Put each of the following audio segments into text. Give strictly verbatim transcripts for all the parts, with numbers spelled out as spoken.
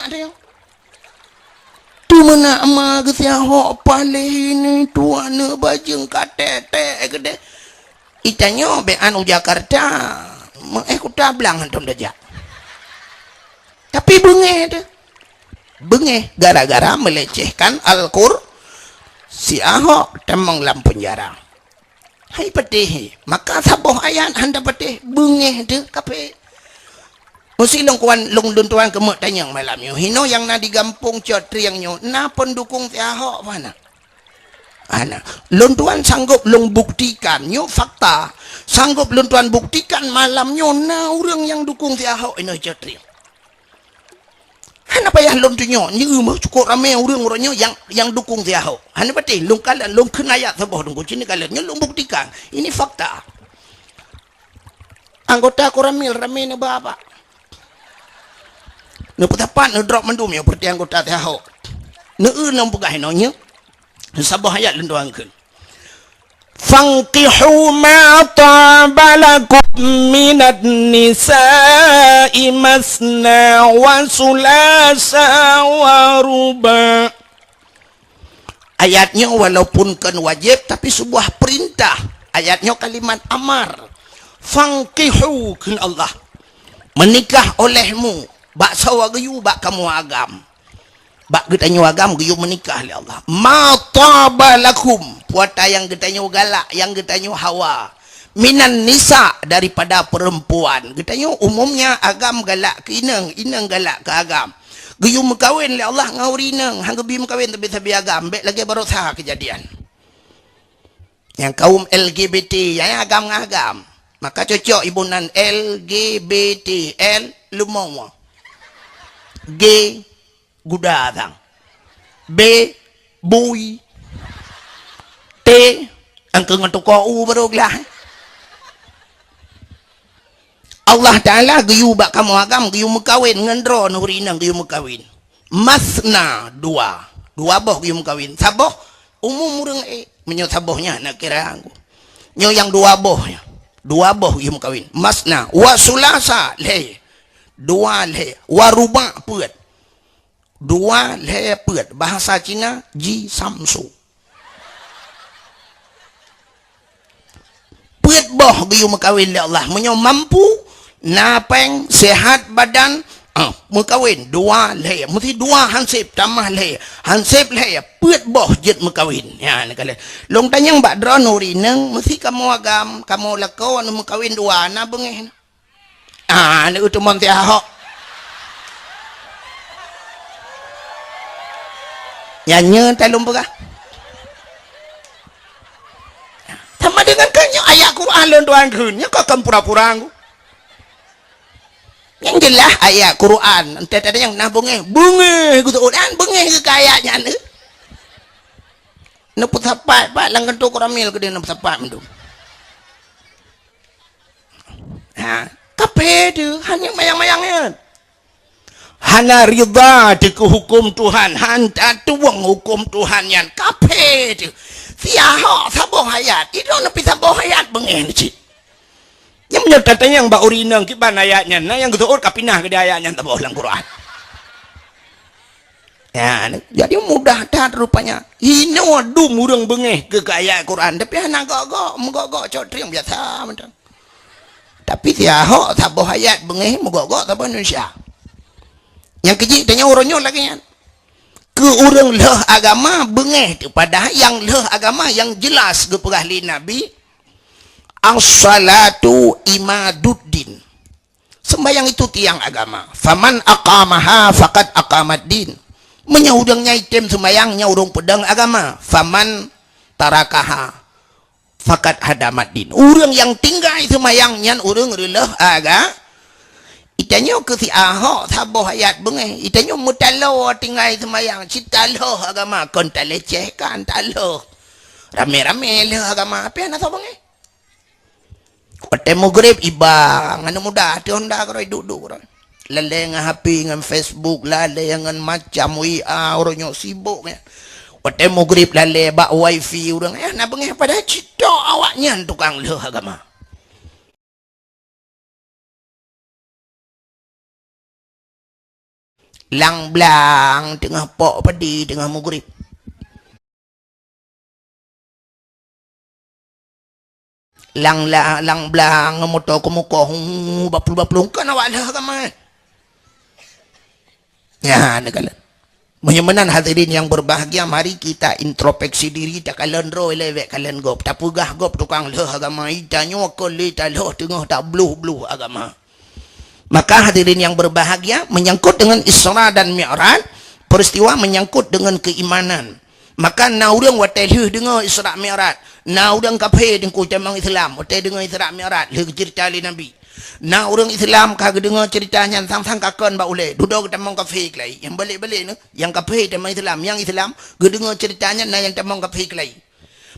Ada yang tu mana ama geusiahok paléh ini tuan ne bajeng katek-tek keudeh. Itanyoe bék anu Jakarta, meuéh Kuta Blang hantom tajak. Tapi beungéh teuh. Beungéh gara-gara melecehkan Al-Qur, si Ahok tamong lam penjara. Hai patéh, maka saboh ayat hana patéh, beungéh teuh kaphé. Meusi lôn kuan, lôn, lôn tuan keumeuk tanyong malam nyoe. Hinoe nyang na di gampông Cot Trieng nyoe, na peundukung si Ahok hana? Hana. Lôn tuan sanggob lôn buktikan, nyoe fakta. Sanggob lôn tuan buktikan malam nyoe na ureuëng nyang dukung si Ahok inoe Cot Trieng. Hana payah lôn tunyok, nyoe meuh cukôp ramé ureuëng-ureuëng nyoe nyang, nyang dukung si Ahok. Hana patéh, lôn kalon, lôn kheun ayat saboh teungku, ci neukalon, nyoe lôn buktikan. Ini fakta. Anggota Koramil ramé neuba bak. Neupeusapat neudrop mandum nyoe peureuté anggota si Ahok. Neu-eu lôn peugah inoe nyoe. Saboh ayat lôn tuan kheun. Fankihu ma taba lakum minan nisa'i masna wa sulasa wa ruba. Ayat nyoe walaupun kon wajéb, tapi sebuah perintah. Ayat nyoe kalimat amar. Fankihu, kheun Allah. Meunikah olehmu bak sawa geuyue bak kamoe agam. Bak geutanyoe agam geuyue meunikah lé Allah. Ma taba lakum, peue ata nyang geutanyoe galak, nyang geutanyoe hawa. Minan nisa, daripada perempuan. Geutanyoe umumnya agam galak keu inong, inong galak keu agam. Geuyue meukawen lé Allah ngon ureuëng inong, han geubi meukawen tapi sabe agam, bék lagée baroesa keujadian. Nyang kaum L G B T, nyang agam ngon agam. Maka cocok iboh nan L G B T, L leumo. G guda sang. B bui. T angkeu ngon tuko u baru glah. Allah Taala geuyue bak kamoe agam geuyue meukawen ngon droe nuri inong geuyue meukawen. Masna dua. Dua boh geuyue meukawen. Saboh umum ureuëng ék. Meunyoe saboh nyan na kira aku. Nyoe nyang dua boh nyan. Dua boh geuyue meukawen. Masna wa sulasa lhée. Dua lhée. Wa ruba peuet. Dua lhée peuet, bahasa Cina ji samsu. Peuet boh geuyue meukawen lé Allah. Meunyoe mampu, na péng, sehat badan, ah, meukawen dua lhée. Meusti dua hanseb tamah lhée. Hanseb lhée, peuet boh jeuet meukawen. Ya, neukalon. Lôn tanyong bak droeneuh ureuëng inong, meusti kamoe agam, kamoe lakoe meukawen dua, na beungéh na. Ah, aneuk teumon ti Ahok. Nyan nyoe talôn peugah. Sama dengan keu nyoe ayat Quran lôn tuan kheun, nyoe ka kon pura-pura ngku. Nyang jeulaih ayat Quran, entah tadi nyang na beungéh, beungéh geuseuôt, an beungéh keu ayat nyan. Neupeusapat, pat lam kantô Koramil keudeh neupeusapat mandum. Ha, kaphé teuh, hana mayang-mayang nyan. Hana ridha teuh keu huköm Tuhan, han tatueng huköm Tuhan nyan, kaphé teuh. Si Ahok saboh ayat, idong neupeusaboh ayat beungéh cit. Nyang meunyoe tatanyong bak ureuëng inong kiban ayat nyan, na nyang geuseuôt ka pinah keudeh ayat nyan saboh lam Quran. Ya, jadi mudah that rupanya. Inoe dum ureuëng beungéh keu, keu ayat Quran, tapi hana gok-gok, meugok-gok cok trieng biasa mantong. Tapi si Ahok saboh ayat beungéh meugok-gok saboh Indonesia. Nyang keujih tanyoe uroe nyoe lagée nyan. Keu ureuëng lheueh agama beungéh teuh, padahai nyang lheueh agama nyang jeulaih geupeugah lé Nabi, "As-salatu imaduddin." Sembahyang itu tiang agama. "Faman aqamaha faqad aqamaddin." Meunyoe ureuëng nyan item sembahyang, nyan ureuëng peudong agama. "Faman tarakaha faqad hadamaddin." Ureuëng nyang tinggai seumayang nyan ureuëng reuleueh aga. Itanyoe keu si Ahok saboh ayat beungéh. Itanyoe meutaloe tinggai seumayang, cit taloh agama, kon talecehkan, taloh. Ramé-ramé lheueh agama, api hana soe beungéh. Watée meugreb iba, ngon muda, teuh honda keurôi duek-duek keurôi. Lalée ngon H P, ngon Facebook, lalée ngon macam W A, uroe nyoe sibok nyan. Watée meugreb lalée bak wifi ureuëng, eh, na beungéh padahai cit tok awaknyan tukang lheueh agama. Lang blang teungoh pok padi teungoh mugrib. Lang la-, lang blang moto keumukoh, hu, baplu-baplu, kon awak lheueh agama. Nyan, neukalon. Meunyoe meunan hadirin yang berbahagia, mari kita introspeksi diri, takalon droe lé bék kalon gob. Tapeugah gob tukang lheueh agama, i tanyoe kon lé talheueh teungoh tabloh-bloh agama. Maka hadirin yang berbahagia, menyangkut dengan Isra dan Mi'raj, peristiwa menyangkut dengan keimanan. Maka na ureuëng watée lheueh deungoe Isra Mi'raj, na ureuëng kafé teungku tamong Islam, watée deungoe Isra Mi'raj, lheueh geuceurita lé Nabi. Na ureuëng Islam ka geudeungoe ceurita nyan sang-sang ka kon bak ulée, dudoe geutamong kafé keulai. Nyang balek-balek nyoe, nyang kafé tamong Islam, nyang Islam geudeungoe ceurita nyan na nyang tamong kafé keulai.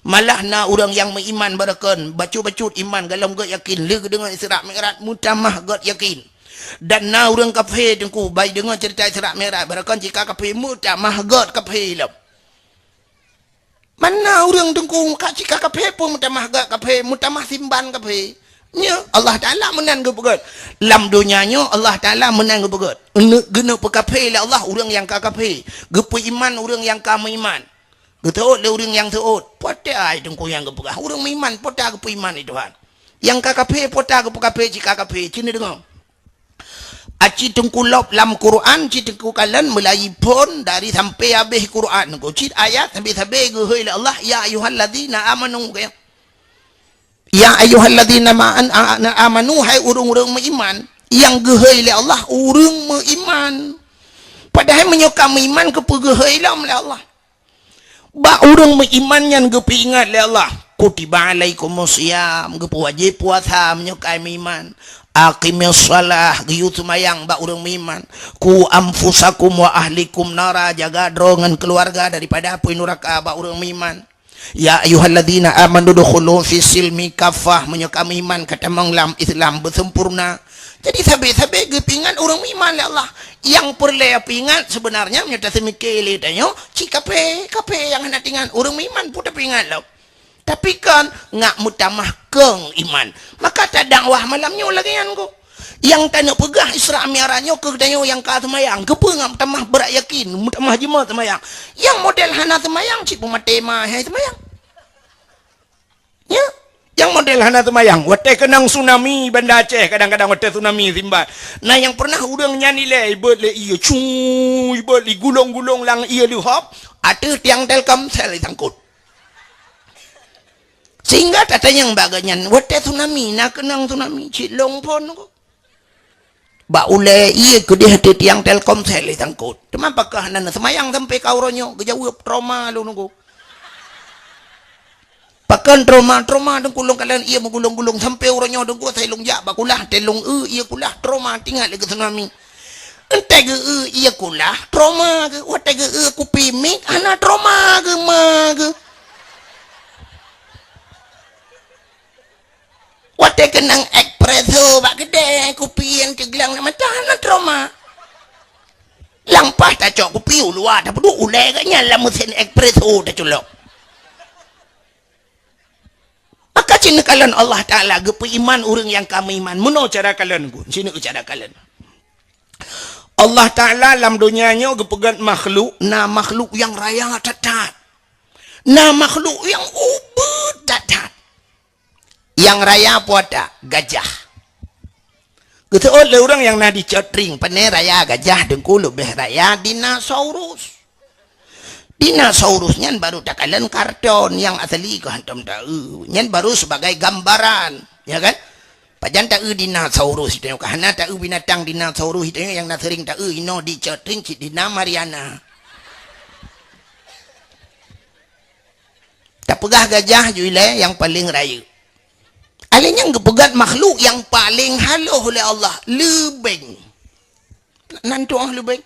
Malah na ureuëng nyang meuiman barokon, bacut-bacut iman gohlom gét yakin, lheueh geudeungoe Isra Mi'raj meutamah gét yakin. Dan na ureuëng kafé teungku, bai deungoe ceurita Isra Mi'raj, barokon cit ka kafé meutamah gét kafé lom. Mana ureuëng teungku ka cit ka kafé pun meutamah gét kafé, meutamah simban kafé. Nyoe Allah Taala meunan geupeugét. Lam donya nyoe Allah Taala meunan geupeugét. Geuneuk peukafé lé Allah ureuëng nyang ka kafé, geupeuiman ureuëng nyang ka meuiman. Geuteuôt lé ureuëng nyang teuôt, po teu ai teungku nyang geupeugah ureuëng meuiman, po teu geupeuiman lé Tuhan. Nyang ka kafé, po teu geupeukafé, cit ka kafé, cit neudeungoe. Aci teungku lop lam Quran, ci teungku kalon meulayi phon dari sampai habéh Quran. Cit ayat sabe-sabe geuhôi lé Allah, "Ya ayyuhalladzina amanu," kaya. "Ya ayyuhalladzina ma-, an-, a-, a-, amanu," hai ureuëng-ureuëng meuiman. Nyang geuhôi lé Allah ureuëng meuiman. Padahai meunyoe ka meuiman, keupeue geuhôi lom lé Allah? Bak ureuëng meuiman nyan geupeuingat lé Allah, "Kutiba alaikumus siyam," geupeuwajéb puasa meunyoe ka meuiman. "Aqimis shalah," geuyue seumayang bak ureuëng meuiman. "Qu anfusakum wa ahlikum nara," jaga droe ngon keuluwarga daripada apui nuraka bak ureuëng meuiman. "Ya ayyuhalladzina amanu dukhulu fis silmi kaffah," meunyoe ka meuiman ka tamong lam Islam beusempurna. Jadi sabe-sabe geupeuingat ureuëng meuiman lé Allah. Nyang peureulée peuingat seubeunarnya meunyoe taseumike lé tanyoe, cit kafé, kafé nyang hana teuingat, ureuëng meuiman pun tapeuingat lom. Tapi kon ngak meutamah kong iman. Maka tadakwah malam nyoe lagée nyan kok. Nyang taneuk peugah Isra Mi'raj nyoe keu tanyoe nyang ka seumayang, keupeue ngak meutamah brat yakin, meutamah jeumaah seumayang. Nyang model hana seumayang cit peumaté ma hai seumayang. Ya, nyang model hana seumayang, watée keunong tsunami Banda Aceh, kadang-kadang watée tsunami simban. Na nyang pernah ureuëng nyan ilée ibeuet lé ié, cu, ibeuet lé gulong-gulong lam ié leuhop, ateueh tiang Telkomsel isangkot. Sehingga tatanyong bak geuhnyan, watée tsunami, na keunong tsunami, cit lôn phon kok. Bak ulée ié keudeh ateueh tiang Telkomsel isangkot. Teuma pakon hana seumayang sampai ka uroe nyoe, geujaweueb trauma lôn nunggu. Pakon trauma, trauma teungku lôn kalon ié meugulong-gulong sampai uroe nyoe teungku asai lôn jak bak kulah, teuh lôn eu ié kulah, trauma teuingat lé keu tsunami. Entée geu eu ié kulah, trauma geu, watée geu eu kupi mic, hana trauma geu ma geu. Watée keunong espresso bak keudée, kupi nyang teuglang lam mata, hana trauma. Lampah tacok kupi u luwa, tapeuduek ulée geuhnyan lam meusén espresso taculok. Maka cit neukalon Allah Taala geupeuiman ureuëng nyang ka meuiman. Meunoe cara kalon gun, sineuk cara kalon. Allah Taala lam donya nyoe geupeugét makhluk, na makhluk nyang raya that-that. Na makhluk nyang ubit that-that. Nyang raya peue ata? Gajah. Geuseuôt lé ureuëng nyang na di Cot Tring, pane raya gajah teungku leubeh raya dinosaurus. Dinosaurus nyan baru takalon karton, nyang asli keu hantom taeu. Nyan baru sebagai gambaran, ya kan? Pajan taeu dinosaurus itu nyoe, ka hana taeu binatang dinosaurus itu nyoe nyang na sering taeu inoe di Cot Tring cit dina Mariana. Tapeugah gajah ju ilée nyang paleng rayeuk. Alé nyang geupeugét makhluk nyang paleng haloh lé Allah, leubeng. Nan tuoh leubeng.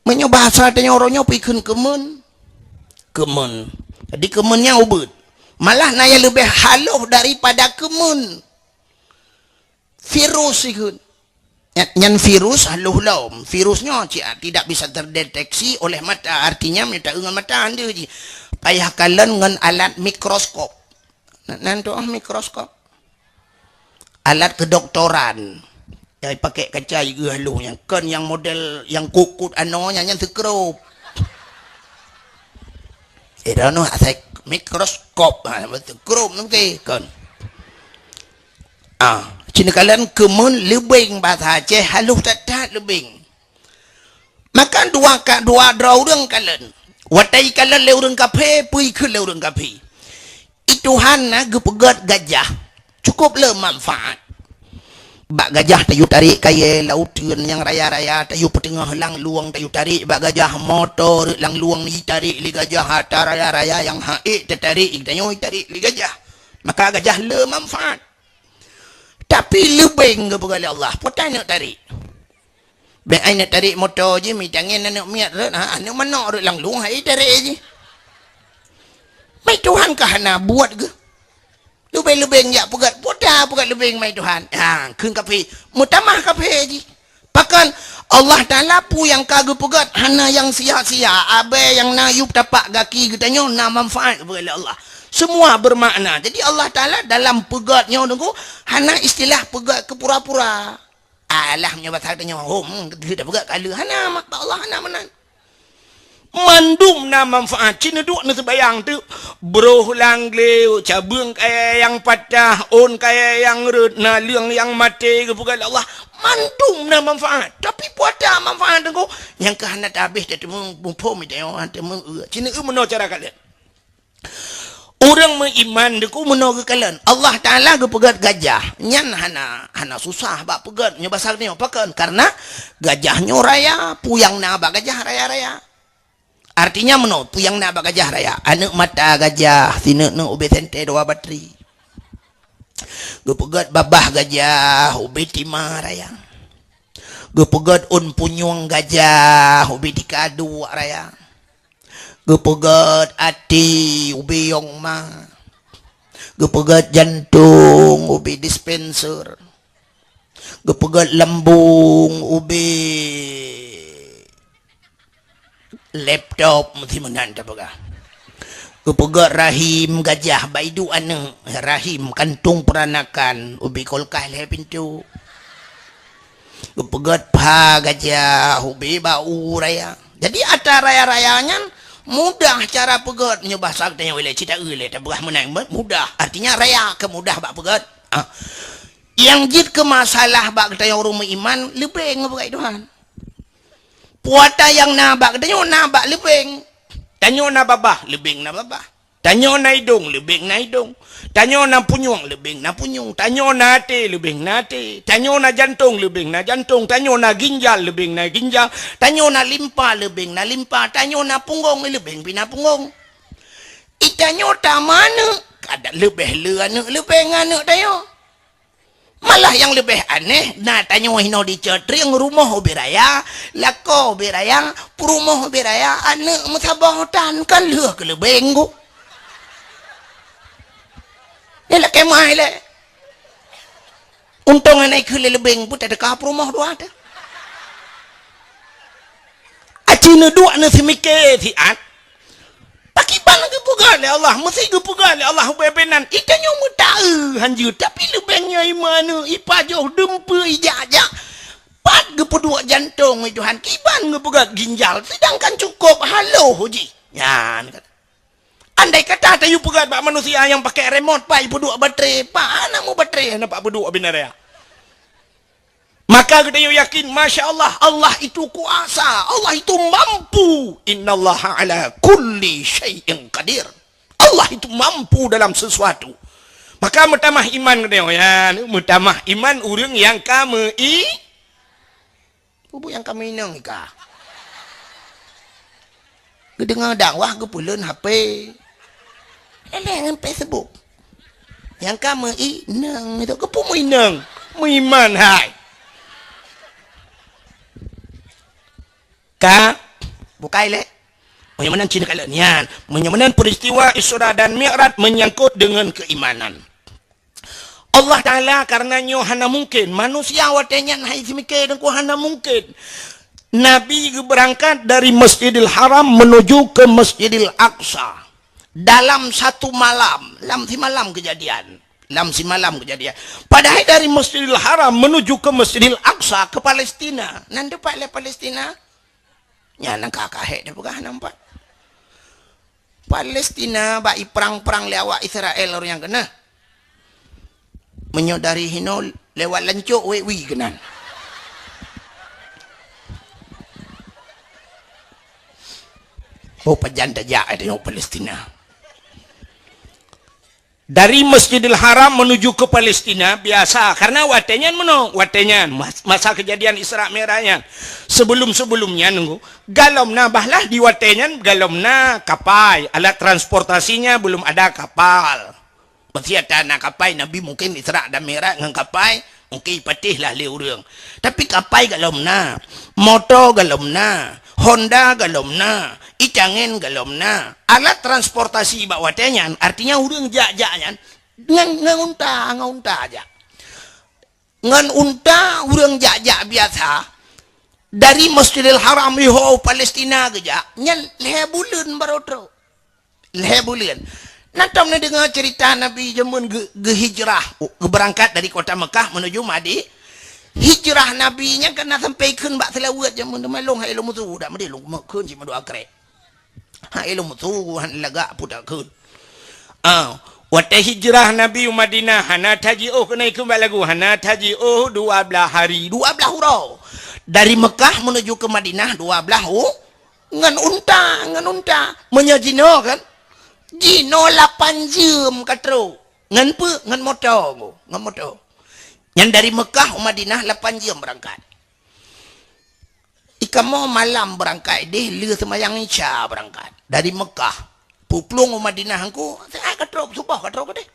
Meunyoe bahasa tanyoe uroe nyoe peue kheun keumeun? Keumeun. Jadi keumeun nyan ubit. Malah na nyang leubeh haloh daripada keumeun. Virus ikheun. Nya-, nyan virus haloh lom. Virus nyoe ci-, tidak bisa terdeteksi oleh mata. Artinya, meunyoe taeu ngon mata, hana ji. Payah kalon ngon alat mikroskop. Nan, nan tuoh mikroskop. Alat kedoktoran. Ai pakai kaca ieu haloh nyan. Kon nyang model nyang kukut anoe nyan, nyan seukrop. Eh, dah noh asai mikroskop. Ha, seukrop mungkin kon. Ah, cina kalian kemun leubeng bahasa Aceh haloh that-that leubeng. Maka dua ka, dua droe ureuëng kalon. Watée ikalon lé ureuëng kafé, peue ikheun lé ureuëng kafé. I Tuhan na geupeugét gajah. Cukup le manfaat. Bak gajah tayue tarek kayée lauteuen nyang raya-raya, tayue peuteungoh langlueng, tayue tarek bak gajah moto rot langlueng, itarek lé gajah, atra raya-raya nyang ha'ék teutarek, tanyoe itarek lé gajah. Maka gajah le manfaat. Tapi leubeng geupeugah lé Allah, peue ta neuk tarek. Bék ai neuk tarek moto jih, mitangen aneuk miet rot, ha, aneuk manok rot langlueng, hai tarek jih. Mai Tuhan ka hana buet geuh. Leubeng-leubeng jak peugét, peue ta peugét leubeng mai Tuhan. Ha, kheun kafé, meutamah kafé jih. Pakon Allah Taala peue nyang ka geupeugét hana nyang sia-sia, abée nyang na yup tapak gaki geutanyoe na manfaat geupeugét lé Allah. Semua bermakna. Jadi Allah Taala dalam peugét nyoe nunggu hana istilah peugét keu pura-pura. Alah meunyoe basa tanyoe, hom, geupeugét ka lheueh hana, mak Allah hana meunan. Mandum na manfaat. Cina duek neuseubayang teuk. Broh lam glé, cabeueng kayée nyang patah, ôn kayée nyang rot, naleueng nyang maté, geupeugah lé Allah. Mandum na manfaat. Tapi peue ta manfaat teungku? Nyang ka hana tabéh teuteumé muphom, teuteumé, teuteumé. Cina eu meunoe cara kalon. Ureuëng meuiman teungku meunoe geukalon. Allah Taala geupeugét gajah. Nyan hana, hana susah bak peugét. Nyoe basa nyoe pakon? Karena gajah nyoe raya, peue nyang na bak gajah raya-raya. Artinya meunoe, peue nyang na bak gajah raya? Aneuk mata gajah, sineuk-neuk ubé sente dua batri. Geupeugét babah gajah, ubé tima raya. Geupeugét ôn punyueng gajah, ubé tika duek raya. Geupeugét até, ubé yong ma. Geupeugét jantong, ubé dispenser. Geupeugét lambong, ubé laptop, meusti meunan tapeugah. Geupeugét rahim gajah, bak iduek aneuk, rahim, kantong peranakan, ubé kulkas lhée pintoe. Geupeugét pha gajah, ubé bak u raya. Jadi atra raya-raya nyan mudah cara peugét, nyoe basa geutanyoe ilée, cit taeu lé, tapeugah meunan, mudah. Artinya raya keu mudah bak peugét. Ah. Nyang jeuet keu masalah bak geutanyoe ureuëng meuiman, leubeng geupeugét Tuhan. Peue ta nyang na bak geutanyoe na bak leubeng. Tanyoe na babah, leubeng na babah. Tanyoe na idong, leubeng na idong. Tanyoe na punyueng, leubeng na punyueng. Tanyoe na até, leubeng na até. Tanyoe na jantong, leubeng na jantong. Tanyoe na ginjal, leubeng na ginjal. Tanyoe na limpa, leubeng na limpa. Tanyoe na punggong, leubeng pih na punggong. I tanyoe tameuaneuk, kadang leubeh le aneuk leubeng aneuk tanyoe. Malah nyang leubeh aneh, na tanyoe hinoe di Cot Trieng, rumoh ubé raya, lakoe ubé raya, peurumoh ubé raya, aneuk meusaboh tan, kan lheueh keu leubeng ku. Nyan lakée mai lé. Untông hana ikheun lé leubeng pun teuka peurumoh dua teuh. Aci neuduek neuseumiké siat. Pakriban geupeugah lé Allah, meusi geupeugah lé Allah ubé nan. I tanyoe meutaeu hanjeuet, tapi leubeng nyan iman, ipajoh, dumpeue, ijak-jak. Pat geupeuduek jantong, wahai Tuhan, kiban geupeugah ginjal, sedangkan cukôp haloh jih. Nyan kata. Andai kata tayue peugah bak manusia nyang pakai remote, pat ipeuduek baterai, pat hana meubaterai, hana pat peuduek binaraya. Maka geutanyoe yakin, masya Allah, Allah itu kuasa, Allah itu mampu. Innallaha ala kulli syai'in qadir. Allah itu mampu dalam sesuatu. Maka meutamah iman geutanyoe, ya, meutamah iman ureuëng nyang ka meu-i-, bubu nyang ka meuinong ika. Geudeungoe dakwah geupeuleuen H P. Leleng ngon Facebook. Nyang ka meuinong itu, keupeue meuinong? Meuiman hai. Ka bukai lé. Meunyoe meunan cit ka lheueh nyan. Meunyoe meunan peristiwa Isra dan Mi'raj menyangkut dengan keimanan. Allah Taala, karena nyoe hana mungkin. Manusia watée nyan hai seumiké deungon hana mungkin. Nabi geubeurangkat dari Masjidil Haram menuju ke Masjidil Aqsa dalam satu malam, lam simalam kejadian. Lam simalam keujadian. Padahai dari Masjidil Haram menuju ke Masjidil Aqsa ke Palestina. Nan teumpat lé Palestina? Nyan nyang ka kahek teupeugah nampak. Palestina bak iprang-prang lé awak Israel ureuëng nyang keunah. Meunyoe dari hinoe lewat lancok wek wi keunan. Oh, pajan tajak eh tengok Palestina. Dari Masjidil Haram menuju ke Palestina biasa, karena watée nyan meunoe, watée nyan mas- masa kejadian Isra Mi'raj nyan. Sebelum-sebelum nyan nunggu, galom na bahlah di watée nyan galom na kapai, alat transportasinya belum ada kapal. Meusé ata na kapai, Nabi mungkin Isra dan Mi'raj ngon kapai, mungkin patéh lah lé ureuëng. Tapi kapai galom na, moto galom na, Honda galom na, itangen galom na. Alat transportasi bak watée nyan, artinya ureuëng jak-jak nyan ngon, ngon unta, ngon unta jak. Ngon unta ureuëng jak-jak biasa, dari Masjidil Haram iho Palestina geujak, nyan lhée buleuen baroe trok. Lhée buleuen. Na tom neudeungoe cerita Nabi jameun geu- geuhijrah, geubeurangkat dari kota Mekah menuju Madi-, hijrah Nabi nyan kana sampai kheun bak seulaweuet jameun teuma lôn hai lôn musu dak meudeh lôn kheun cit meudua krek. Hai lôn musu han lagak pudak kheun. Ah, watée hijrah Nabi u Madinah hana tajiôh keunoe kheun bak lagu hana tajiôh dua blaih hari, dua blaih uroe. Dari Mekah menuju ke Madinah dua blaih u- Ngon unta, ngon unta. Meunyoe jinoe kan, jinoe lapan jeuem ka trok. Ngon peue? Ngon moto, ngon moto. Nyan dari Mekah u Madinah lapan jeuem beurangkat. Ikamoe malam beurangkat deh, lheueh seumayang Isya beurangkat. Dari Mekah, puplueng u Madinah engku, siat ka trok, suboh ka trok deh.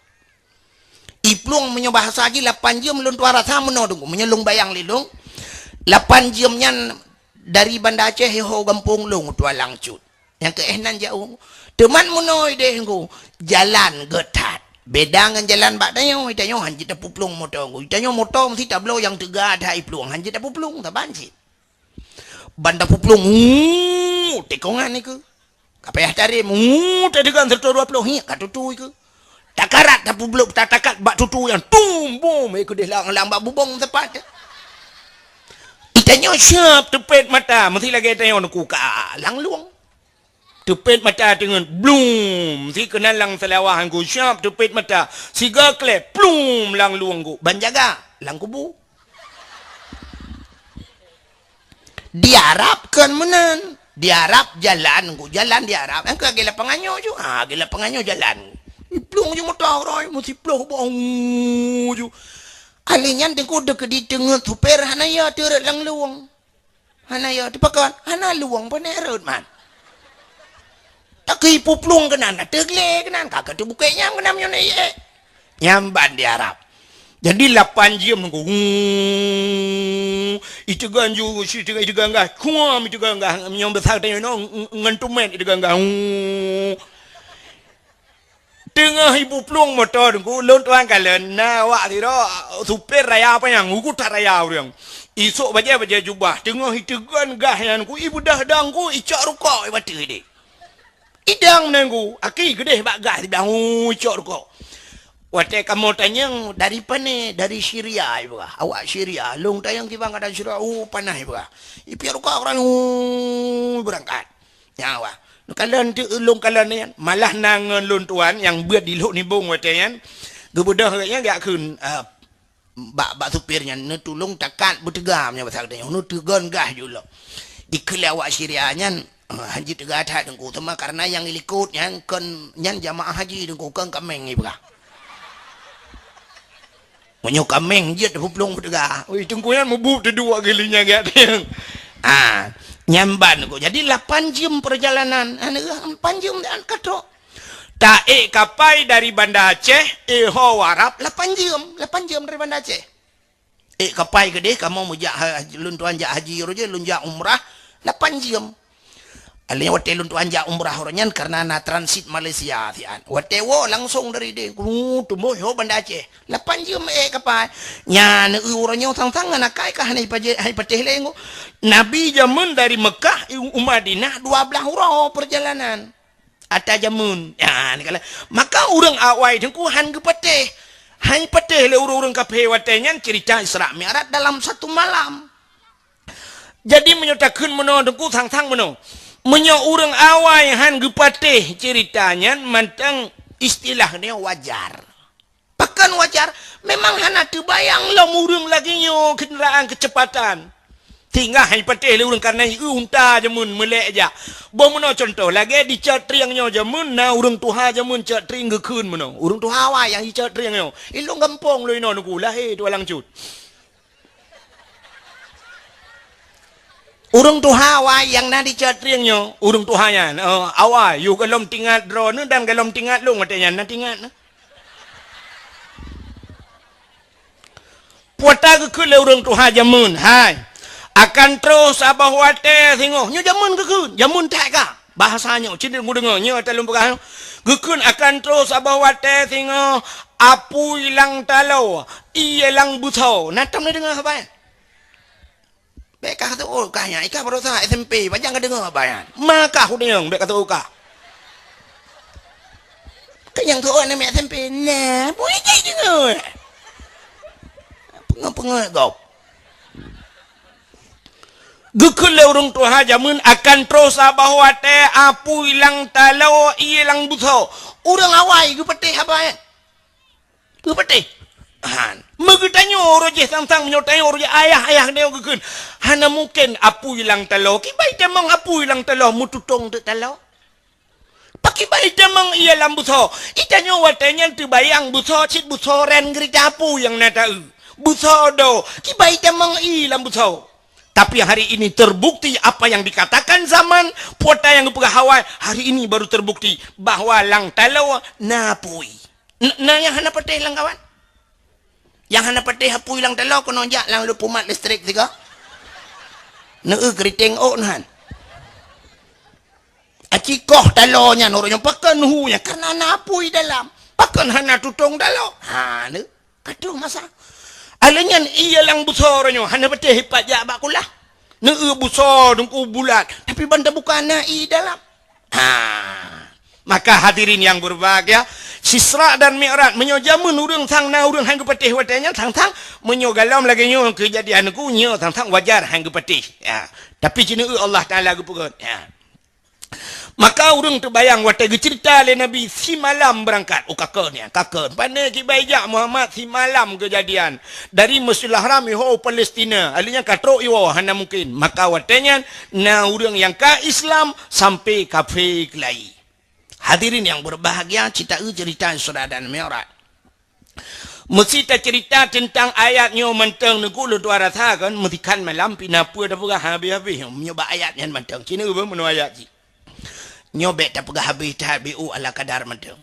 Iplueng meunyoe bahasa jih lapan jeuem lôn tuan rasa meunoe teungku. Meunyoe lôn bayang lé lôn, lapan jeuem nyan dari Banda Aceh iho gampông lôn tuan langsut. Nyang keuh nan jauh. Teuma meunoe deh teungku, jalan gét that. Beda ngon jalan bak tanyoe, tanyoe han jeuet tapuplueng moto teungku. Tanyoe moto meusti tabloe nyang teuga that iplueng, han jeuet tapuplueng, saban cit. Ban tapuplueng, uu, tikongan nikeue. Ka payah tarem, uu, tadeugan seratus dua puluh, hiek ka tutui keu. Takarat tapubloe, tatakat bak tutui nyan, tum, bum, eh, keudeh lang, lang bak bubong tepat. Itanyoe siap teupet mata, meusti lagée tanyoe neukuka lang lueng. Teupet mata teungeut, blum, si keunan lang seulawah angku siap teupet mata, siga klep, plum, lang lueng ku, ban jaga, lang kubu. Di Arab kon meunan. Di Arab jalan ku, jalan di Arab. Nyang ka gila panganyo ju. Ha, gila panganyo jalan. Iplueng ju moto roh, meusi ploh boh ju. Ahli nyan teungku deukeudi teungeut super hana ya teureuet lang lueng. Hana ya teupakon, hana lueng pane reuet man. Takeu ipuplueng keunan, ateueh glé keunan, ka keu teubukek nyang keunan meunyoe na ié. Nyang ban di Arab. Jadi lapan jeuem nunggu. Huu, iteugan ju, iteugan, iteugan gah, kuam iteugan gah, nyang besar tadi nyoe, ng-, ng-, ngon tumet iteugan gah. Huu. Teungoh ipuplueng moto teungku, lôn tuan kalon, na awak sidroe, supir raya panyang, ugu that raya ureuëng. Isok bajée-bajée jubah, teungoh iteugan gah nyan ku, ibeudah dang ku, icok rukok, ibateue deh. Idang nanggu, aki geudeh bak gah sibang, uu, cok rukok. Watée kamoe tanyong, "Dari pane?" "Dari Syria," ipeugah. "Awak Syria?" Lôn tanyong kibang adan Syria, "Uu, panas," ipeugah. Ipiep rukok urang, uu, beurangkat. Nyan wah. Neukalon teuk lôn kalon nyan, malah na ngon lôn tuan nyang beuet di Lhok Nibong watée nyan. Geubeudôh geuh nyan geujak kheun, eh, bak, bak supir nyan, neutulông takat beuteuga meunyoe basa geutanyoe, neuteugon gah ju lom. Dikeue lé awak Syria nyan, eh, hanjeuet teuga that teungku, teuma kareuna nyang ilikot nyan kon nyan jamaah haji teungku, kon kaméng ipeugah. Meunyoe kaméng jeuet peuplông beuteuga, ui, teungku nyan mubuet teuduek geulinyang gak teueng. Ah, nyan ban teungku. Jadi lapan jeuem peurjalanan, aneuk lapan jeuem dan ka trok. Ta-ék kapai dari Banda Aceh, iho Arab lapan jeuem, lapan jeuem dari Banda Aceh. Ék kapai keudeh, kamoe meujak ha-, lôn tuan jak haji uroe nyoe, lôn jak umrah lapan jeuem. Alèh watée lôn tuan jak umrah uroe nyan kareuna na transit Malaysia sian. Watée woe langsong dari deh, kru, teumboh ho Banda Aceh. Lapan jeuem ék kapai. Nyan, eu, uroe nyoe sang-sang ngon akai ka hana ipaje-, hai patéh lé ngo. Nabi jameun dari Mekah u Madinah dua blaih uroe peurjalanan. Ata jameun. Ya, ni kala. Maka ureuëng awai teungku han geupatéh. Hana patéh lé ureuëng-ureuëng kafé watée nyan cerita Isra Mi'raj dalam satu malam. Jadi meunyoe takheun meunoe Teungku, sang-sang meunoe. Meunyoe ureuëng awai hana geupatéh cerita nyan, mantong istilah nyoe wajar. Pakon wajar? Memang hana teubayang lom ureuëng lagée nyoe kendaraan keucepatan. Sehingga hana patéh lé ureuëng, kareuna i eu unta jameun meulek jak. Boh meunoe cuntoh, lagée di Cot Trieng nyoe jameun na ureuëng tuha jameun Cot Trieng geukheun meunoe. Ureuëng tuha awai nyang di Cot Trieng nyoe. I lôn gampông lôn inoe Teungku, lahé Tualang Cut. Ureuëng tuha awai nyang na di Cot Trieng nyoe, ureuëng tuha nyan, eh, awai, yôh gohlom tingat droeneuh dan gohlom tingat lôn watée nyan, na tingat na. Peue ta geukheun lé ureuëng tuha jameun, hai, akan troh saboh watée singoh. Nyoe jameun geukheun, jameun that ka. Bahasa nyoe, ci neudeungoe, nyoe ata lôn peugah nyoe. Geukheun akan troh saboh watée singoh, apui lam taloe, ié lam beusoe. Na tom neudeungoe haba nyan? Bék ka seuôt kah nyan, i kah baroesa S M P, pajan ka deungoe haba nyan. Ma kah udeueng, bék ka seuôt kah. Keu nyang seuôt aneuk miet S M P, nah, bui jih deungoe. Peungeut-peungeut gob. Geukheun lé ureuëng tuha jameun akan troh saboh watée apui lam taloe ié lam beusoe. Ureuëng awai geupatéh haba nyan. Geupatéh. Han. Meugeutanyoe uroe jih sang-sang meunyoe tanyoe uroe jih ayah-ayah nyoe geukheun. Hana mungken apui lam taloe. Kiban itamong apui lam taloe meututong teuk taloe. Pakiban itamong ié lam beusoe. Itanyoe watée nyan teubayang beusoe cit beusoe ren geurita apui nyang na ta-eu. Beusoe do. Kiban itamong ié lam beusoe. Tapi hari ini terbukti apa yang dikatakan zaman, peue ta nyang geupeugah awai, hari ini baru terbukti bahwa lam taloe na apui. N-, na nyang hana patéh lam kawan? Nyang hana patéh apui lam taloe keunoe jak lam leupumat listrik sigoe. Neu-eu keuriteng ôk nyan. Aci koh taloe nyan ureuëng nyoe pakon hu nyan kareuna na apui dalam. Pakon hana tutong taloe? Ha, neu. Ka troh masa. Alèh nyan ié lam beusoe uroe nyoe hana patéh ipat jak bak kulah. Neu-eu beusoe Teungku bulat, tapi ban tabuka na ié dalam. Ha. Maka hadirin yang berbahagia, Isra dan Mi'raj meunyoe jameun ureuëng sang na ureuëng han geupatéh watée nyan sang-sang, meunyoe gohlom lagée nyoe keujadian Teungku nyoe sang-sang wajar han geupatéh. Ya. Tapi ci neu-eu Allah Taala geupeugét. Ya. Maka ureuëng teubayang watée geuceurita lé Nabi simalam beurangkat. Oh, ka kheun nyan, ka kheun. Pane kiban jak Muhammad simalam keujadian. Dari Masjidil Haram iho Palestina. Alèh nyan ka trok iwoe hana mungken. Maka watée nyan na ureuëng nyang ka Islam sampai kafé keulayi. Hadirin yang berbahagia, ci ta-eu ceurita Isra dan Mi'raj. Meusi taceurita teuntang ayat nyoe mantong Teungku, lôn tuan rasa kan, meusikan malam pih na peue tapeugah habéh-habéh nyoe, meunyoe bak ayat nyan mantong. Ci neu-eu beuh meunoe ayat jih. Nyoe bék tapeugah habéh that, bék u ala kadar mantong.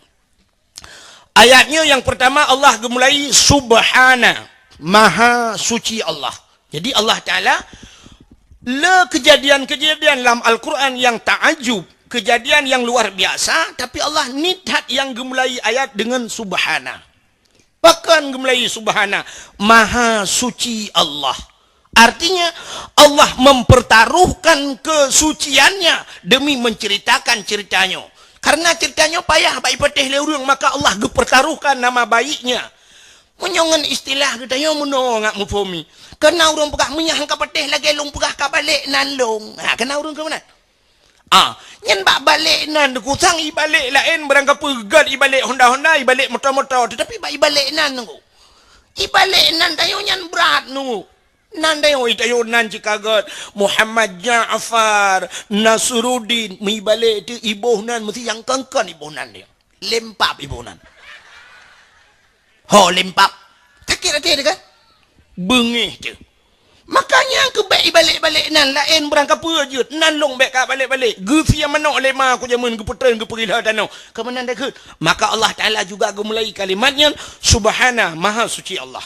Ayat nyoe nyang peurtama Allah geumulai, Subhana, Maha Suci Allah. Jadi Allah Taala, le keujadian-keujadian lam Al-Quran nyang taajub, keujadian nyang luar biasa, tapi Allah niet that nyang geumulai ayat deungon Subhana. Pakon geumulai Subhana? Maha Suci Allah. Artinya, Allah mempertaruhkan kesuciannya demi menceritakan ceritanya. Karena ceritanya payah bak ipatéh lé ureuëng, maka Allah geupertaruhkan nama baiknya. Meunyoe ngon istilah geutanyoe meunoe ngat meuphom i. Keureuna ureuëng peugah meunyoe han ka patéh lagée lôn peugah ka balek nan lôn. Ha, keureuna ureuëng keu meunan. Ah, nyan bak balek nan Teungku sang ibalek laén barang kapeue gét ibalek honda-honda, ibalek moto-moto, teutapi bak ibalek nan Teungku. Ibalek nan tanyoe nyan brat Teungku. Nan tanyoe, tanyoe nan cit ka gét Muhammad Ja'far Nasruddin, meuibalek teuk iboh nan meusi nyang kon-kon iboh nan dia. Lempap iboh nan. Ho lempap. Sakét até teuh kan? Beungéh teuh. Makanya keu bék ibalek-balek nan laén barang kapeue jeuet, nan lôn bék ka balek-balek. Geusie manok lé ma ku jameun geupeutreun geupeugila tanoh. Keu meunan takheun. Maka Allah Taala juga geumulai kalimat nyan, Subhana, Maha Suci Allah.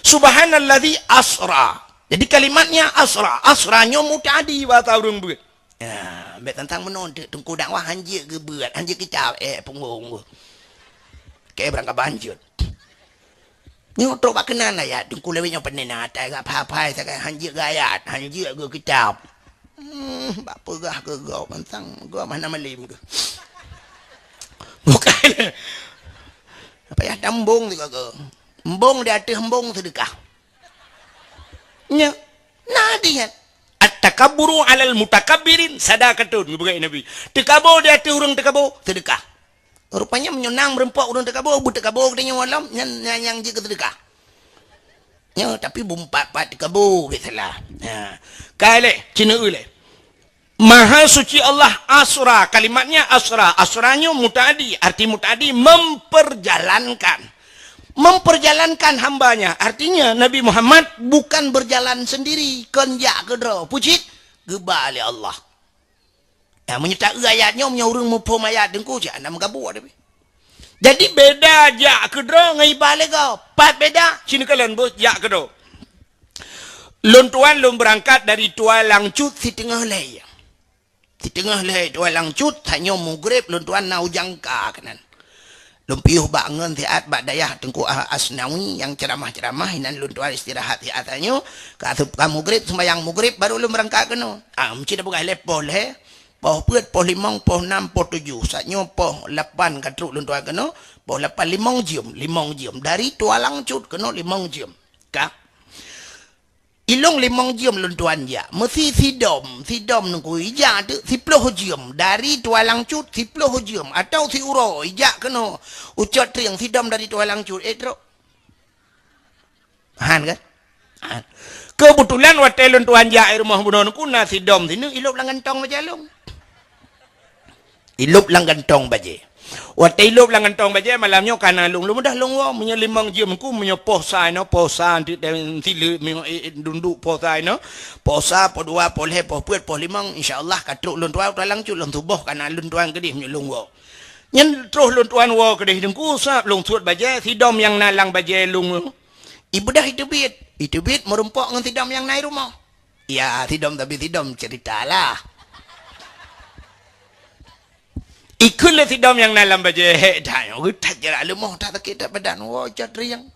Subhanalladzi asra. Jadi kalimatnya asra. Asra nyoe muta'addi bahasa ureuëng beuet. Ya, bék tantang meunoe teuk Teungku dakwah hanjeuet geubeuet, hanjeuet kitab, eh, punggong. Oke, barangkaban jeuet. Nyoe trok bak keunan ayat, Teungku lewat nyoe peunan atai gak phai-phai sagai hanjeuet gak ayat, hanjeuet gak kitab. Hmm, bak peugah keu gob mantang, gob hana malem keu. Bukan. Payah tambong sigoe-goe. Embong di ateueh embong seudeukah. Nya, na hadih nyan. "At-takabburu 'alal mutakabbirin sadaqatun," geupeugah Nabi. Teukabo di ateueh ureuëng teukabo, seudeukah. Rupanya meunyoe na meureumpok ureuëng teukabo, beuteukaboe geutanyoe malam, nyan, nyan nyang jeuet keu seudeukah. Nyoe, tapi bumpat-pat teukabo, biasalah. Ha. Ka lé, cina lé. Maha Suci Allah asra, kalimatnya asra. Asra nyoe mutaadi, arti mutaadi memperjalankan. Memperjalankan hambanya, artinya Nabi Muhammad bukan berjalan sendiri, kon jak keudroe. Pucit, geuba lé Allah. Ya, meunyoe ta-eu ayat nyoe, meunyoe ureuëng muphom ayat teungku, cit hana meugabuk tapi. Jadi beda jak keudroe ngon iba lé gob. Pat beda, sinoe kalon beuh jak keudroe. Lôn tuan lôn beurangkat dari Tualang Cut siteungoh lhée. Siteungoh lhée Tualang Cut, tanyoe mugreb lôn tuan na u Jangka keunan. Lôn piôh bak ngon siat bak dayah Teungku Asnawi nyang ceuramah-ceuramah, inan lôn tuan istirahat siat tanyoe, ka, ka mugreb, seumayang mugreb, baru lôn beurangkat keunoe. Ah, meucit peugah lé poh lhée, poh peuet, poh limong, poh nam, poh tujoh. Saat nyoe poh lapan ka trok lôn tuan keunoe, poh lapan limong jeuem, limong jeuem. Dari Tualang Cut keunoe limong jeuem. Ka. Ilong limong jeuem lôn tuan jak. Meusi sidom, sidom nungku ijak teuk siploh jeuem. Dari Tualang Cut siploh jeuem. Atau siuroe ijak keunoe u Cot Trieng sidom dari Tualang Cut. Eh, trok. Han kan? Han. Keubeutulan watée lôn tuan jak i rumoh bunoe nungku na sidom sineuk ilop lam gantong bajée lôn. Ilop lam gantong bajée. Watée ilop lam gantong bajée, malam nyoe ka na lôn, lôn mudah lôn woe. Meunyoe limong jeuem ku, meunyoe poh sa inoe, poh sa, ti-, ti-, sileuk, meunyoe, eh, eh, dunduk poh sa inoe, poh sa, poh dua, poh lhée, poh peuet, poh limong, insya Allah ka trok lôn tuan, Tualang Cut lôn tuboh ka na lôn tuan keudeh meunyoe lôn woe. Nyan troh lôn tuan woe keudeh Teungku, sab lôn suet bajée, sidom nyang na lam bajée lôn. Ibeudôh iteubiet, iteubiet meurumpok ngon sidom nyang na i rumoh. Ya, sidom tapi sidom cerita lah. Ikheun lé sidom nyang na lam bajée hék that nyoe, geutat jarak leumoh, that sakét that badan, woe Cot Trieng.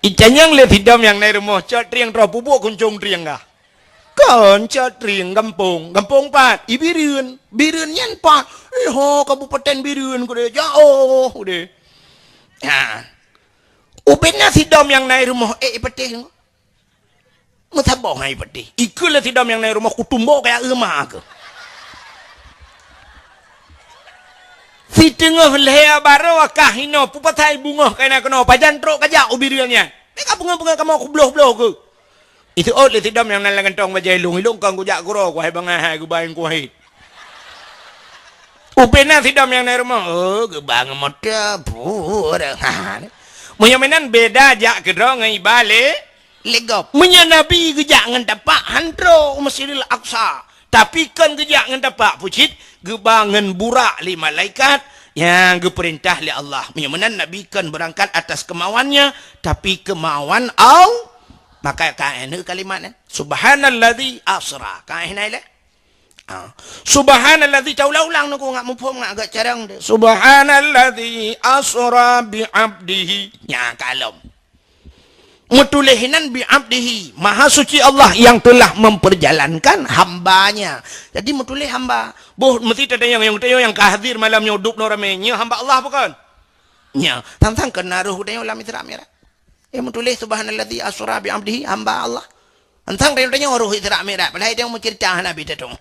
Itanyong lé sidom nyang na i rumoh, Cot Trieng troh peubuet kuncong trieng kah? Kon Cot Trieng gampông, gampông pat, i Bireuen, Bireuen nyan pat, eh ho Kabupaten Bireuen keudeh, jaoh keudeh. Ha. Ubena sidom nyang na i rumoh, eh, i Patéh. Meusaboh hai Patéh. Ikheun lé sidom nyang na i rumoh kutumbo kaya euma keuh. Siteungoh lhée baroe ka hinoe, peue pasai beungoh ka na keunoe, pajan trok kajak u Bireuen nyan. Meuka beungoh-beungoh kamoe kubloh-bloh keuh. Iseuôt lé sidom nyang na lam gantong bajée lôn, ilôn kon kujak keudroe, kuhai bangai hai geubai kuhai. Ubena sidom nyang na i rumoh, oh, geuba ngon moto, pura. Ha. Meunyoe meunan beda jak keudroe ngon iba lé, lé gob. Meunyoe Nabi geujak ngon tapak, han trok u Masjidil Aqsa. Tapi kon geujak ngon tapak, pucit, geuba ngon burak lé malaikat nyang geupeurintah lé Allah. Meunyoe meunan Nabi kon beurangkat atas kemauannya, tapi kemauan Allah. Maka ka keuneuk kalimat nyan, "Subhanalladzi asra." Ka keuneuk lé. Ah. "Subhanalladzi," taulang-ulang nungku ngat muphom ngat agak carông deh. "Subhanalladzi asra bi abdihi." Nya kalom. Meutuléh inan bi abdihi, Maha Suci Allah yang telah memperjalankan hamba-Nya. Jadi meutuléh hamba. Boh meusti tatanyong nyang tatanyong nyang ka hadir malam nyoe dub noe ramé, nyoe hamba Allah bukan? Nya, sang-sang keunan roh geutanyoe lam Isra Mi'raj. Eh, meutuléh subhanalladzi asra bi abdihi, hamba Allah. Sang-sang tanyoe roh Isra Mi'raj, padahai tanyoe meuceurita hana bi tatong.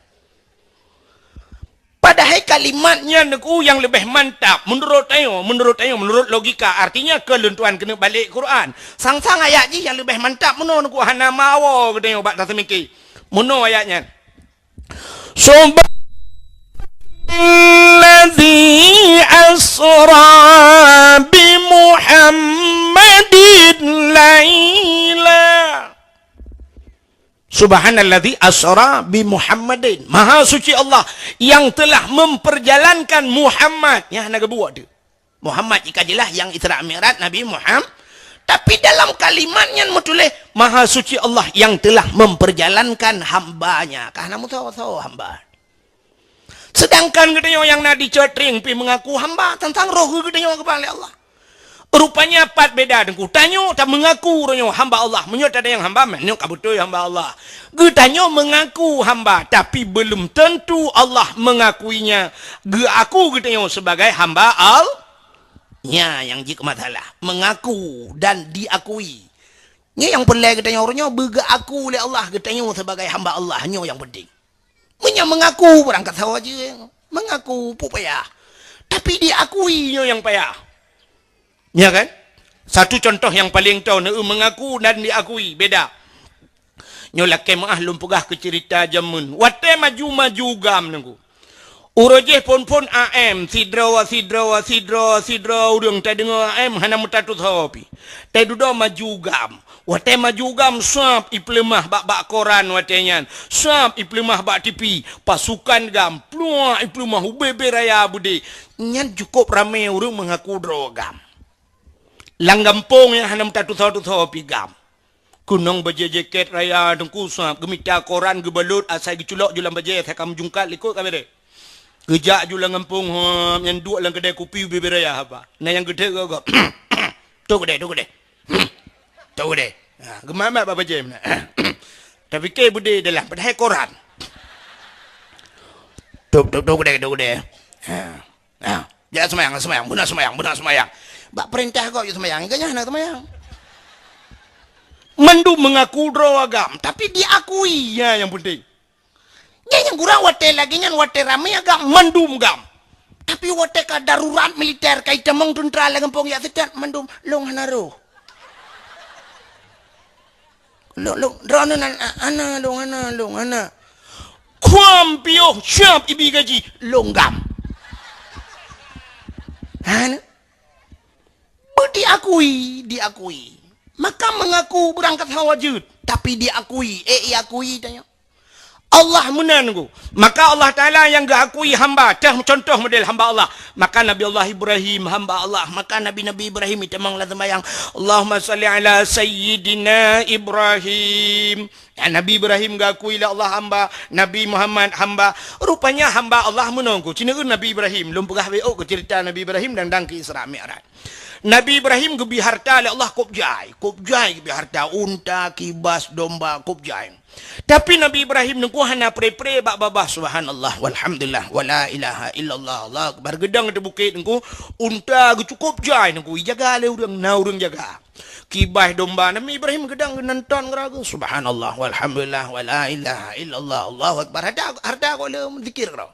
Padahai kalimat nyan nungku nyang leubeh mantap meunurot tanyoe, meunurot tanyoe, meunurot logika, artinya keu lôn tuan keuneuk balek Quran. Sang-sang ayat jih nyang leubeh mantap meunoe nungku hana meuwoe geutanyoe bak taseumiké. Meunoe ayat nyan. Subhanalladzi asra bi Muhammadin laila. Subhanalladzi asra bi Muhammadin. Maha suci Allah yang telah memperjalankan Muhammad. Nyan hana geubuet tu. Muhammad jika jeulaih nyang Isra Mi'raj Nabi Muhammad. Tapi dalam kalimat nyan meutuléh, Maha suci Allah yang telah memperjalankan hamba-Nya. Ka hana meusoe-soe hamba. Seudangkan geutanyoe nyang na di Cot Trieng pih meungaku hamba, teuntang roh geutanyoe geuba lé Allah. Rupanya pat beda Teungku. Tanyoe ta meungaku uroe nyoe hamba Allah. Meunyoe ta nyang hamba, meunyoe ka beutôi hamba Allah. Geutanyoe meungaku hamba, tapi belum tentu Allah mengakuinya. Geuaku geutanyoe sebagai hamba Allah. Nya nyang jeuet keu masalah. Meungaku dan diakui. Nyoe nyang peureulée geutanyoe uroe nyoe, beugeuaku lé Allah geutanyoe sebagai hamba Allah. Nyoe nyang penting. Meunyoe meungaku barang kasoe jeuet, meungaku peue payah. Tapi diakui nyoe nyang payah. Ya kan? Satu contoh nyang paleng toe, neu meungaku dan diakui, beda. Nyoe lakée meuáh lôn peugah keu ceurita jameun. Watée maju-maju GAM Teungku. Uroe jih phon-phon A M, sidroe, sidroe, sidroe, sidroe ureuëng tadeungoe A M hana meutatusoe pih. Tadudoe maju GAM. Watée maju GAM swab ipeuleumah bak-bak koran watée nyan. Swab ipeuleumah bak T V. Pasukan GAM pluak ipeuleumah ubé-bé raya beudé. Nyan cukôp ramé ureuëng meungaku droe GAM. Lam gampông nyang hana meutatusoe-tusoe pih GAM. Keunong bajée jakét raya Teungku swab, geumita koran geubalot asai geuculok ju lam bajée asai ka meujungkat likot ka bereh. Geujak ju lam gampông, hom, nyan duek lam keudée kupi ubé-bé raya haba. Na nyang geuthek gop-gop. Tok keudée, tok keudée. Tok keudée. Ha, geumat-mat bak bajée meunan. Tapike beudé dalam padahai koran. Tok, tok, tok keudée, tok keudée. Ha. Ha. Jak seumayang, seumayang, beuna seumayang, beuna seumayang. Bak peurintah gob jak seumayang, ingat nyan hana seumayang. Mandum meungaku droe GAM, tapi diakui, ya, nyang penting. Nyan nyang kurang watée lagée nyan, watée ramé GAM, mandum GAM. Tapi watée ka darurat militer, ka itamong teuntra lam gampông jak seutôt, mandum lôn hana roh. Lôn, lôn, droeneuh nan, a-, hana, lôn hana, lôn hana. Khuam piôh siab ibi gaji, lôn GAM. Hana. Beu diakui, diakui. Maka meungaku beurangkat hawa jeuet, tapi diakui, eh, iakui tanyoe. Allah meunan Teungku. Maka Allah Taala nyang geuakui hamba, teuh contoh model hamba Allah. Maka Nabi Allah Ibrahim hamba Allah, maka nabi-nabi Ibrahim itamong lam seumayang, "Allahumma salli ala sayyidina Ibrahim." Ya, Nabi Ibrahim geuakui lé Allah hamba, Nabi Muhammad hamba. Rupanya hamba Allah meunan Teungku. Ci neueu Nabi Ibrahim, lôn peugah W O keu ceurita Nabi Ibrahim dan, dan keu Isra Mi'raj. Nabi Ibrahim geubri harta lé Allah kôb jai, kôb jai geubri harta, unta, kibas, domba, kôb jai. Tapi Nabi Ibrahim Teungku hana pre-pre bak babah, subhanallah, walhamdulillah, wala ilaha illallah, Allahu akbar. Geudong di bukét Teungku, unta geucukôp jai Teungku, ijaga lé ureuëng, na ureuëng jaga. Kibas domba, Nabi Ibrahim geudong geunonton geuragu, subhanallah, walhamdulillah, wala ilaha illallah, Allahu akbar. Harta, harta gohlom zikir keudroe.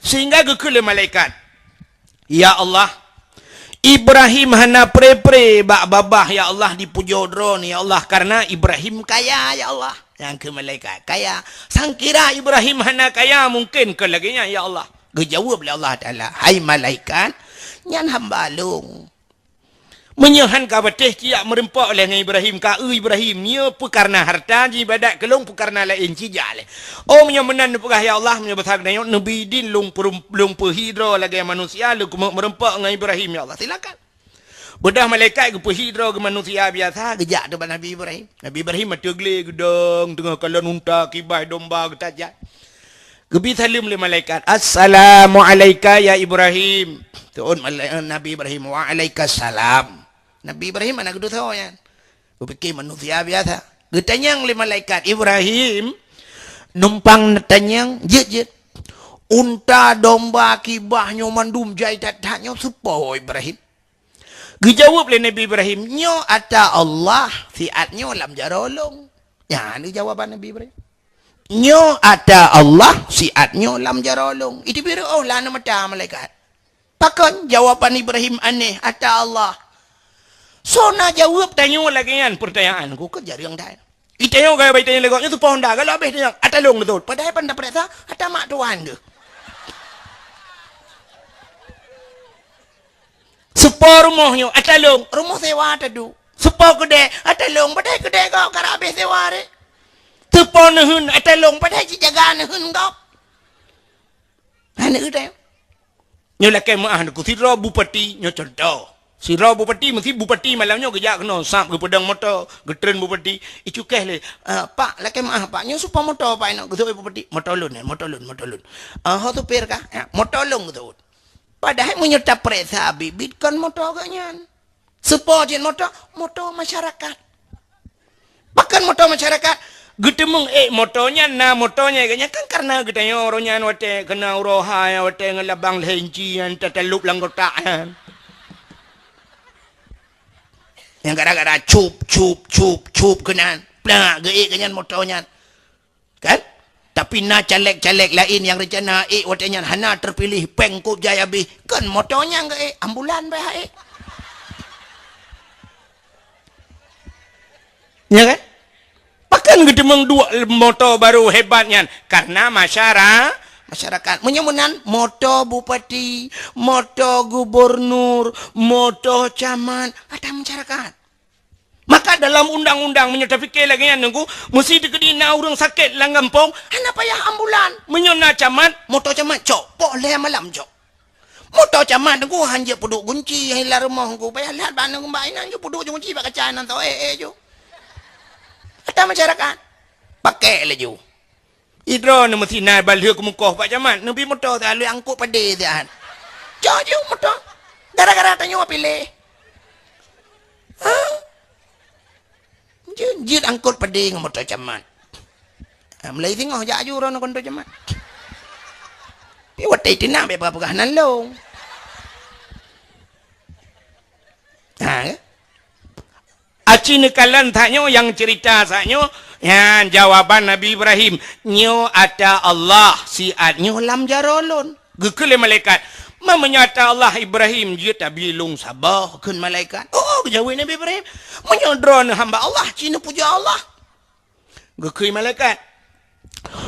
Sehingga geukheun lé malaikat, "Ya Allah, Ibrahim hana pre-pre bak babah, ya Allah, dipujoe Droeneuh, ya Allah, karena Ibrahim kaya, ya Allah." Nyang keu malaikat, "Kaya. Sangkira Ibrahim hana kaya, mungkin kon lagée nyan, ya Allah." Geujaweueb lé Allah Taala, "Hai malaikat, nyan hamba lôn. Meunyoe han ka patéh, ci jak meureumpok lé ngon Ibrahim, ka eu Ibrahim, nyoe peukarna harta jiibadat keu lôn, peukarna laén ci jak lé." Oh, meunyoe meunan neupeugah, "Ya Allah, meunyoe basa geutanyoe, neubi idin lôn peurum-, lôn peuhi droe lagée manusia, lôn keumeuk meureumpok ngon Ibrahim, ya Allah." Silakan. Beudôh malaikat geupeuhi droe geumanusia biasa, geujak teuk bak Nabi Ibrahim. Nabi Ibrahim ateueh glé geudong, teungoh kalon unta, kibas domba geutajak. Geubi saleuem lé malaikat, "Assalamu alaika ya Ibrahim." Teuôt malai-, Nabi Ibrahim, "Wa alaika salam." Nabi Ibrahim hana geutusoe nyan. Geupike manusia biasa. Geutanyong lé malaikat, "Ibrahim, numpang neutanyong, jeuet, jeuet. Unta, domba, kibas nyoe mandum jai that-that nyoe soe po Ibrahim?" Geujaweueb lé Nabi Ibrahim, "Nyoe ata Allah, siat nyoe lam jaroe lôn." Nyan jawaban Nabi Ibrahim. "Nyoe ata Allah, siat nyoe lam jaroe lôn." Iteubiet reuôh lam mata malaikat. Pakon jawaban Ibrahim aneh, "Ata Allah"? Soe na jaweueb tanyoe lagée nyan peurtanyaan, ku keu jareueng that. Itanyong gaya bai tanyong lé gob nyoe soe po honda, galak abéh tanyong, "Ata lôn beutôi." Padahai pan tapeuriksa, ata mak tuan geuh. Soe po rumoh nyoe, "Ata lôn." Rumoh sewa taduek. Soe po keudée, "Ata lôn." Padahai keudée gob karab habéh sewa ré. Soe po neuheun, "Ata lôn." Padahai cit jaga neuheun gob. Hana eu tanyong. Nyoe lakée meuáh Teungku, sidroe bupati, nyoe contoh. Sidroe bupati, meusi bupati malam nyoe geujak keunoe, sab geupeudong moto, geutreun bupati, icukéh lé, "Eh, Pak, lakée meuáh, Pak, nyoe soe po moto, Pak, inong?" Geuseuôt bupati, "Moto lôn, eh, moto lôn, moto lôn." "Eh, ho supir kah?" "Ya, moto lôn," geuseuôt. Padahai meunyoe tapeuriksa biet-biet kon moto geuh nyan. Soe po jeuet moto? Moto masyarakat. Pakon moto masyarakat? Geuteumeung ék moto nyan, na moto nyan, nyan kan kareuna geutanyoe uroe nyan watée keunong uroe hai, watée ngon labang lhée inci nyan tatalop lam kotak nyan. Nyang gara-gara cup, cup, cup, cup keunan. Plak, geuék keunan moto nyan. Kan? Tapi na caleg-caleg laén nyang reuncana ék watée nyan hana teupiléh, péng kôb jai habéh. Kon moto nyan geuék, ambulan beh ék. Ya kan? Pakon geuteumeung duek moto barô hebat nyan? Kareuna masyara-, masyarakat. Meunyoe meunan, moto bupati, moto gubernur, moto camat, ata masyarakat. Maka dalam undang-undang, meunyoe tapike lagée nyan, Teungku, meusti teukeudi na ureuëng sakét lam gampông, hana payah ambulan. Meunyoe na camat, moto camat cok, poh lhée malam cok. Moto camat, Teungku, han jeuet peuduek gunci, han lam rumoh, Teungku, payah lhat bak aneuk bak inan ju peuduek ju gunci bak kaca inan tho, eh, eh, ju. Ata masyarakat, pakai laju. Idroe neuh meusinan ban lheueh keumukoh bak camat, neubi moto siat, lheueh angkot padé siat. Cok ju moto. Gara-gara tanyoe piléh. Ha? Jeuet, jeuet angkot padé ngon moto camat. Ha, mulai singoh jak aju droeneuh ngon moto camat. Pi watée teunak bék peugah-peugah nan lông. Ha, ya? Aci neukalon that nyoe nyang ceurita saat nyoe, nyan jawaban Nabi Ibrahim, "Nyoe ata Allah, siat nyoe lam jaroe lôn." Geukheun lé malaikat, "Ma meunyoe ata Allah Ibrahim, jeuet tabi lôn saboh," kheun malaikat. "Oh," geujaweueb Nabi Ibrahim, "meunyoe droeneuh hamba Allah, ci neupuja Allah." Geukheun malaikat,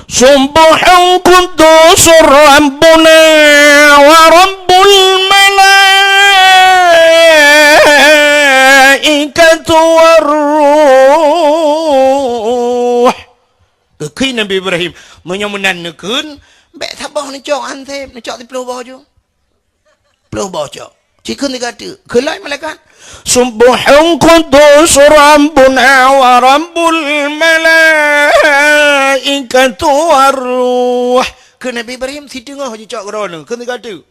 "Subbuhun Quddus Rabbuna wa Rabbul Malaikatu war Ruh." Geukheun Nabi Ibrahim, "Meunyoe meunan neukheun, bék saboh neucok anseb, neucok siplôh boh ju." Ploh boh cok. Ci kheun siga teuk. Kheun lom malaikat, "Subbuhun Quddus Rabbuna wa Rabbul Malaikatu war Ruh." Kheun Nabi Ibrahim, "Siteungoh jicok droeneuh." Kheun siga teuk.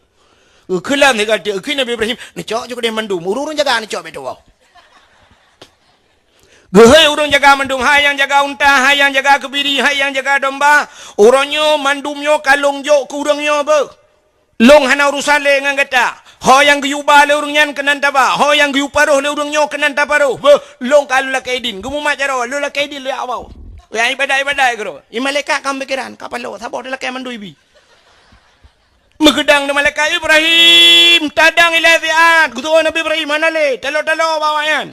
Kheun lom siga teuk. Kheun Nabi Ibrahim, "Neucok ju keudeh mandum. Ureuëng-ureuëng jaga neucok bék tuwoe." Geuhôi ureuëng jaga mandum, hai nyang jaga unta, hai nyang jaga keubiri, hai nyang jaga domba. Uroe nyoe mandum nyoe ka lôn jok keu ureuëng nyoe beuh. Lôn hana urusan lé ngon gata. Ho nyang geuyue ba lé ureuëng nyan keunan taba, ho nyang geuyue paroh lé ureuëng nyoe keunan taparoh. Beuh, lôn ka lôn lakée idin. Geumumat jaroe, lôn lakée idin lé awai. Nyang iébadat-iébadat keudroe. Di malaikat ka meupikéran, ka paloe, saboh talakée mandum ibi. Meugeudang di malaikat, "Ibrahim, tadang ilée siat." Geuteupeue Nabi Ibrahim, "Hana lé, taloe-taloe bak awaknyan."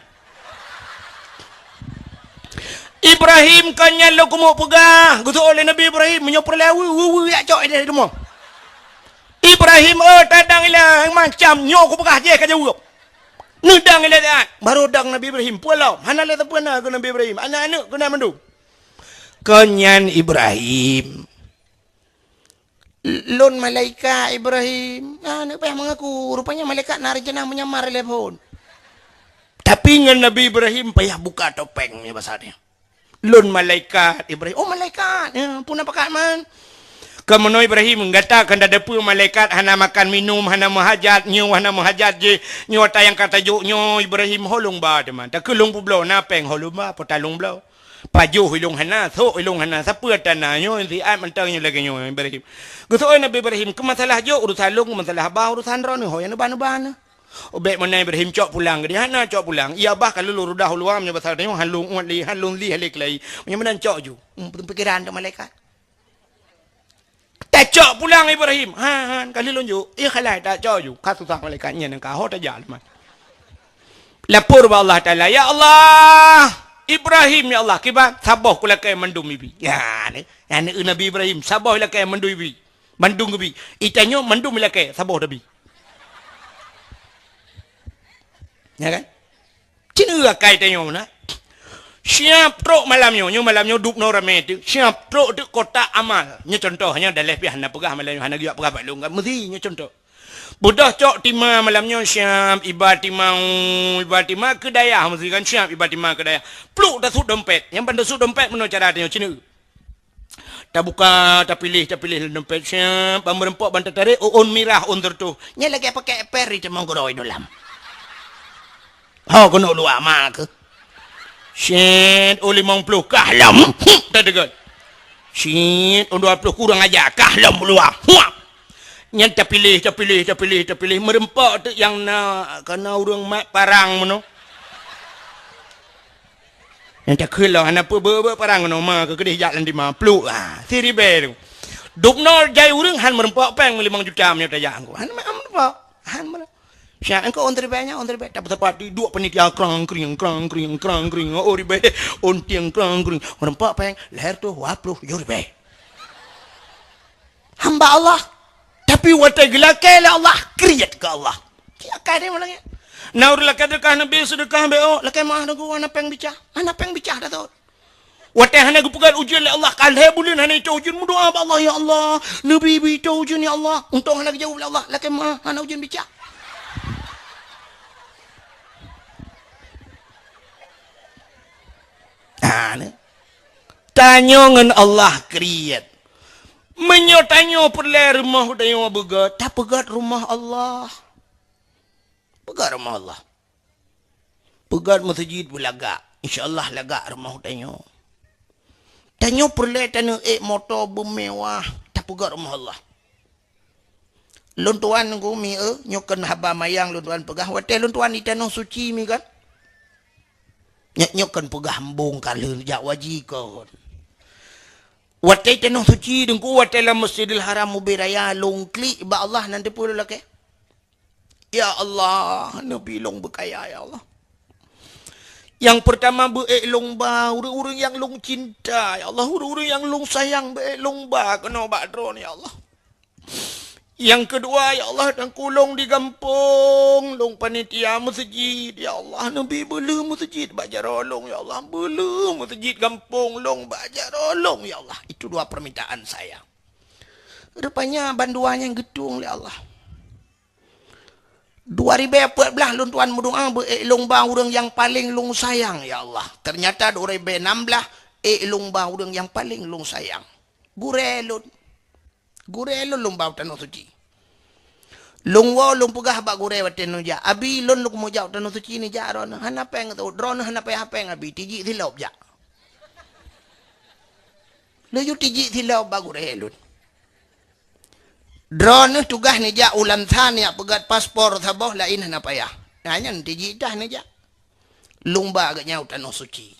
"Ibrahim, kon nyan lôn keumeung peugah," geuteupeue lé Nabi Ibrahim, "meunyoe peureulée weu, weu, weu, jak cok ideh di rumoh." "Ibrahim, eh, tadang ilée macam nyoe kupeugah jih ka jaweueb. Neudang ilée siat." Barô dang Nabi Ibrahim, peue lom, hana lé sapeue na keu Nabi Ibrahim, aneuëk-aneuëk keunan mandum. "Kon nyan Ibrahim." "Lôn malaikat Ibrahim." Ah, aneuk payah meungaku. Rupanya malaikat na rencana menyamar lé phon. Tapi ngon Nabi Ibrahim payah buka topeng nyoe basa nyoe. "Lôn malaikat Ibrahim." "Oh, malaikat. Ya, peue na pakat man?" "Kamoe Ibrahim, gata kan tadeue peue malaikat hana makan minum, hana meuhajat, nyoe hana meuhajat jih. Nyoe ata nyang ka tajok nyoe Ibrahim, ho lôn ba teuma. Takheun lôn peubloe, na péng ho lôn ba, peutalong bloe. Pajoh ilôn hana, sôk ilôn hana, sapeue ata na nyoe siat mantong nyoe lagée nyoe Ibrahim." Geuteupeue Nabi Ibrahim, "Keu masalah jok urusan lôn, keu masalah ba urusan droeneuh, ho nyang neuba-neuba neuh." Ubek meunan Ibrahim cok pulang, geuh hana cok pulang. Iya bah ka lôn rudah uluwa meunyoe basa tanyoe han lôn uet lé, han lôn lih lé keulai. Meunyoe meunan cok ju. Hmm, pikiran tu malaikat. Tacok pulang Ibrahim. Ha, ha, ka lheueh lôn jok. Ié khalai tacok ju. Ka susah malaikat nyan ka ho tajak leumah. Lapor bak Allah Taala, "Ya Allah, Ibrahim ya Allah, kiban saboh kulakée mandum ibi." Ya, ni. Aneuk Nabi Ibrahim saboh ilakée mandum ibi. Mandum geubi. Itanyoe mandum ilakée saboh tabi. Ya kan? Cina akai tanyoe na. Siap trok malam nyoe, nyoe malam nyoe dub noe ramé teuk. Siap trok teuk kotak amal. Nyoe contoh nyoe daleh pih hana peugah malam nyoe, hana geujak peugah bak lôn kan. Meusi nyoe contoh. Beudôh cok tima malam nyoe siap iba tima, iba tima keu dayah meusi kan siap iba tima keu dayah. Pluk tasut dompet. Nyang ban tasut dompet meunoe cara tanyoe cina. Tabuka, tapiléh, tapiléh lam dompet, siap, ban meureumpok, ban tatarek, ôn mirah, ôn seureutôh. Nyan lagée pakai eper di teumong keudroe dolam. Ho keuneuk luwa ma keuh. Syit, oh limong ploh kah lom. Teudeungon. Syit, oh dua ploh kurang aja kah lom luwa. Huap. Nyan tapiléh, tapiléh, tapiléh, tapiléh. Meureumpok teuk nyang na, kana ureuëng mat parang meunoe. Nyang takheun lom hana peue, beu-beu parang meunoe, ma keuh keudeh jak lam dima, pluek, ah, siribèe tu. Dubnoe jai ureuëng han meureumpok péng limong juta meunyoe tajak angku. Han meureumpok, han meureumpok. Siat engkau on ribèe nyan, on ribèe. Tapi tepat di dua panitia krang kring, krang kring, krang kring. Oh ribèe, on tieng krang kring. Meureumpok péng, lahé tu dua ploh tujoh ribèe. Hamba Allah. Tapi watèe geulakèe lé Allah, kriet keu Allah. Siat ka deh malam nyan. Na ureuëng lakèe deukah Nabi seudeukah bèk, oh, lakèe meuah deungon hana péng bicah. Hana péng bicah dah tu. Watèe hana geupeugöt ujeuen lé Allah, ka lhèe buleuen hana itoe ujeuen, meudoa bak Allah, "Ya Allah, neubi bri itoe ujeuen, ya Allah." Untông hana geujaweueb lé Allah, lakèe meuah hana ujeuen bicah. Ha, ni. Tanyoe ngon Allah kriet. Meunyoe tanyoe peureulèe rumoh tanyoe beugöt, tapeugöt rumoh Allah. Peugöt rumoh Allah. Peugöt meuseujid beulagak. Insya Allah lagak rumoh tanyoe. Tanyoe peureulèe taneuk ék moto beumewah, tapeugöt rumoh Allah. Lôn tuan nunggu mi eu, nyoe kheun haba mayang lôn tuan peugah. Watèe lôn tuan di Tanoh Suci mi kan? Nyoe, nyoe kheun peugah embong ka lheueh jak waji kon. Watèe Tanoh Suci deungku, watèe lam Masjidil Haram ubé raya lôn klik bak Allah nan teupeue lôn lakèe. Ya Allah, neubi lôn beukaya, ya Allah. Nyang peurtama beu ék lôn ba ureuëng-ureuëng nyang lôn cinta, ya Allah, ureuëng-ureuëng nyang lôn sayang beu ék lôn ba keunoe bak Droeneuh, ya Allah. Nyang keudua, ya Allah, tangkulông di gampông lôn panitia meuseujid, ya Allah, neubi beuleueh meuseujid bak jaroe lôn, ya Allah, beuleueh meuseujid gampông lôn bak jaroe lôn, ya Allah. Itu dua permintaan saya. Rupanya bandua nyang geutueng lé Allah. Dua ribèe peuet blah lôn tuan meudoa beu ék lôn ba ureuëng nyang paleng lôn sayang, ya Allah. Ternyata dua ribèe nam blah ék lôn ba ureuëng nyang paleng lôn sayang. Gurèe lôn. Gurèe lôn lôn ba u Tanoh Suci. Lôn woe lôn peugah bak gurèe watèe neujak, "Abi, lôn lôn meujak u Tanoh Suci neujak droeneuh. Hana péng teuôt, droeneuh hana payah péng, Abi. Tijik silop jak." Laju tijik silop bak gurèe lôn. Droeneuh tugaih neujak u Lansa neujak peugöt paspor saboh, laén hana payah. Nah, nyan tijik dah neujak. Lôn ba geuhnyan u Tanoh Suci.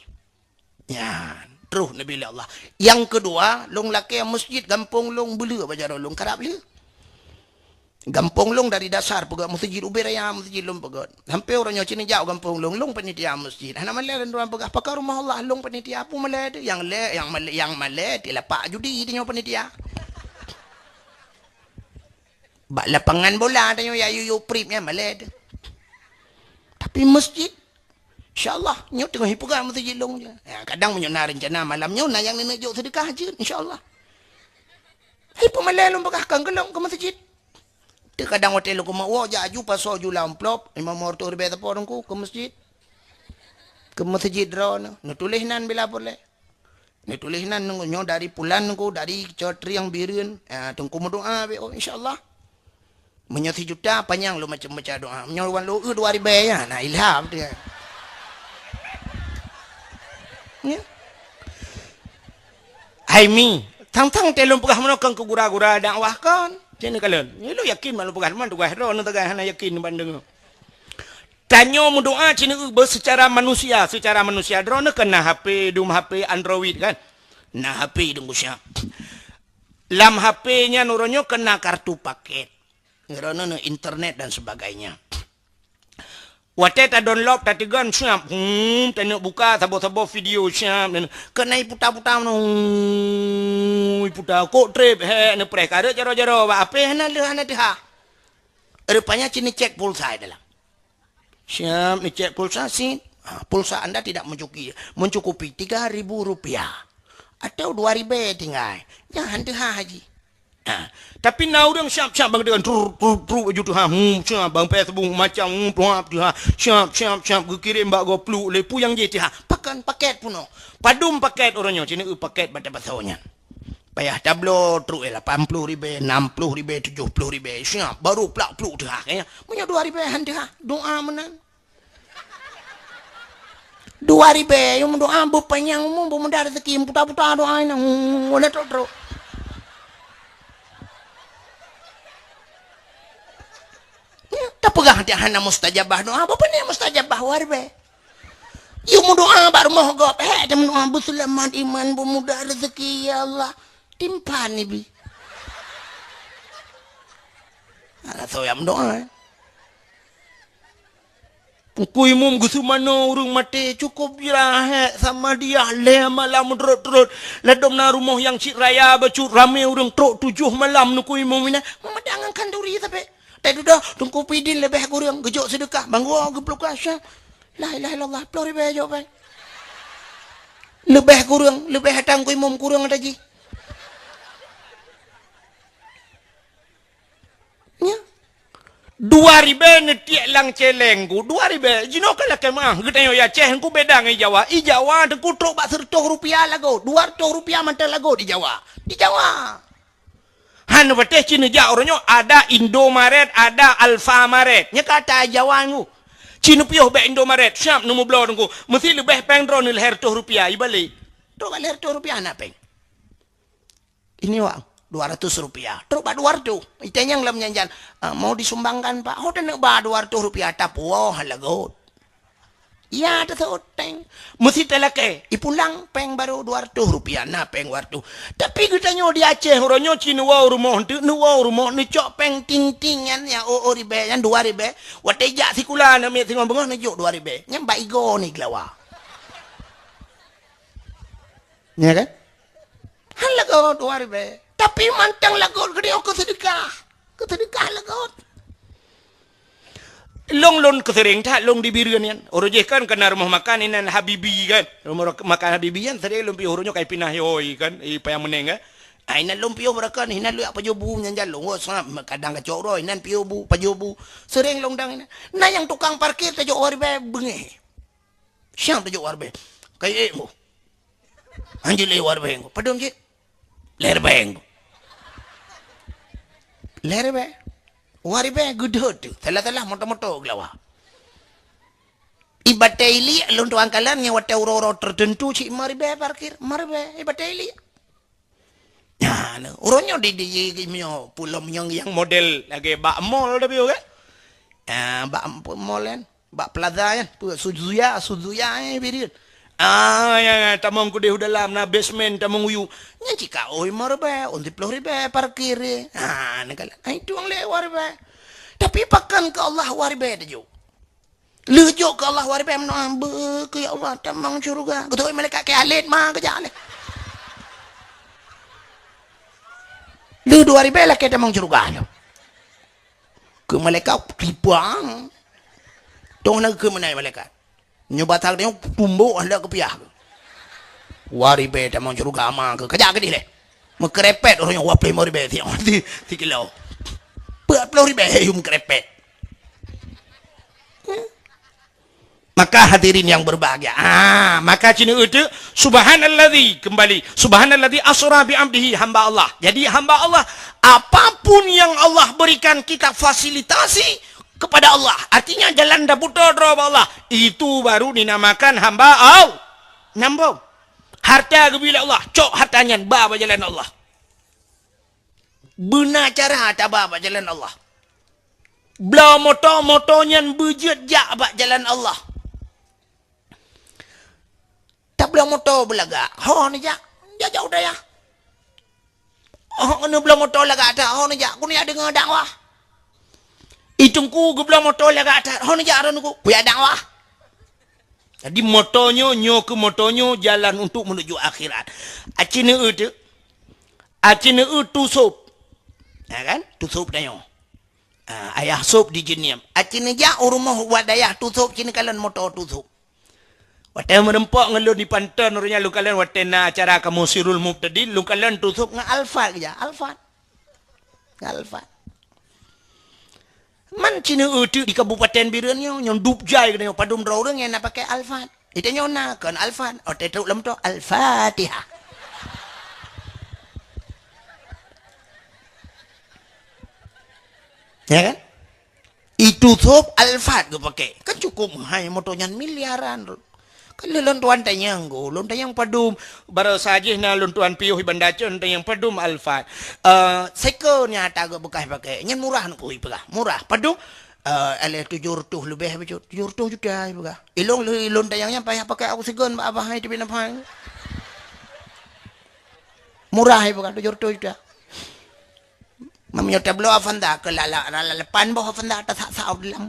Nyan, troh neubi lé Allah. Nyang keudua, lôn lakèe meuseujid gampông lôn beuleueh bak jaroe lôn karab lheueh. Gampông lôn dari dasar peugöt meuseujid ubé raya meuseujid lôn peugöt. Sampoe uroe nyoe ci neujak u gampông lôn, lôn panitia meuseujid. Hana malèe lôn droe peugah, "Pakon rumoh Allah lôn panitia?" Peue malèe teuh? Nyang lé, nyang malèe, nyang malèe tilapak judi tanyoe panitia. Bak lapangan bola tanyoe ya yuyu prip nyan malèe teuh. Tapi meuseujid, insya Allah, nyoe teungoh ipeugah meuseujid lôn je. Ya, kadang meunyoe na reuncana malam nyoe na nyang neuneuk jok seudeukah jeuet, insya Allah. Hai peumalèe lôn peugah kan keu lôn keu meuseujid. Teukadang watèe lôn keumeung woe jak aju pasoe ju lam amplop, limong reutôh ribèe sapo teungku keu meuseujid. Keu meuseujid droeneuh, neutuléh nan bila peureulèe. Neutuléh nan nyoe dari Pulan teungku, dari Cotriang Bireuen. Ah, teungku meudoa bèk, oh, insya Allah. Meunyoe sijuta panyang lôn macam baca doa. Meunyoe wan lôn eu dua ribèe ya, na ilham tu ya. Ya. Hai mi, tang-tang teh lôn peugah meunoe kon keu gura-gura dakwah kon. Cen kalon. Nyoe lôn yakin mak lôn peugah teuma tugaih droeneuh tagai hana yakin bandeng. Tanyoe meudoa cit neueu beu seucara manusia, seucara manusia. Droeneuh kan na H P, dum H P Android kan? Na H P dum gusya. Lam H P nyan uroe nyoe kan na kartu paket. Droeneuh na internet dan sebagainya. Watèe ta download, ta teugon siap. Hmm, taneuk buka saboh-saboh video siap. Dan keunan iputa-puta meunoe. Hmm, iputa kok treb, he, neupreh kareuet jaroe-jaroe bak H P hana leuh hana teuhah. Rupanya cit neucek pulsa di dalam. Siap neucek pulsa cit. Ha, pulsa anda tidak mencukupi, mencukupi tiga ribu rupiah. Atau dua ribèe tinggai. Nyan han teuhah haji. Ha, tapi na ureueng siap-siap bang deungon truk truk truk laju teuhah. Hmm, siap bang Facebook macam, hmm, tuha teuhah. Siap siap siap geukirém bak gob pluek lé peue nyang jih teuhah. Pakon paket peunoh. Padum paket uroe nyoe, cit neueu paket bak tapasoe nyan. Payah tabloe trok, eh, lapan ploh ribèe, nam ploh ribèe, tujoh ploh ribèe. Siap, baru plak pluek teuhah, eh. Meunyoe dua ribèe han teuhah, doa meunan. Dua ribèe, yue meudoa beupanyang umu, beumudah rezeki, puta-puta doa nyan, hmm, udah trok-trok. Tapeugah dak hana mustajabah doa, apa ni mustajabah dua ribèe? Yue meudoa bak rumoh gob, hèk, dan meudoa beuseulamat iman, beumudah rezeki, ya Allah. Timpan ibi. Hana soe nyang meudoa, eh. Teungku Imum geuseumanoe ureueng maté, cukôp jirahat sama dia lhèe malam meurot-rot. Ladôm na rumoh nyang cit raya bacut, ramé ureueng trok tujoh malam Teungku Imum inan. Meumada ngon khanduri sabe. Teududoh Teungku Pidin leubeh kureueng geujok seudeukah, banggua geupluka syah. La ilaha illallah, ploh ribèe jok bai. Leubeh kureueng, leubeh ata Teungku Imum kureueng ata jih. Nya. Dua ribèe neutiek lam cèlèng ku, dua ribèe. Jinoe ka lakèe meuah, geutanyoe ya Aceh ku beda ngon i Jawa. I Jawa Teungku trok bak seureutôh rupiah lagot, dua reutôh rupiah mantong lagot i Jawa. Di Jawa. Hana patéh ci neujak uroe nyoe ada Indomaret, ada Alfamaret. Nyan ka ata Jawa nyoe. Ci neupiôh bèk Indomaret, siap neumeubloe Teungku. Meusti leubeh pèng droeneuh lhèe reutôh rupiah, ibalek. Trok bak lhèe reutôh rupiah na pèng. Ini wak, dua ratus rupiah. Trok bak dua reutôh. Itanyong lam janjan, "Ah, mau disumbangkan, Pak?" Ho taneuk ba dua reutôh rupiah, tapuwoh lagot. Ya, teuseuôt péng. Meusti talakèe, ipulang péng barô dua reutôh rupiah, na péng dua reutôh. Tapi geutanyoe di Aceh, uroe nyoe ci neuwoe rumoh, neuwoe rumoh, neucok péng ting-ting nyan, ya, o, o ribèe, nyan dua ribèe. Watèe jak sikula, aneuk miet singoh beungoh, neujok dua ribèe. Nyan bak igoe ni geulawa. Ya kan? Han lagot dua ribèe. Tapi mantong lagot geutanyoe keu seudeukah. Keu seudeukah lagot. Lôn, lôn keuseureng that lôn di Bireuen nyan. Uroe jih kan keunan rumoh makan inan Habibi kan. Rumoh makan Habibi nyan seureng lôn piôh uroe nyoe ka ipinah ihôi kan, i Payang Meuneng kan. Ah, inan lôn piôh beurakan, inan lôn jak pajoh bu nyan jan lôn. Oh, seungab, kadang kacok uroe, inan piôh bu, pajoh bu. Seureng lôn dang inan. Na nyang tukang parkir tajok dua ribèe beungèh. Siang tajok dua ribèe. Kayèe ék mu. Hanjeuet lé dua ribèe. Padum cit? Lhèe ribèe. Lhèe ribèe. Dua ribèe geudeuet teuh. Salah-salah moto-moto geulawa. I Batèe Iliek lôn tuan kalon ngon watèe uroe-uroe teuteuntu cit lima ribèe parkir. Lima ribèe i Batèe Iliek. Nyan, uroe nyoe di, di, di, di, meunyoe pulom nyang, nyang model lagèe bak mall dah piôh kan? Ah, bak mall kan? Bak plaza nyan, peue, Suzuya, Suzuya, eh, Bireuen. Ah, ya, ya, tamong keudeh u dalam, na basement, tamong u yup. Nyan cit ka oi lima ribèe, ôn siplôh ribèe parkir, eh. Ah, neukalon. Ai tueng lé dua ribèe. Tapi pakon keu Allah dua ribèe tajok. Lheueh jok keu Allah dua ribèe meunoe, beu keu ya Allah, tamong syeuruga. Geutôi malaikat keu alét ma keujak lé. Lheueh dua ribèe lakèe tamong syeuruga nyoe. Keu malaikat tipang. Dong na keu meunan malaikat. Nyoe batang nyoe tumbok handak keupiah. Dua ribèe tamong syeuruga ma keu kajak keudeh lé. Meukeurepet uroe nyoe dua plôh limong ribèe si, si, si kilo. Dua plôh ribèe yum keurepet. Maka hadirin yang berbahagia. Ah, maka cina itu subhanalladzi kembali. Subhanalladzi asra bi abdihi hamba Allah. Jadi hamba Allah, apapun yang Allah berikan kita fasilitasi kepada Allah. Artinya jalan dah putar droe bak Allah. Itu baru dinamakan hamba Allah. Nambong. Harta geubri lé Allah, cok harta nyan ba bak jalan Allah. Beuna cara taba bak jalan Allah. Bloe moto, moto nyan beujeuet jak bak jalan Allah. Tabloe moto beulagak, ho neujak, jak-jak u dayah. Oh, neubloe moto lagak that, ho neujak, keuneuk jak deungoe dakwah. I teungku geubloe moto lagak that, ho neujak droeneuh, kujak dakwah. Jadi moto nyoe, nyoe keuh moto nyoe jalan untuk menuju akhirat. Aci neueu teuk. Aci neueu Tu Sop. Ya kan? Tu Sop tanyoe. Ah, ayah Sop di Jeunieb. Aci neujak u rumoh bak dayah Tu Sop, ci neukalon moto Tu Sop. Watèe meureumpok ngon lôn di Panton, uroe nyan lôn kalon watèe na acara kamoe Sirul Mubtadin, lôn kalon Tu Sop ngon Alphard keujak. Alphard. Ngon Alphard. Man ci neueu teuk di Kabupaten Bireuen nyoe, nyang dub jai geutanyoe padum droe ureueng nyang na pakai Alphard. Di tanyoe na kon Alphard, oh, teutrok lom tu Al-Fatihah. Ya kan? Itu sop Alphard geupakai. Kan cukup hai moto nyan miliaran. Kalau lôn tuan tanyong go, lôn tanyong padum. Baroesa jih na lôn tuan piôh i Banda Aceh, lôn tanyong padum Alphard. Eh, seko nyata geubeukah pakai. Nyan murah nyoe peugah. Murah. Padum? Eh, alah tujoh reutôh leubeh bacut. Tujoh reutôh juta peugah. Ilôn, ilôn tanyong nyan payah pakai oksigen bak abah hai teubiet nafai. Murah peugah tujoh reutôh juta. Meunyoe tabloe Avanza keu lala, lala lapan boh Avanza tasak-sak u dalam.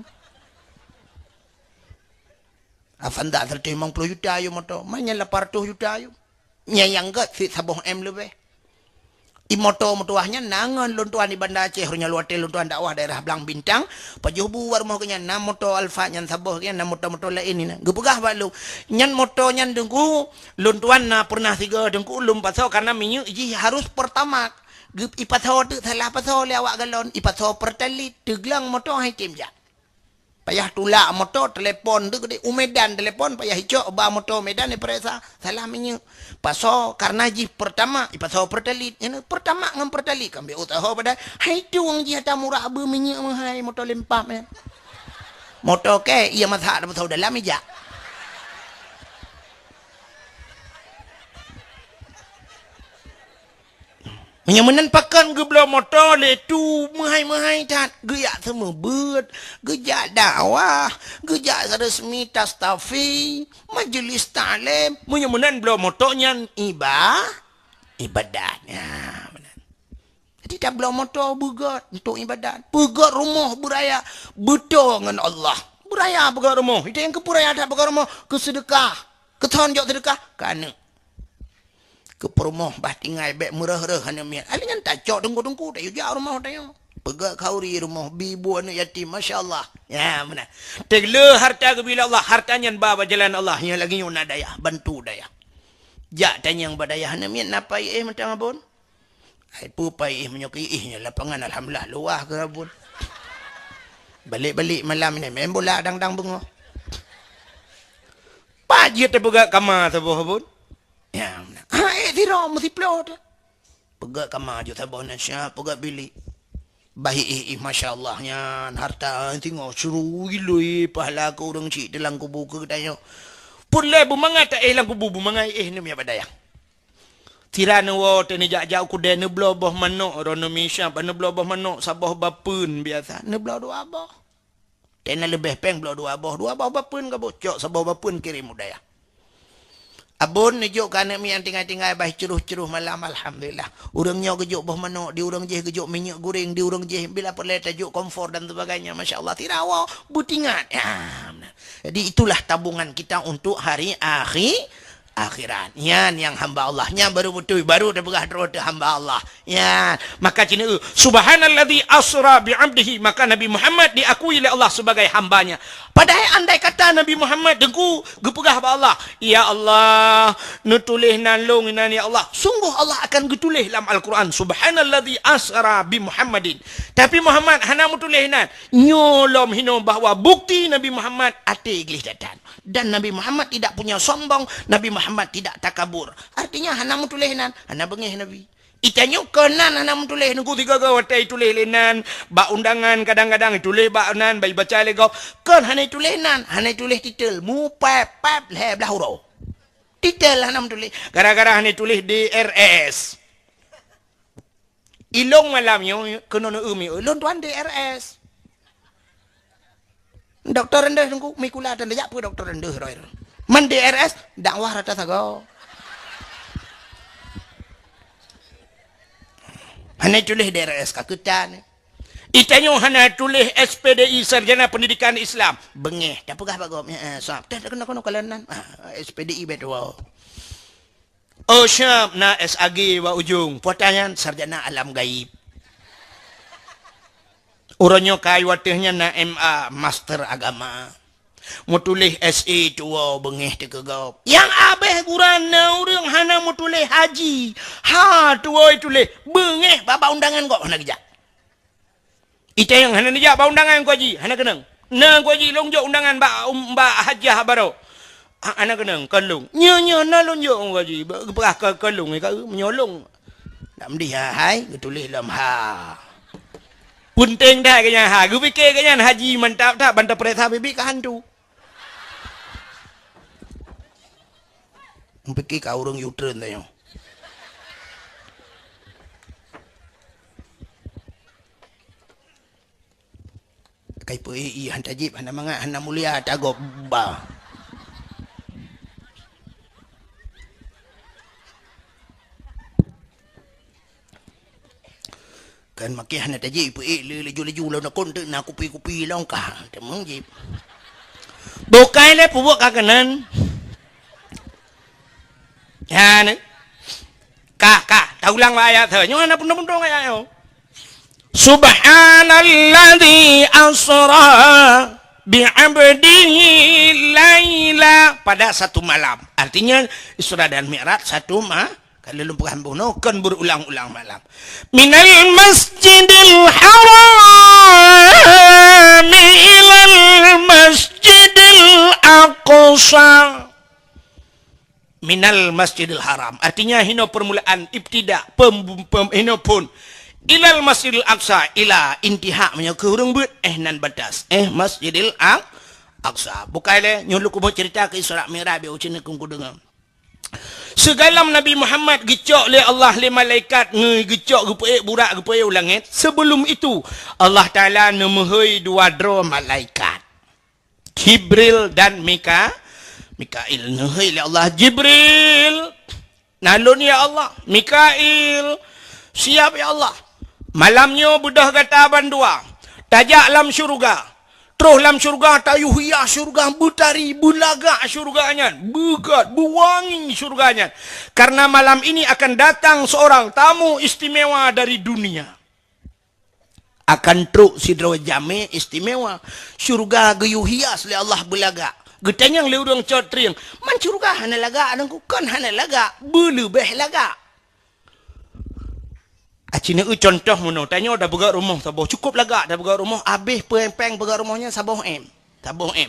Avanza seratus lima puluh juta yum moto, ma nyan lapan ratus juta yum. Nyan nyang gèt cit saboh M leubeh. I moto meutuah nyan na ngon lôn tuan i Banda Aceh, uroe nyan watèe lôn tuan dakwah daerah Blang Bintang, pajoh bu bak rumoh geuh nyan na moto Alphard nyan saboh geuh nyan na moto-moto laén nyan. Geupeugah bak lôn, nyan moto nyan Teungku, lôn tuan na pernah sigoe Teungku lôn pasoe karena minyeuk jih harus Pertamax. Geu-, ipasoe teuk salah pasoe lé awak galon, ipasoe Pertalite, teugleng moto han item jak. Payah tulak moto, telepon tu keudéh u Medan telepon, payah icok ba moto Medan ipareksa, salah minyeuk. Pasoe, karena jih Pertamax, ipasoe Pertalite. Nyan Pertamax ngon Pertalite, kan bèk usaha padahai. Hai tueng jih ata murah beu minyeuk meuhai moto lempam nyan. Moto kèe, iya masak ata pasoe dalam ijak. Meunyoe meunan pakon geubloe moto lé tu meuhai-meuhai that, geujak seumeubeuet, geujak dakwah, geujak resmi tastafi, majeulis taklim. Meunyoe meunan bloe moto nyan iba-, ibadat. Ya, meunan. Jadi tabloe moto beugèt untuk ibadat. Beugèt rumoh beuraya beutôi ngon Allah. Beuraya beugèt rumoh. Itu nyang keupeuraya that beugèt rumoh. Keu seudeukah. Keu thon jok seudeukah. Keu aneuk. Keu peurumoh bah tinggai bèk meureuh-reuh aneuk miet. Aneuk nyan tacok teungku-teungku, tayue jak rumoh tanyoe. Peugah khauri rumoh, bi bu aneuk yatim, masya Allah. Ya, meunan. Teuk le harta geubri lé Allah, harta nyan ba bak jalan Allah, nyan lagèe nyoe na dayah, bantu dayah. Jak tanyong bak dayah, aneuk miet na pai éh mantong Abon? Ai peue pai éh meunyoe keu éh nyoe lapangan alhamdulillah luwah keu Abon. Balek-balek malam nyoe main bola dang-dang beungoh. Pat jeuet teupeugah kama saboh Abon? Ya, meunan. Ha, éh sidroe meusiploh teuh. Peugah kama jeuet saboh na siap, peugah bilik. Bah éh, éh, masya Allah nyan harta singoh sirui loi pahala keu ureueng chik dalam kubu keu geutanyoe. Peureulèe beumangat ta éh lam kubu, beumangat éh neumi bak dayah. Sira neuwoe teuh neujak-jak u keudè neubloe boh manok, droeneuh misya, neubloe boh manok saboh bapeuen biasa, neubloe dua boh. Teuh na leubeh péng bloe dua boh, dua boh bapeuen ka beucok, saboh bapeuen kirém u dayah. Abon neujok keu aneuk miet nyang tinggai-tinggai bah curoh-curoh malam, alhamdulillah. Ureueng nyoe geujok boh manok, di ureueng jéh geujok minyeuk goreng, di ureueng jéh bila peureulèe tajok kompor dan sebagainya, masya Allah, sira woe beutingat. Ya, meunan. Jadi itulah tabungan kita untuk hari akhi-, akhirat. Nyan nyang hamba Allah. Nyan baru beutôi, baru tapeugah droe teuh hamba Allah. Nyan. Maka cina, "Subhanalladzi asra bi 'abdihi." Maka Nabi Muhammad diakui lé Allah sebagai hamba-Nya. Padahai andai kata Nabi Muhammad teungku geupeugah bak Allah, "Ya Allah, neutuléh nan lôn inan ya Allah." Sungguh Allah akan geutuléh lam Al-Quran, "Subhanalladzi asra bi Muhammadin." Tapi Muhammad hana meutuléh nan. Nyoe lom hinoe bahwa bukti Nabi Muhammad até gleh that-that. Dan Nabi Muhammad tidak punya sombong, Nabi Muhammad tidak takabur. Artinya hana meutuléh nan, hana beungéh Nabi. Itanyoe kon nan hana meutuléh, nunggu tiga-tiga watèe ituléh lé nan, bak undangan kadang-kadang ituléh bak nan, bak ibaca lé gob. Kon hana ituléh nan, hana ituléh titel, mupép-pép lhèe blah uroe. Titel hana meutuléh, gara-gara hana ituléh D R S. Ilôn malam nyoe keunoe neueu mi, lôn tuan D R S. Dokto reundeuh teungku, mi kula tan jak peue dokto reundeuh roh. Man D R S, dakwah rata sagoe. Hana tuléh D R S ka keutan. Itanyoe hana tuléh S P D I, Sarjana Pendidikan Islam. Beungéh, tapeugah bak gob, eh, eh, sab. Tah, tah, keunoe, keunoe, kalon nan. Ah, S P D I bèk tuwoe. Oh, siap na S A G bak ujong. Peue ata nyan sarjana alam gaib. Uroe nyoe ka watèe nyan na M A, master agama. Meutuléh S A tuwoe beungéh teuh keu gob. Nyang abéh gura na ureueng hana meutuléh haji. Ha, tuwoe tuléh beungéh bak, bak undangan gob hana geujak. Ita nyang hana neujak bak undangan Teungku Haji, hana keunong. Na Teungku Haji, lôn jok undangan bak, um, bak hajah baroe. Ha, hana keunong, kon lôn. Nyoe, nyoe na lôn jok Teungku Haji, ba-, geupeugah kon, kon lôn, ka, meunyoe lôn. Dak meudeh ha, hai, geutuléh lom ha. Peunteng that keu nyan ha, geupike keu nyan haji mantap that, ban tapareksa biet-biet ka hantu. Meupiké ka ureuëng U-turn tanyoe. Kai peu-e, i han tajib, hana mangat, hana mulia, tagob ba. Kan makai hana tajib, peu-e le laju-laju lom nakon teuk na kupi-kupi lom ka. Teumang jib. Bukai le peubuet ka keunan. Ya, ni. Kah, kah. Taulang bak ayat tu. Nyoe hana pundong-pundong ayat nyoe. Subhanalladzi asra bi'abdihi laila. Pada satu malam. Artinya, Isra dan Mi'raj satu ma-, kalau lôn peugah bunoe, kon berulang-ulang malam. Minal masjidil haram ilal masjidil aqsa. Minal masjidil haram. Artinya, hino permulaan, ibtida, pem-, pem-, hino phon. Ilal masjidil aqsa, ila intiha, meunyoe keu ureuëng beuet, eh, nan batas. Eh, masjidil Aq-, aqsa. Bukai le, nyoe lôn kubu cerita keu Isra Mi'raj, biar ucin kung kudeungoe. Sigohlom Nabi Muhammad geucok lé Allah lé malaikat, ngeugeucok geupeuék burak, geupeuék u langét. Sebelum itu, Allah Ta'ala neumeuhôi dua droe malaikat. Jibril dan Mika-, Mikail. Neuhôi lé Allah, "Jibril, na lôn ya Allah. Mikail, siap ya Allah. Malam nyoe beudôh gata bandua. Tajak lam syeuruga. Troh lam syeuruga, tayue hias syeuruga, beutari, beulagak syeuruga nyan, beugét, beuwangi syeuruga nyan. Karena malam ini akan datang seorang tamu istimewa dari dunia." Akan trok sidroe jamé istimewa. Syeuruga geuyue hias lé Allah beulagak. Geutanyong lé ureuëng cot trieng, "Man syeuruga hana lagak, Teungku?" "Kon hana lagak, beuleubeh lagak." Aci neueu contoh meunoe, tanyoe tapeugét rumoh saboh, cukôp lagak tapeugét rumoh, abéh péng-péng peugét rumoh nyan saboh M. Saboh M.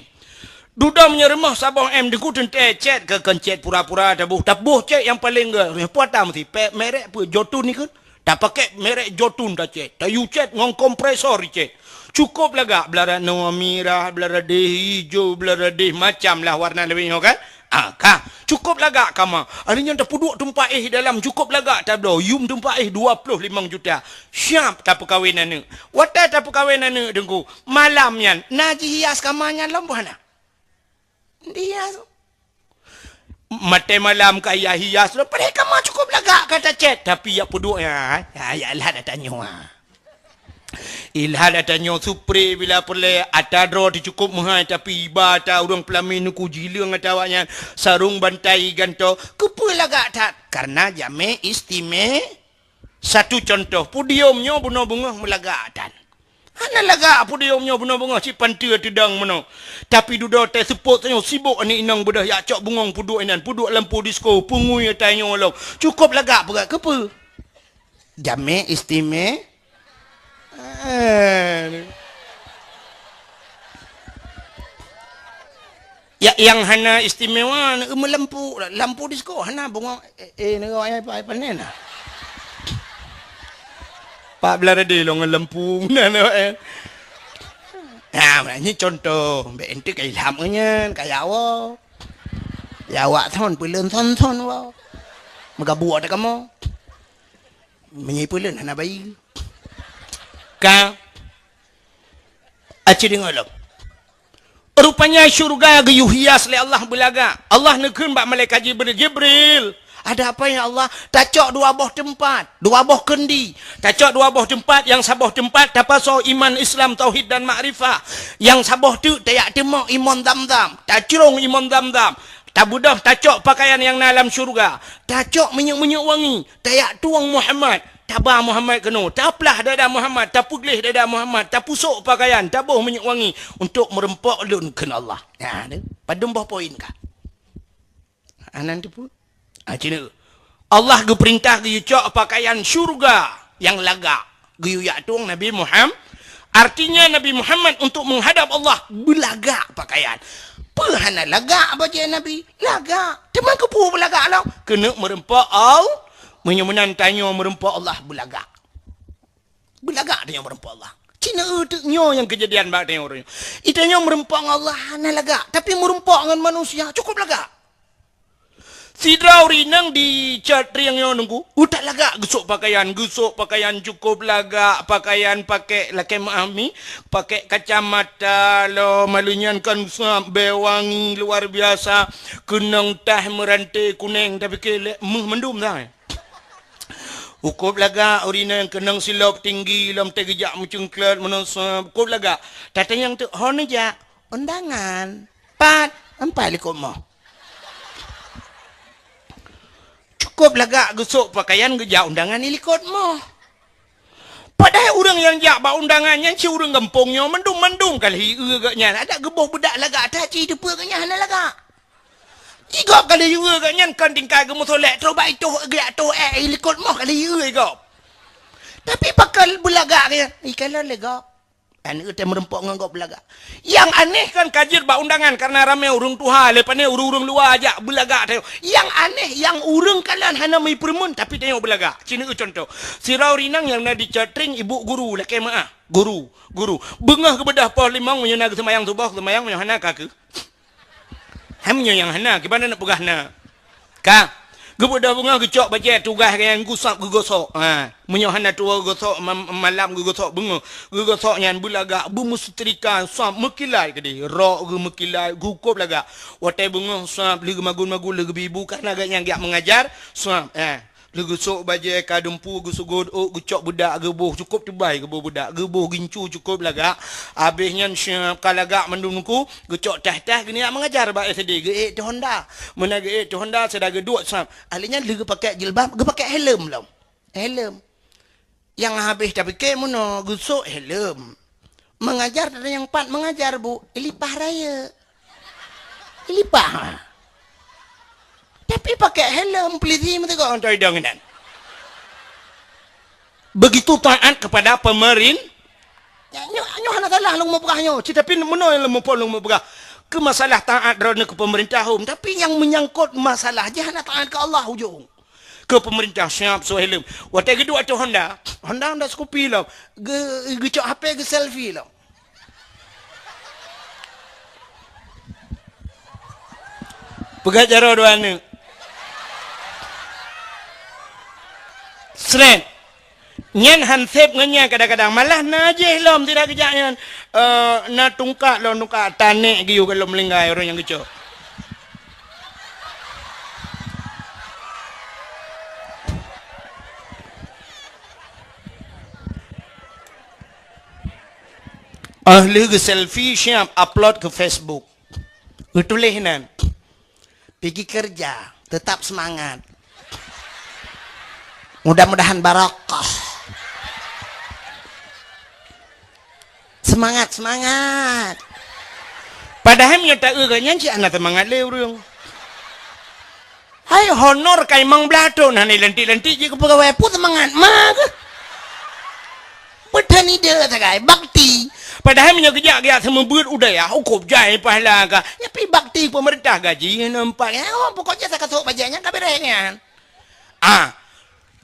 Dudoe meunyoe rumoh saboh M, Teungku, teuntée cét keu kon cét pura-pura taboh. Taboh cét nyang paleng gét. Peue ata meusti? Pe-, merek peue? Jotun ikheun. Tapakék merek Jotun tacét. Tayue cét ngon kompresor icét. Cukôp lagak, blah ranoe mirah, blah radeh ijo, blah radeh macam lah warna lawét nyoe kan. Ah, ka. Cukôp lagak kama. Ari nyan tapeuduek teumpat éh dalam, cukôp lagak tabloe. Yum teumpat éh dua ploh limong juta. Siap tapeukawen aneuk. Watée tapeukawen aneuk, Teungku, malam nyan na jihias kama nyan lom boh hana? Dihias. Maté malam ka hias-hias lom, padahai kama cukôp lagak ka tacét, tapi jak peuduek nyan, ya, ya lah dah tanyoe. Ilah dah tanyoe, supre bila peureulée, ata droe teucukôp meuhai, tapi iba ata ureuëng peulami nuku jileueng ata awaknyan, sarong bantai gantoe, keupeue lagak that? Karena jamé istime-, Satu contoh, podium nyoe bunoe beungoh meulagak tan. Hana lagak podium nyoe bunoe beungoh, cit panteue teudong meunoe. Tapi dudoe teuh seupôt tanyoe sibok aneuk inong beudôh jak cok bungong peuduek inan, peuduek lampu disko, peungui ata nyoe lom. Cukôp lagak peugah keupeue? Jamé istime-, Eh. Ya, nyang hana istimewa, na meulampu, lampu disko hana bungong, eh, eh, nyoe, eh, pa-, panen na. Pak Belarade lôn ngon lampu, na, na, eh. Nah, nyoe contoh, bèk ente ka ilham nyan, ka ya Allah. Ya awak thon, peuleuen thon-thon wa. Meugabuk ata kamoe. Meunyoe peuleuen hana bayeue. Ka. Aci deungoe lom. Rupanya syeuruga geuyue hias lé Allah beulagak. Allah neukheun bak malaikat Jibril, "Jibril, ada apa ya Allah?" "Tacok dua boh teumpat, dua boh keundi. Tacok dua boh teumpat, nyang saboh teumpat tapasoe iman, Islam, tauhid dan makrifah. Nyang saboh teuk tajak teumok imon Zamzam, tacrông imon Zamzam. Tabeudôh tacok pakaian nyang na lam syeuruga. Tacok minyeuk-minyeuk wangi, tajak tueng Muhammad. Taba Muhammad keunoe, taplah dada Muhammad, tapeugleh dada Muhammad, tapusok pakaian, taboh minyeuk wangi untuk meureumpok lôn," kheun Allah. Nah, tu. Padum boh poin ka? Anan teupeu. Ah, cina. Allah geupeurintah geuyue cok pakaian syeuruga nyang lagak. Geuyue jak tueng Nabi Muham-, artinya Nabi Muhammad untuk menghadap Allah beulagak pakaian. Peue hana lagak bajée Nabi? Lagak. Teuma keupeue beulagak lom? Keuneuk meureumpok Allah. Meunyoe meunan tanyoe meureumpok Allah beulagak. Beulagak tanyoe meureumpok Allah. Cina teuk nyoe nyang keujadian bak tanyoe uroe nyoe. Itanyoe meureumpok ngon Allah hana lagak, tapi meureumpok ngon manusia cukôp lagak. Sidroe ureueng inong di Cot Trieng nyoe nunggu, utak lagak geusok pakaian, geusok pakaian cukôp lagak, pakaian pakék lakée meuah mi, pakék kacamata, lom malu nyan kan sab bée wangi luar biasa, keunong tah meuranté kunéng, tapi keu lé meuh mandum sang. Cukôp lagak ureueng inong keunong silop tinggi, lom teuh geujak meucungklot meunoe sab, cukôp lagak. Tatanyong teuk, "Ho neujak?" "Undangan." "Pat?" "Empat likot moh." Cukôp lagak geusok pakaian geujak undangan di likot moh. Padahai ureueng nyang jak bak undangan nyan si ureueng gampông nyoe mandum-mandum ka lheueh ieu gobnyan. Adak geuboh beudak lagak that, ci teupeue gobnyan hana lagak. Ci gob ka lheueh ieu gobnyan kon tingkai geumeusolek, troh bak itoh geujak toh ék di likot moh ka lheueh ieu gob. Tapi pakon beulagak gobnyan, ikalon lé gob. Aneuk teuh meureumpok ngon gob beulagak. Nyang aneh kan ka jeuet bak undangan kareuna ramé ureueng tuha, lé pané ureueng-ureueng luwa jak beulagak teuh. Nyang aneh, nyang ureueng kalon hana meupeureumeun, tapi tanyoe beulagak. Ci neueu cuntoh. Sidroe ureueng inong nyang na di Cot Trieng, ibu guru, lakée meuah. Guru, guru. Beungoh geubeudôh poh limong meunyoe na geuseumayang suboh, geuseumayang, meunyoe hana ka kheueh. Hai meunyoe nyang hana, kiban na peugah na. Ka. Geubeudôh beungoh geucok bajée tugaih gobnyan geusab geugosok. Ha. Meunyoe hana tuwoe geugosok ma-, malam geugosok beungoh. Geugosok nyan beulagak, beumeusetrika, sab meukilai keudeh. Rok geuh meukilai, cukôp lagak. Watée beungoh sab lheueh geumagun-magun lheueh geubi-ibu kareuna gobnyan geujak meungajar, sab, eh. Lheueh geusok bajée ka dumpeue, geuseugot ôk, geucok beudak geuboh, cukôp teubai geuboh beudak, geuboh gincu cukôp lagak. Abéh nyan sab ka lagak mandum nungku, geucok tah-tah geunijak meungajar bak S D, geuék teuh honda. Meunyoe geuék teuh honda, sira geuduek sab. Ahli nyan lheueh geupakék jilbab, geupakék helm lom. Helm. Nyang habéh tapiké meunoe geusok helm. Meungajar, tatanyong pat meungajar, Bu? Ilipah rayeuk. Ilipah. Tapi pakék helm, polisi meusigoe ngon idong inan. Begitu taat kepada pemerin-, nyoe, nyoe hana salah lôn meupeugah nyoe. Ci tapi meunoe lôn muphom lôn meupeugah. Keu masalah taat droeneuh keu pemerintah hom, tapi nyang meunyangkot masalah jih hana taat keu Allah ujong. Keu pemerintah siap soe helm. Watée geuduek ateueh Honda, Honda, Honda Scoopy lom. Geu-, geucok H P geuselfie lom. Peugah jaroe dua aneuk. Sret. Nyan han sép ngon nyan kadang-kadang. Malah na jih lom tidak geujak nyan. Eh, na tungkak lom, tungkak tanék geuyue lom linggai ureueng nyang geucok. Ahli geuselfie siap upload ke Facebook. Geutuléh nan, "Pigi kerja, tetap semangat. Mudah-mudahan barokah." Semangat, semangat. Padahai meunyoe taeu geuh nyan cit hana semangat lé ureueng. Hai honor ka limong blaih thon hana lantik-lantik jih keu peugawai, peue semangat ma keuh? Beutani deuh sagai bakti. Padahai meunyoe geujak-geujak seumeubeuet u dayah, cukôp jai pahala ka. Nyapi bakti pemerintah gaji hana empat. Oh, pokoknya sakasok bajai nyan ka beres nyan. Ah,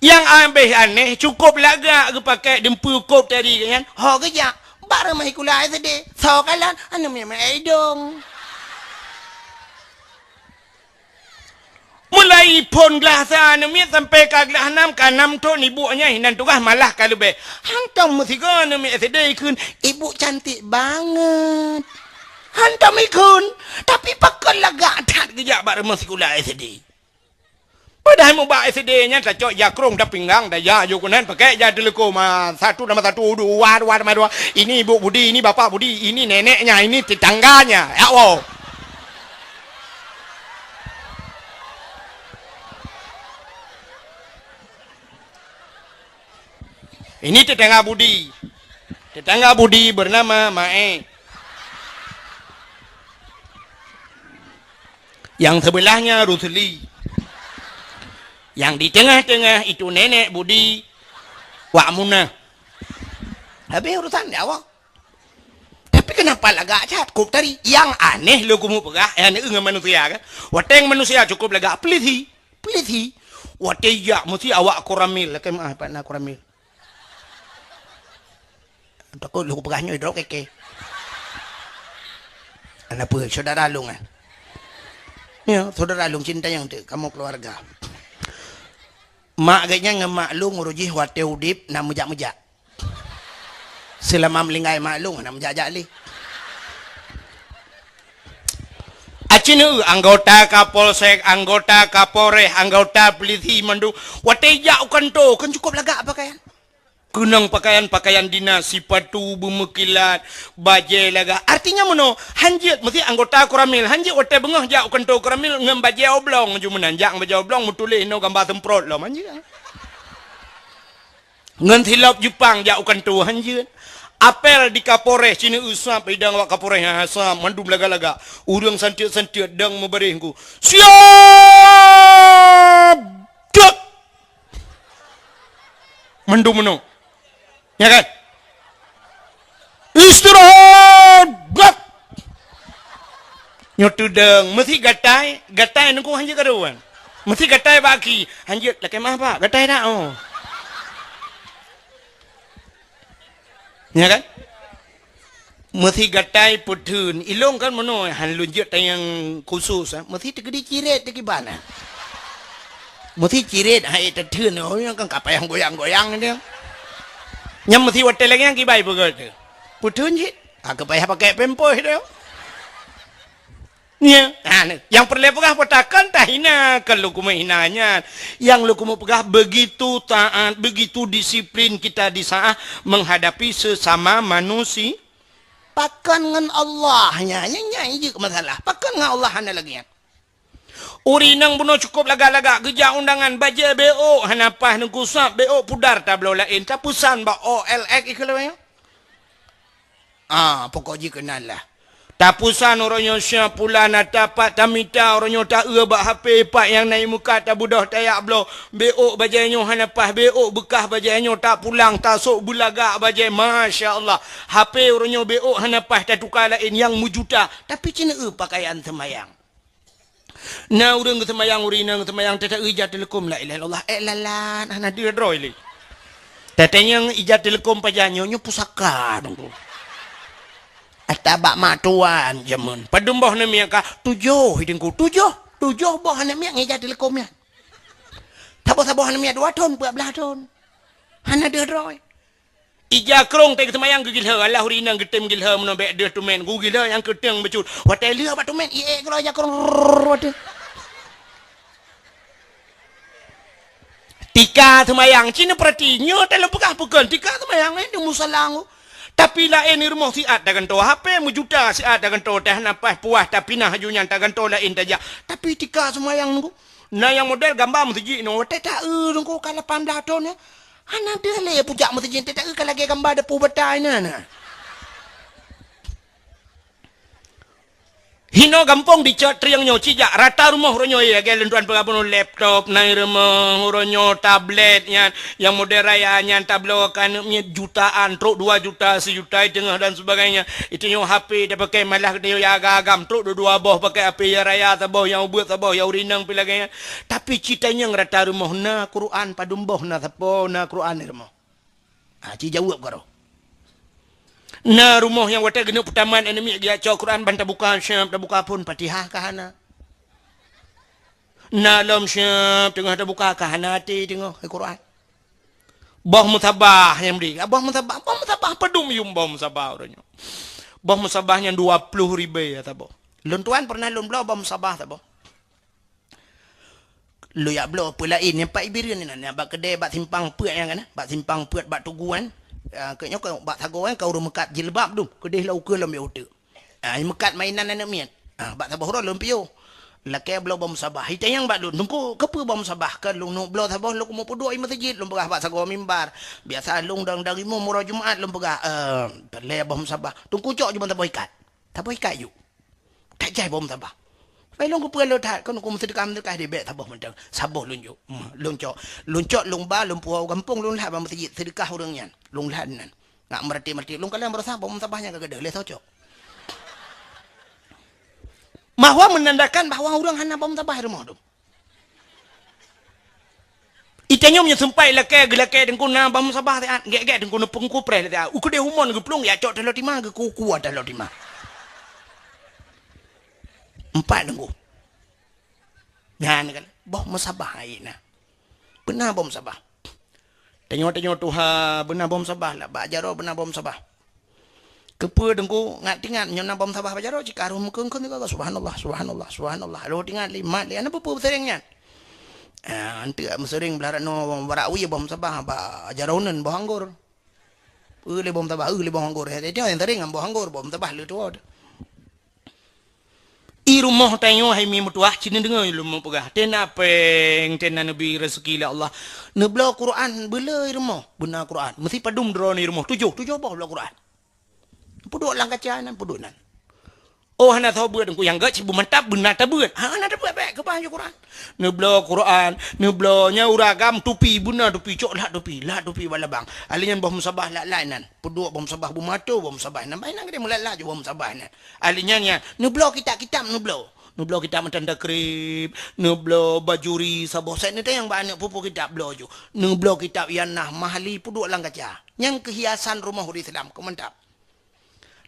nyang abéh aneh, cukôp lagak geupakék dumpeue kôb tadi nyan, ho geujak bak rumoh sikula S D, soe kalon, aneuk miet meuidong. Mulai phon glah sa aneuk miet sampai ka glah nam, ka nam thon ibu nyan hinan tugaih malah ka leubeh. Hantom meusigoe aneuk miet S D ikheun, "Ibu cantik banget." Hantom ikheun, tapi pakon lagak that geujak bak rumoh sikula S D. Padahai mubak S D nyan tacok ija krông, tapinggang, taija aju keunan, pakék ija teuleuko ma satu nama satu, dua, dua nama dua. Ini Ibu Budi, ini Bapak Budi, ini neneknya, ini tetangganya. Ya Allah. Ini tetangga Budi. Tetangga Budi bernama Mae. Yang sebelahnya Rusli. Yang di tengah-tengah itu nenek Budi, Wak Munah. Habis urusan dia awak. Tapi kenapa lagak that kôb tadi? Yang aneh lé kamoe peugah, eh, aneh ngon manusia kan? Watée manusia cukôp lagak, pelisi, pelisi. Watée jak meusti awak koramil, lakée meuah pat na koramil. Takot lôn peugah nyoe droe keke. Ana peue saudara lôn, eh? Ya, saudara lôn cinta nyang teuk, kamoe keluarga. Mak geuh nyan ngon mak lôn uroe jih watée udeb na meujak-meujak. Seulama meulinggai mak lôn na meujak-jak lé. Aci neu anggota Kapolsek, anggota Kapolres, anggota polisi mandum watée jak u kanto kan cukup lagak pakaian. Keunong pakaian-pakaian dinas, sipatu beumeukilat, bajée lagak. Artinya meunoe, hanjeuet meusi anggota Koramil, hanjeuet watée beungoh jak u kanto Koramil ngon bajée oblong ju meunan, jak ngon bajée oblong meutuléh inoe gamba seumprot lom, hanjeuet. Ngon silop Jepang jak u kanto, hanjeuet. Apel di Kapolres, cine usap idang awak Kapolres, ha, sap, mandum lagak-lagak. Ureuëng santiet-santiet dang meubaréh ku. Siap! Dot! Mandum meunoe. Ya kan? Istirahat! Bak! Nyoe teudong, meusi gatai, gatai nungku hanjeuet karuan. Meusi gatai bak aki, hanjeuet lakée mah bak, gatai dak, oh. Ya kan? Meusi gatai peutheun, ilong kan meunoe han lôn jeuet tayang khusus, ah. Meusi teukeudi ciret teukiban, ah. Meusi ciret hai teutheun, oh, nyang kan ka payah goyang-goyang dia. Nyang meusi watée lagée nyang kibai peugah tu. Peutheun cit, ah, ka payah pakai pempeuh dia. Nya, ha, nyang peureulée peugah peutakan tahina, kon lôn keumeung hina nyan. Nyang lôn keumeung peugah begitu taat, begitu disiplin kita di saat menghadapi sesama manusia. Pakon ngon Allah nya, nya, nya jeuet masalah. Pakon ngon Allah hana lagée nyan. Ureuëng inong bunoe cukup lagak-lagak geujak undangan bajée beok hana paih nungku sab beok pudar tabloe laén tapeusan bak O L X ikeu lawée. Ah, pokok jih keunan lah. Tapusan uroe nyoe sia pula na tapat tamita uroe nyoe ta-eu bak H P pat nyang na imuka tabudoh tayak bloe. Beok bajée nyoe hana paih beok beukah bajée nyoe tapulang tasok beulagak bajée. Masya Allah. H P uroe nyoe beok hana paih tatuka laén nyang meujuta. Tapi cine eu pakaian seumayang. Na ureuëng geuseumayang, ureuëng inong geuseumayang, teuta ija teuleukom la ilaha illallah, ék lalat, hana deuh droe lé. Teuta nyang ija teuleukom pajan nyoe, nyoe pusaka teungku. Ata bak mak tuan jameun. Padum boh neumi ka tujoh teungku, tujoh, tujoh boh neumi ija teuleukom nyan. Saboh-saboh neumi dua thon, peuet blah thon. Hana deuh droe. Ija krong teuh geuseumayang geugilhée, alah ureuëng inong geutem gilhée meunoe bék deuh tumén, geugilhée nyang keuteng beucut. Watée lheueh bak tumén, iék keudroe ija krong, rrrr, watée. Tika seumayang, cine peurati, nyoe teuh lôn peugah peukon, tika seumayang, eh, di musala ngku. Tapi laén di rumoh siat tagantoe H P meujuta, siat tagantoe teuh hana paih puah, tapi na haju nyan tagantoe laén tajak. Tapi tika seumayang ngku. Na nyang model gamba meuseujid nyoe, watée ta-eu teungku ka lapan blah thon nyoe. Hana deuh lé pujak meuseujid, ta-eu ka lagée gamba deupeu batai na, na. Hinoe gampông dicot trieng nyoe cijak rata rumoh uroe nyoe lagée lôn tuan peugah bunoe laptop na i rumoh uroe nyoe tablet nyan. Nyang model raya nyan tabloe keu aneuk miet jutaan, trok dua juta, sijuta, siteungoh dan sebagainya. Iteunyoe H P tapakai malah geutanyoe ya agam-agam, trok dua-dua boh pakai H P ya raya saboh, nyang ubeut saboh, ya ureuëng inong pi lagée nyan. Tapi citanyong rata rumoh na Quran, padum boh na sapo na Quran di rumoh. Ha, ci jaweueb karoe. Na rumoh nyang watée geuneuk peutamat aneuk miet geujak cok Quran ban tabuka siab, tabuka phon Fatihah ka hana. Na lom siab teungoh tabuka ka hana até teungoh Quran. Boh musabah nyang bri. Boh musabah, boh musabah padum yum boh musabah uroe nyoe. Boh musabah nyang dua ploh ribée ya saboh. Lôn tuan pernah lôn bloe boh musabah saboh. Lôn jak bloe peue laén nyang pat Ibireuen inan, nyang bak keudée bak simpang peuet nyan kan, bak simpang peuet bak tuguan. Ah, keu nyoe keu bak sagoe kan ka ureuëng meukat jilbab dum, keudeh lom ukeue lom bieu uteuk. Ah, meukat mainan aneuk miet. Ah, bak saboh uroe lôn piôh. Lakée bloe boh musabah. Itanyong bak lôn, "Teungku, keupeue boh musabah?" Keu lôn neuk bloe saboh lôn keumeung peuduek i meuseujid, lôn peugah bak sagoe mimbar. Biasa lôn dang-dang imum uroe Jumat lôn peugah, "Eh, peureulée boh musabah." "Teungku, cok ju ban saboh ikat." Saboh ikat ju. That jai boh musabah. Pai lôn keupeue lôn that, kon ku meuseudeukah-meuseudeukah di bék saboh mantong. Saboh lôn jok. Hmm, lôn cok. Lôn cok, lôn ba, lôn puwoe u gampông, lôn lhat bak meuseujid seudeukah ureuëng nyan. Lôn lhat nan. Ngat meurati-meurati, lôn kalon baroesa boh musabah nyang ka gadôh lé soe cok. Bahwa menandakan bahwa ureuëng hana boh musabah di rumoh tu. Itanyoe meunyoe seumpai lakée geulakée teungku na boh musabah siat, gét-gét teungku neupeungku preh siat. Ukeudeh umon geuplueng ya cok taloh tima geukuku taloh tima. Empat teungku. Nyan kan, boh musabah hai na. Beuna boh musabah. Tanyoe-tanyoe tuha beuna boh musabah lah, bak jaroe beuna boh musabah. Keupeue Teungku ngat-ingat nyoe na boh musabah bak jaroe, cit ka roh meukeung-keung sigoe, "Subhanallah, subhanallah, subhanallah." Roh teuingat lé mat lé, hana peue-peue meuseuring nyan. Ah, anteuk meuseuring blah ranoe barak wie boh musabah bak jaroe uneun boh anggor. Eu lé boh musabah, eu lé boh anggor. Hai, hai, nyang seuring ngon boh anggor, boh musabah le tuwoe. I rumoh tanyoe hai mi meutuah, ci neudeungoe lôn meupeugah. Tena péng, tena neubi raseuki lé Allah. Neubloe Quran, beuleu i rumoh, beuna Quran. Meusi padum droeneuh i rumoh, tujoh, tujoh boh bloe Quran. Peuduek lam kaca nan, peuduek nan. Oh, hana soe beuet, Teungku, nyang gét cit beumantap, beuna tabeuet. Ha, hana tabeuet, bék keubah ju Quran. Neubloe Quran, neubloe nyan ureueng agam tupi, beuna tupi, cok lat tupi, lat tupi bak labang. Ahli nyan boh musabah lat-lat nan. Peuduek boh musabah beumato, boh musabah nan. Bah inan geude meulat-lat ju boh musabah nan. Ahli nyan, nyan, neubloe kitab-kitab neubloe. Neubloe kitab matan takrib, neubloe bajuri, saboh set neutanyong bak aneuk peue-peue kitab bloe ju. Neubloe kitab Ianah Mahali peuduek lam kaca. Nyan keuh hiasan rumoh ureueng Islam, keu mantap.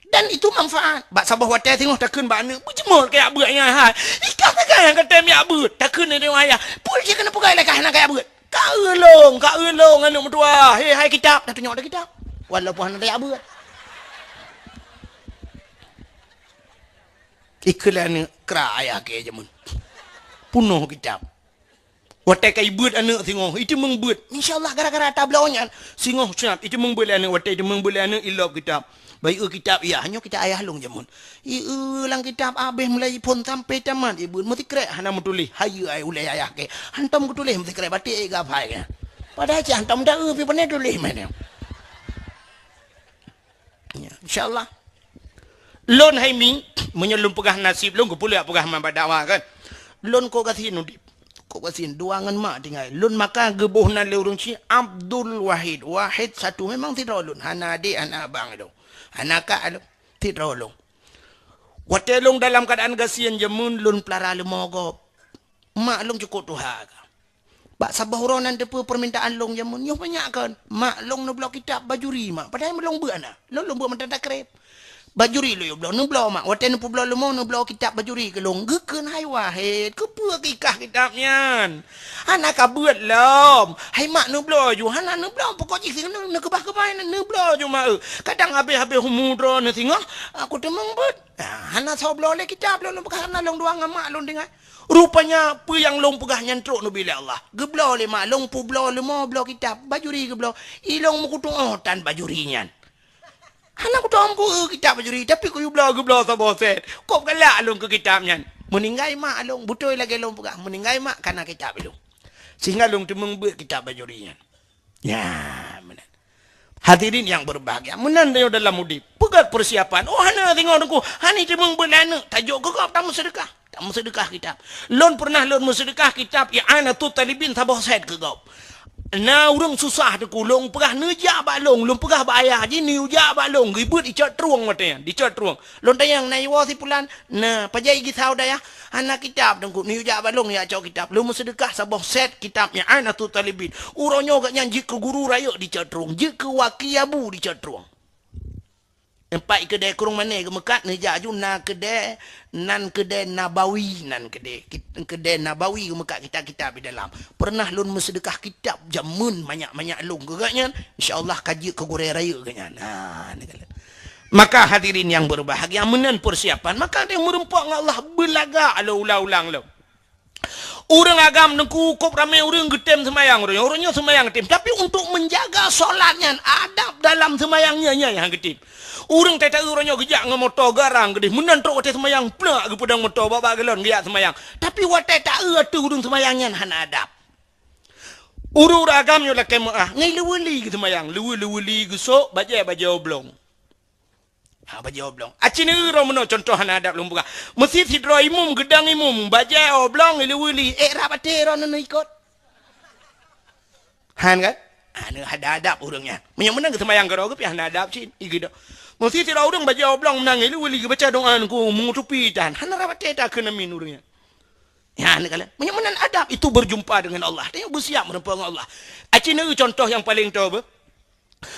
Dan itu manfaat. Bak saboh watèe singoh takheun bak aneuk, "Beujeuet kajak beuet nyan hai. Ikah sagai nyang katém jak beuet." Takheun lé ayah, "Peue jih keuneuk peugah lé kah hana kajak beuet?" "Ka eu lôn, ka eu lôn aneuk meutuah. He hai kitab, dah tunyok dah kitab. Walaupun hana tajak beuet." Ikheun lé aneuk kra ayah keu jameun. Punoh kitab. Watèe ka ibeuet aneuk singoh, iteumeung beuet. Insya Allah gara-gara ata bloe nyan, singoh siat iteumeung beuet lé aneuk, watèe iteumeung beuet lé aneuk ilop kitab. Bah ieu kitab, "Yah, nyoe kitab ayah lôn jameun." Ieu lam kitab abéh mulai phôn sampai tamat, ibeuet meusikrek hana meutuléh. Hayeue ai ulèe ayah kèe. Hantom geutuléh meusikrek, batik ai geuhafai kèe. Padahai cit hantom da eu pi pane tuléh meunan. Ya, insya Allah. Lôn hai mi, meunyoe lôn peugah naseb lôn, keupeue lôn jak peugah man bak dakwah kan. Lôn kok gasien udép. Kok gasien dua ngon mak tinggai. Lôn maka geuboh nan lé ureueng Cina Abdul Wahid. Wahid satu memang sidroe lôn. Hana adék, hana abang lôn. Hana kak lôn. Sidroe lôn. Watèe lôn dalam keuadaan gasien jameun lôn peulara leumo gob. Mak lôn cukôp tuha ka. Bak saboh uroe nan teupeue peumintaan lôn jameun, nyoe banyak kon. Mak lôn neubloe kitab bajuri mak, padahai lôn beuet hana. Lôn, lôn beuet mantong takrib. Bajuri lôn yue bloe, neubloe mak. Watèe neupeubloe leumo, neubloe kitab bajuri keu lôn. Geukheun hai Wahid, keupeue keu ikah kitab nyan? Hana ka beuet lom. Hai mak neubloe ju, hana neubloe. Pokok jih singoh neukeubah-keubah nyan neubloe ju mak eu. Kadang habéh-habéh umu droeneuh singoh, aku teumeung beuet. Ah, hana soe bloe lé kitab lôn, lôn peugah hana lôn dua ngon mak lôn tinggai. Rupanya peue nyang lôn peugah nyan trok neubi lé Allah. Geubloe lé mak lôn peubloe leumo bloe kitab, bajuri geubloe. I lôn meukutuoh tan bajuri nyan. Hana kutuoh meuku kitab bajuri, tapi kuyue bloe geubloe saboh set. Kok galak lôn keu kitab nyan. Meuninggai mak lôn, beutôi lagèe lôn peugah, meuninggai mak kana kitab i lôn. Sehingga lôn teumeung beuet kitab bajuri nyan. Ya, meunan. Hadirin yang berbahagia, meunan tanyoe dalam udép. Peugöt persiapan. Oh, hana singoh Teungku, hana teumeung beuet lé aneuk, tajok keu gob tameuseudeukah. Tameuseudeukah kitab. Lôn pernah lôn meuseudeukah kitab I'anatut Talibin saboh set keu gob. Na ureueng susah Teungku, lôn peugah neujak bak lôn, lôn peugah bak ayah jih neujak bak lôn, geubeuet icot trueng watèe nyan, dicot trueng. Lôn tanyong, "Na iwoe si pulan?" "Na." "Pajan igisau dayah?" "Hana kitab Teungku." "Neujak bak lôn jak cok kitab." Lôn meuseudeukah saboh set kitab I'anatut Talibin. Uroe nyoe gobnyan jeuet keu guru rayeuk dicot trueng, jeuet keu waki abu dicot trueng. Empat keudè krueng mané geumeukat neujak aju na keudè, nan keudè Nabawi, nan keudè, keudè Nabawi geumeukat kitab-kitab di dalam. Pernah lôn meuseudeukah kitab jameun manyak-manyak lôn keu gobnyan, insya Allah ka jeuet keu gurèe rayeuk gobnyan. Ha, ni kala. Maka hadirin yang berbahagia, meunan persiapan, maka tanyoe meureumpok ngon Allah beulagak lôn ulang-ulang lôn. Ureueng agam Teungku, kok ramé ureueng geutém seumayang uroe nyoe, uroe nyoe seumayang geutém. Tapi untuk menjaga solat nyan, adab dalam seumayang nyan, nyan nyang geutém. Ureueng tata uroe nyoe geujak ngon moto garang geudeh, meunan trok watèe seumayang, plak geupeudong moto bak-bak galon geujak seumayang. Tapi watèe ta-eu ateueh ureueng seumayang nyan hana adab. Ureueng-ureueng agam nyoe lakèe meu'ah, ngon leuweuli geuseumayang, leuwe-, leuweuli geusok, bajèe, bajèe oblong. Ha, bajèe oblong. Aci neueu droe meunoe contoh hana adab lôn peugah. Meusi sidroe imum, geudong imum, bajèe oblong, leuweuli, ék rab até droeneuh ikot. Han kan? Ha, neu hana adab ureueng nyan. Meunyoe meunan geuseumayang keudroe geuh pih hana adab cit, i geudong. Meusi sidroe ureueng bajèe oblong meunan leuweuli geubaca doa Teungku, meutupi tan. Hana rab até takheun amin ureueng nyan. Ya, ni kala. Meunyoe meunan adab itu berjumpa dengan Allah. Tanyoe beusiap meureumpok ngon Allah. Aci neueu contoh nyang paleng toe beuh.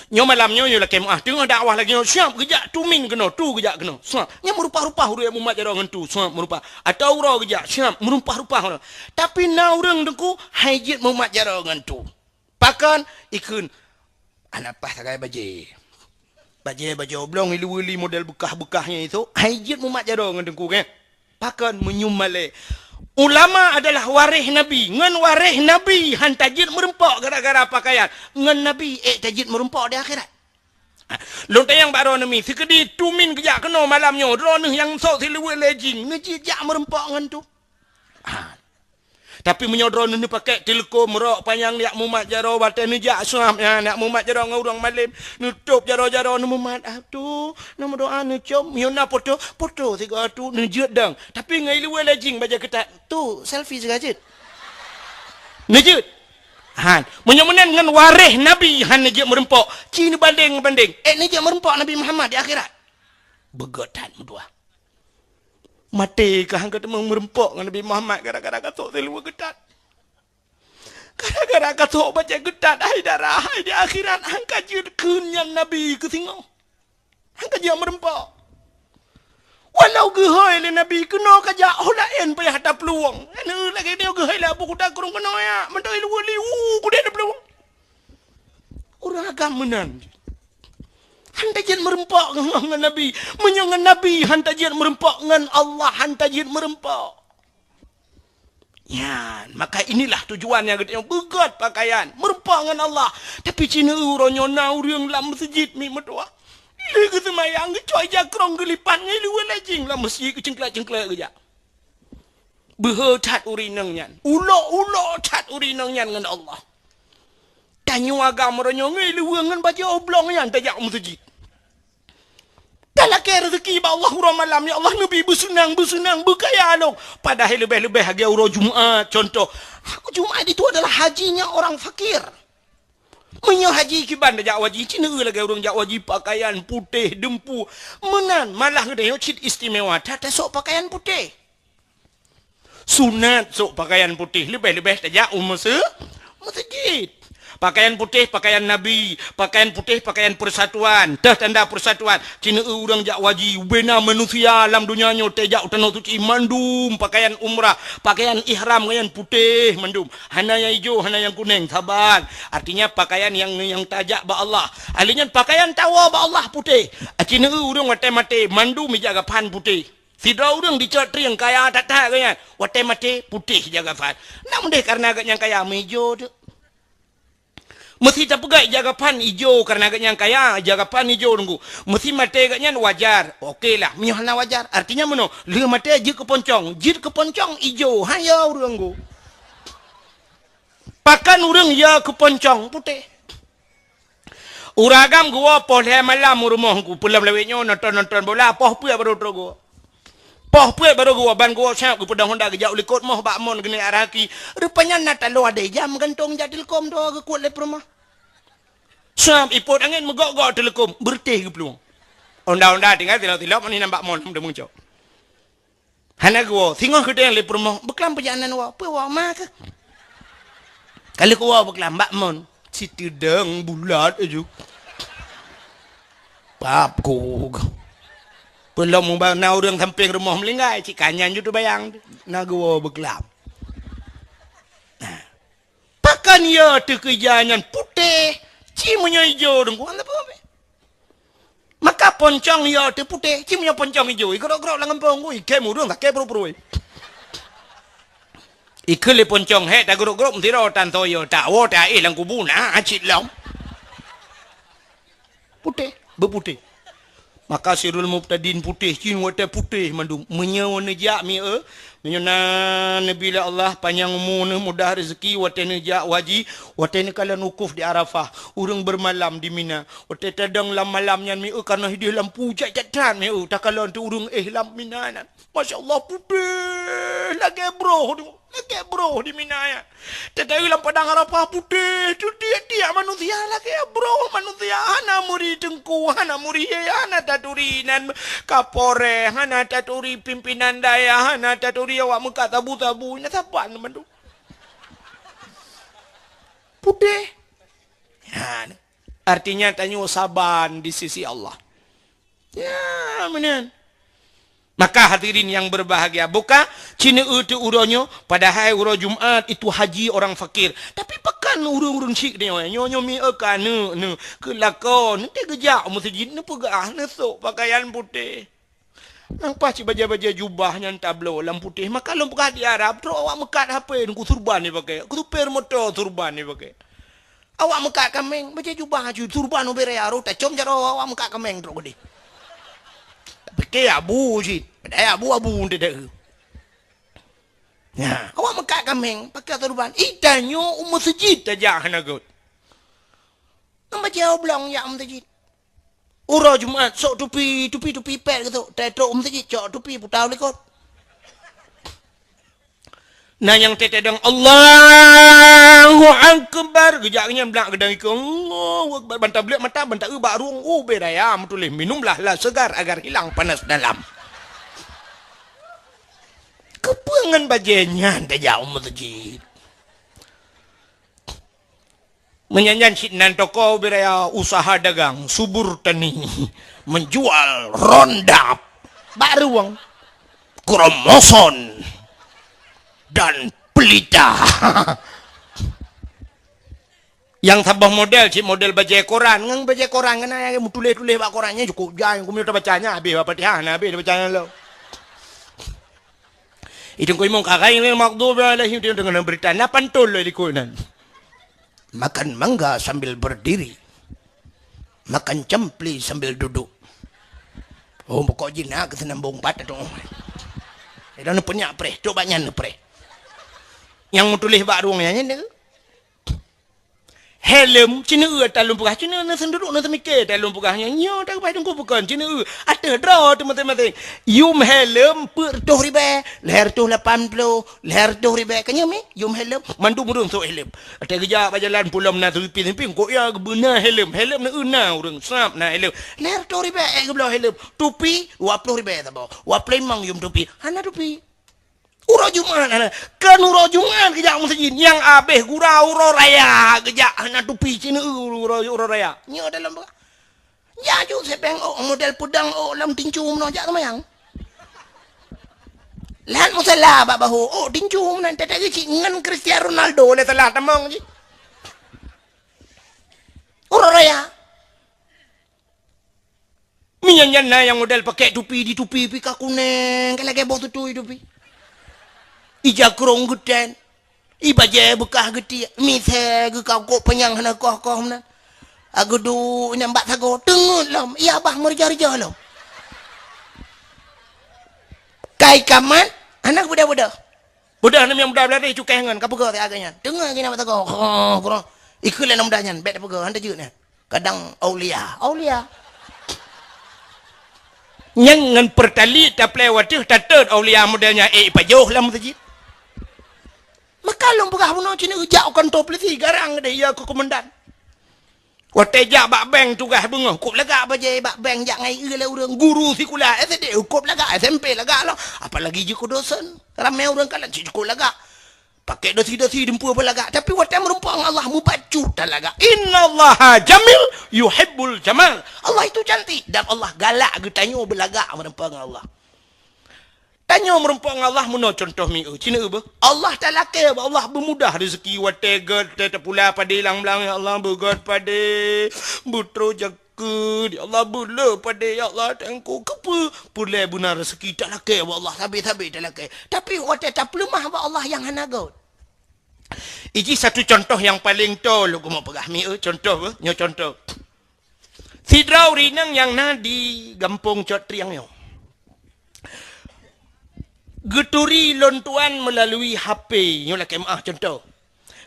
Nyoe malam nyoe, nyoe lakée meu'ah, teungoh dakwah lagée nyoe, siap geujak tumin keunoe, tu geujak keunoe. Siap. Nyan meurumpah-rumpah ureuëng mumat jaroe ngon tu, siap meurumpah. Atawa uroe geujak, siap meurumpah-rumpah ureuëng. Tapi na ureuëng teungku hai jeuet mumat jaroe ngon tu. Pakon? Ikheun, "Hana paih sagai bajée. Bajée, bajée oblong iluweue li model beukah-beukah nyan itu, hai jeuet mumat jaroe ngon teungku, keh." Pakon? Meunyoe malée. Ulama adalah waréh Nabi. Ngon waréh Nabi han tajeuet meurumpok gara-gara pakaian. Ngon Nabi ék tajeuet meurumpok di akhirat. Ha, lôn tanyong bak droeneuh mi, sikeudi tumin geujak keunoe malam nyoe, droeneuh nyang sôk siluweue lé jih, neujeuet jak meurumpok ngon tu? Ha. Tapi meunyoe droeneuh neupakèk teuleukom, rok panyang, jak mumat jaroe, watée neujak suam, ya, jak mumat jaroe ngon ureuëng malém, neutôb jaroe-jaroe, neumumat, "Ah, tu, neumeudoa, neucom, meunyoe na poto, poto sigoe tu, neujeuet dong." Tapi ngon iluweue lé jih bajée keutat, "Tu, selfie sigoe jeuet." Neujeuet. Han, meunyoe meunan ngon waréh Nabi han neujeuet meurumpok, ci neubandeng-bandeng, ék neujeuet meurumpok Nabi Muhammad di akhirat? Beugét that meutuah. Maté ka han ka teumé meurumpok ngon Nabi Muhammad gara-gara ka sôk siluweue keutat. Gara-gara ka sôk bajée keutat, hai dara, hai di akhirat han ka jeuet kheun nyan Nabi keu singoh. Han ka jeuet meurumpok. Walau geuhôi lé Nabi keunoe ka jak, óh laén payah taplueng. Nyan lagée nyoe geuhôi lé Abu Kuta Krueng keunoe, ya, mantong iluweue li, u, kudeh taplueng. Ureuëng agam meunan. Han tajeuet meurumpok ngon, ngon Nabi. Meunyoe ngon Nabi han tajeuet meurumpok, ngon Allah han tajeuet meurumpok. Nyan, maka inilah tujuan nyang geutanyoe beugét pakaian, meurumpok ngon Allah. Tapi ci neu-eu uroe nyoe na ureuëng lam meuseujid mi meutuah. Lé geuseumayang geucok ija krong geulipat ngon iluweue lé jih lam meuseujid geucengklak-cengklak geujak. Beuhe that ureuëng inong nyan. Ulok-ulok that ureuëng inong nyan ngon Allah. Tanyoe agam uroe nyoe ngon iluweue ngon bajée oblong nyan tajak u meuseujid. Talakée reuzeuki bak Allah uroe malam, "Ya Allah, neubi beuseunang, beuseunang, beukaya lôn." Padahai leubeh-leubeh lagée uroe Jumat, contoh. Jumat itu adalah hajinya orang fakir. Meunyoe haji kiban tajak u haji, ci neu-eu lagée ureuëng jak u haji pakaian putéh, deumpu. Meunan, malah geutanyoe cit istimewa that tasok pakaian putéh. Sunat sôk pakaian putéh, leubeh-leubeh tajak u meuse-, meuseujid. Pakaian putéh, pakaian Nabi, pakaian putéh, pakaian persatuan, teuh tanda persatuan. Ci neu-eu ureuëng jak u haji, ubena manusia lam donya nyoe tajak u Tanoh Suci mandum pakaian umrah, pakaian ihram ngon nyan putéh mandum. Hana nyang ijo, hana nyang kuneng, saban. Artinya pakaian nyang, nyang tajak bak Allah. Ahli nyan pakaian tawoe bak Allah putéh. Ci neu-eu ureuëng watée maté, mandum ija gapan putéh. Sidroe ureuëng dicok trieng kaya that-that geuh nyan, watée maté putéh ija gapan. Nak meudeh kareuna geuh nyan kaya meuijo teuk. Meusi tapeugah ija gapan ijo kareuna geuh nyan kaya, ija gapan ijo teungku. Meusi maté geuh nyan wajar. Oke lah, meunyoe hana wajar. Artinya meunoe, lheueh maté jeuet keu poncong, jeuet keu poncong ijo, han yo ureuëng teungku. Pakon ureuëng yo keu poncong putéh? Ureuëng agam geuwoe poh lhée malam u rumoh teungku, peulom lawét nyoe nonton-nonton bola, poh peuet barô trok geuwoe. Poh peuet barô geuwoe, ban geuwoe siap geupeudong honda geujak u likot moh bak mon geuneuk arah aki. Rupanya na taloe adé jam gantong jak teuleukom dua geukuet lé peurumoh. Siap ipot angén meugok-gok teuleukom, beureutéh geuplueng. Honda-honda tinggai tilok-tilok, mani nambak mon, meudeumeucok. Hana geuwoe, singoh geudeng lé peurumoh, beuklam peujak nan woe, peue woe ma keuh? Ka lheueh geuwoe beuklam bak mon, siteudong bulat aju. Pap ku. Peulom ba na ureuëng sampéng rumoh meulinggai, cit ka nyan ju teubayang, na geuwoe beuklam. Nah. Pakon yo teuh keu ija nyan putéh, ci meunyoe ijo teungku, hana peue-peue. Maka poncong yo teuh putéh, ci meunyoe poncong ijo, igrok-grok lam gampông, ui, kém ureuëng sakét pruet-pruet. Ikheun lé poncong, hék tagrok-grok meusidroe tan toyo, tawoe taéh lam kubu na cit lom. Putéh, beuputéh. Maka Sirul Mubtadin putéh, cit watée putéh mandum. Meunyoe neujak mi-, eu, meunyoe na neubi lé Allah panyang umu neuh, mudah rezeki, watée neujak u haji, watée neukalon wukuf di Arafah, ureuëng beumalam di Mina. Watée tadong lam malam nyan mi-, eu, kanoh ideh lampu cak-cak that mi-, eu, takalon teuh ureuëng éh lam Mina nyan. Masya Allah, putéh lagée broh tu, lagée broh di Mina nyan. Teuka lam padang Arafah putéh, teutiek-tiek manusia lagée broh manusia, hana meuri teungku, hana meuri, hana taturi nan kapolres, hana taturi pimpinan dayah, hana taturi awak meukat sabu-sabu, na saban mandum. Putéh. Ha, Artinya tanyoe saban di sisi Allah. Ya, meunan. Maka hadirin yang berbahagia, buka cineue teuh uroe nyoe, padahai uroe Jumat itu haji orang fakir. Tapi pakon ureuëng-ureuëng syik nyoe, nyoe, nyoe mi ka neu, neu, keu lakoe, nanti geujak u meuseujid, neupeugah, neusok pakaian putéh. Nang paih cit bajée-bajée jubah nyang tabloe lam putéh, maka lôn peugah di Arab, trok awak meukat hapé, nungku surban ipaké, keu supir moto surban ipaké. Awak meukat kaméng, bajée jubah aju, surban ubé raya roh tacom jaroe, awak meukat kaméng trok keudeh. Pike abu cit, padahai abu-abu teudeue. Nah, awak meukat kaméng, pakai surban. Itanyoe u meuseujid tajak hana göt. Nang bajée oblong jak u meuseujid. Uroe Jumat, sok tupi, tupi, tupi pet geutok. Trok u meuseujid, cok tupi, puta u likot. Na nyang teuteudong, "Allahu Akbar." Geujak nyan blak geudang ikeu, "Allahu Akbar." Ban tablek mata, ban taeu bak rueng, ubé raya meutuléh, "Minumlah la segar agar hilang panas dalam." Keupeue ngon bajée nyan tajak u meuseujid? Meunyan nyan cit nan toko ubé raya usaha dagang, subur tani, menjual rondap, bak rueng, kromoson, dan pelita. Nyang saboh model cit model bajée koran, ngon bajée koran kan nyang meutuléh-tuléh bak koran nyan cukup jai, keumeunyoe tabaca nyan habéh bak Fatihah, na habéh tabaca nyan lom. Itu keu imum ka ghairil maghdubi alaihim, itu dengan berita na pantun lom likot nan. Makan mangga sambil berdiri. Makan campli sambil duduk. Oh, pokok jih na keu seunambong pat tu. Ida neupeunyak preh, coba nyan neupreh. Nyang meutuléh bak rueng nyan, nyan. Helm, cineue ata lôn peugah, cineue na seunduruk na seumike ata lôn peugah nyan. Nyoe ata peugah teungku bukon, cineue. Ateueh droe teuh maséng-maséng. Yum helm peuet reutôh ribée, lhée reutôh lapan ploh, lhée reutôh ribée. Ka nyoe mi, yum helm, mandum ureuëng sôk helm. Watée geujak bak jalan pulo meunan seumpi-seumpi, kok ya geubeuna helm. Helm na, na ureuëng sab na helm. Lhée reutôh ribée ék geubloe helm. Tupi, dua ploh ribée saboh. Dua ploh limong yum tupi. Hana tupi. Uroe Jumat hana. Kan uroe Jumat geujak meuseujid. Nyang abéh gura uroe raya geujak hana tupi cineue uroe, uroe raya. Nyoe dalam Jaju sipéng ôk model peudong ôk lom tincu meunoe jak seumayang. Lat musala bak bahô ôk tincu meunan teuteugi cit ngon Cristiano Ronaldo lé salah tamong jih. Uroe raya. Meunyan nyan na nyang model pakai tupi di tupi pi ka kunéng ka lagée boh tutui tupi. Ija krong geutem. I bajée beukah geutiek, misée geukakôk panyang hana koh-koh meunan. Ageudu nyang bak sagoe teungeut lom, iya bah meurija-rija lom. Kai kamat, hana beudôh-beudôh. Beudôh nem nyang muda beulari cukéh ngon, ka peugah siat geuh nyan. Teungeut geuh nyang bak sagoe, kroh, kroh. Ikheun lé nyang muda nyan, bék tapeugah, hana tajeuet nyan. Kadang aulia, aulia. Nyang ngon peurtali taplé wateuh tatot aulia model nyan, eh, ipajoh lam meuseujid. Maka lôn peugah bunoe cit neujak u kantô pulisi garang deh, ya keu komandan. Watée jak bak bank tugaih beungoh, kôb lagak bajée bak bank jak ngai eu lé ureuëng guru sikula S D, kôb lagak S M P lagak lom, apalagi jeuet keu dosen. Ramé ureuëng kalon cit kôb lagak. Pakai dosi-dosi dumpeue beulagak, tapi watée meureumpok ngon Allah mubacut talagak. Innallaha jamil yuhibbul jamal. Allah itu cantik dan Allah galak geutanyoe beulagak meureumpok ngon Allah. Tanyoe meureumpok ngon Allah meunoe contoh mieu. Cina beuh. Allah talakée bak Allah beumudah rezeki watée gét, watée tapula padé lam blang, ya Allah beugét padé, beutroh jakeuet, ya Allah beulé padé, ya Allah teungku keupeue peureulée beuna rezeki talakée bak Allah sabe-sabe talakée. Tapi watée tapeuleumah bak Allah nyang hana gét. Iji satu contoh nyang paleng toe lôn keumeung peugah mieu contoh beuh, nyoe contoh. Sidroe ureuëng inong nyang na di gampông Cot Triang nyoe. Geuturi lôn tuan meulalui H P, nyoe lakée meuáh contoh.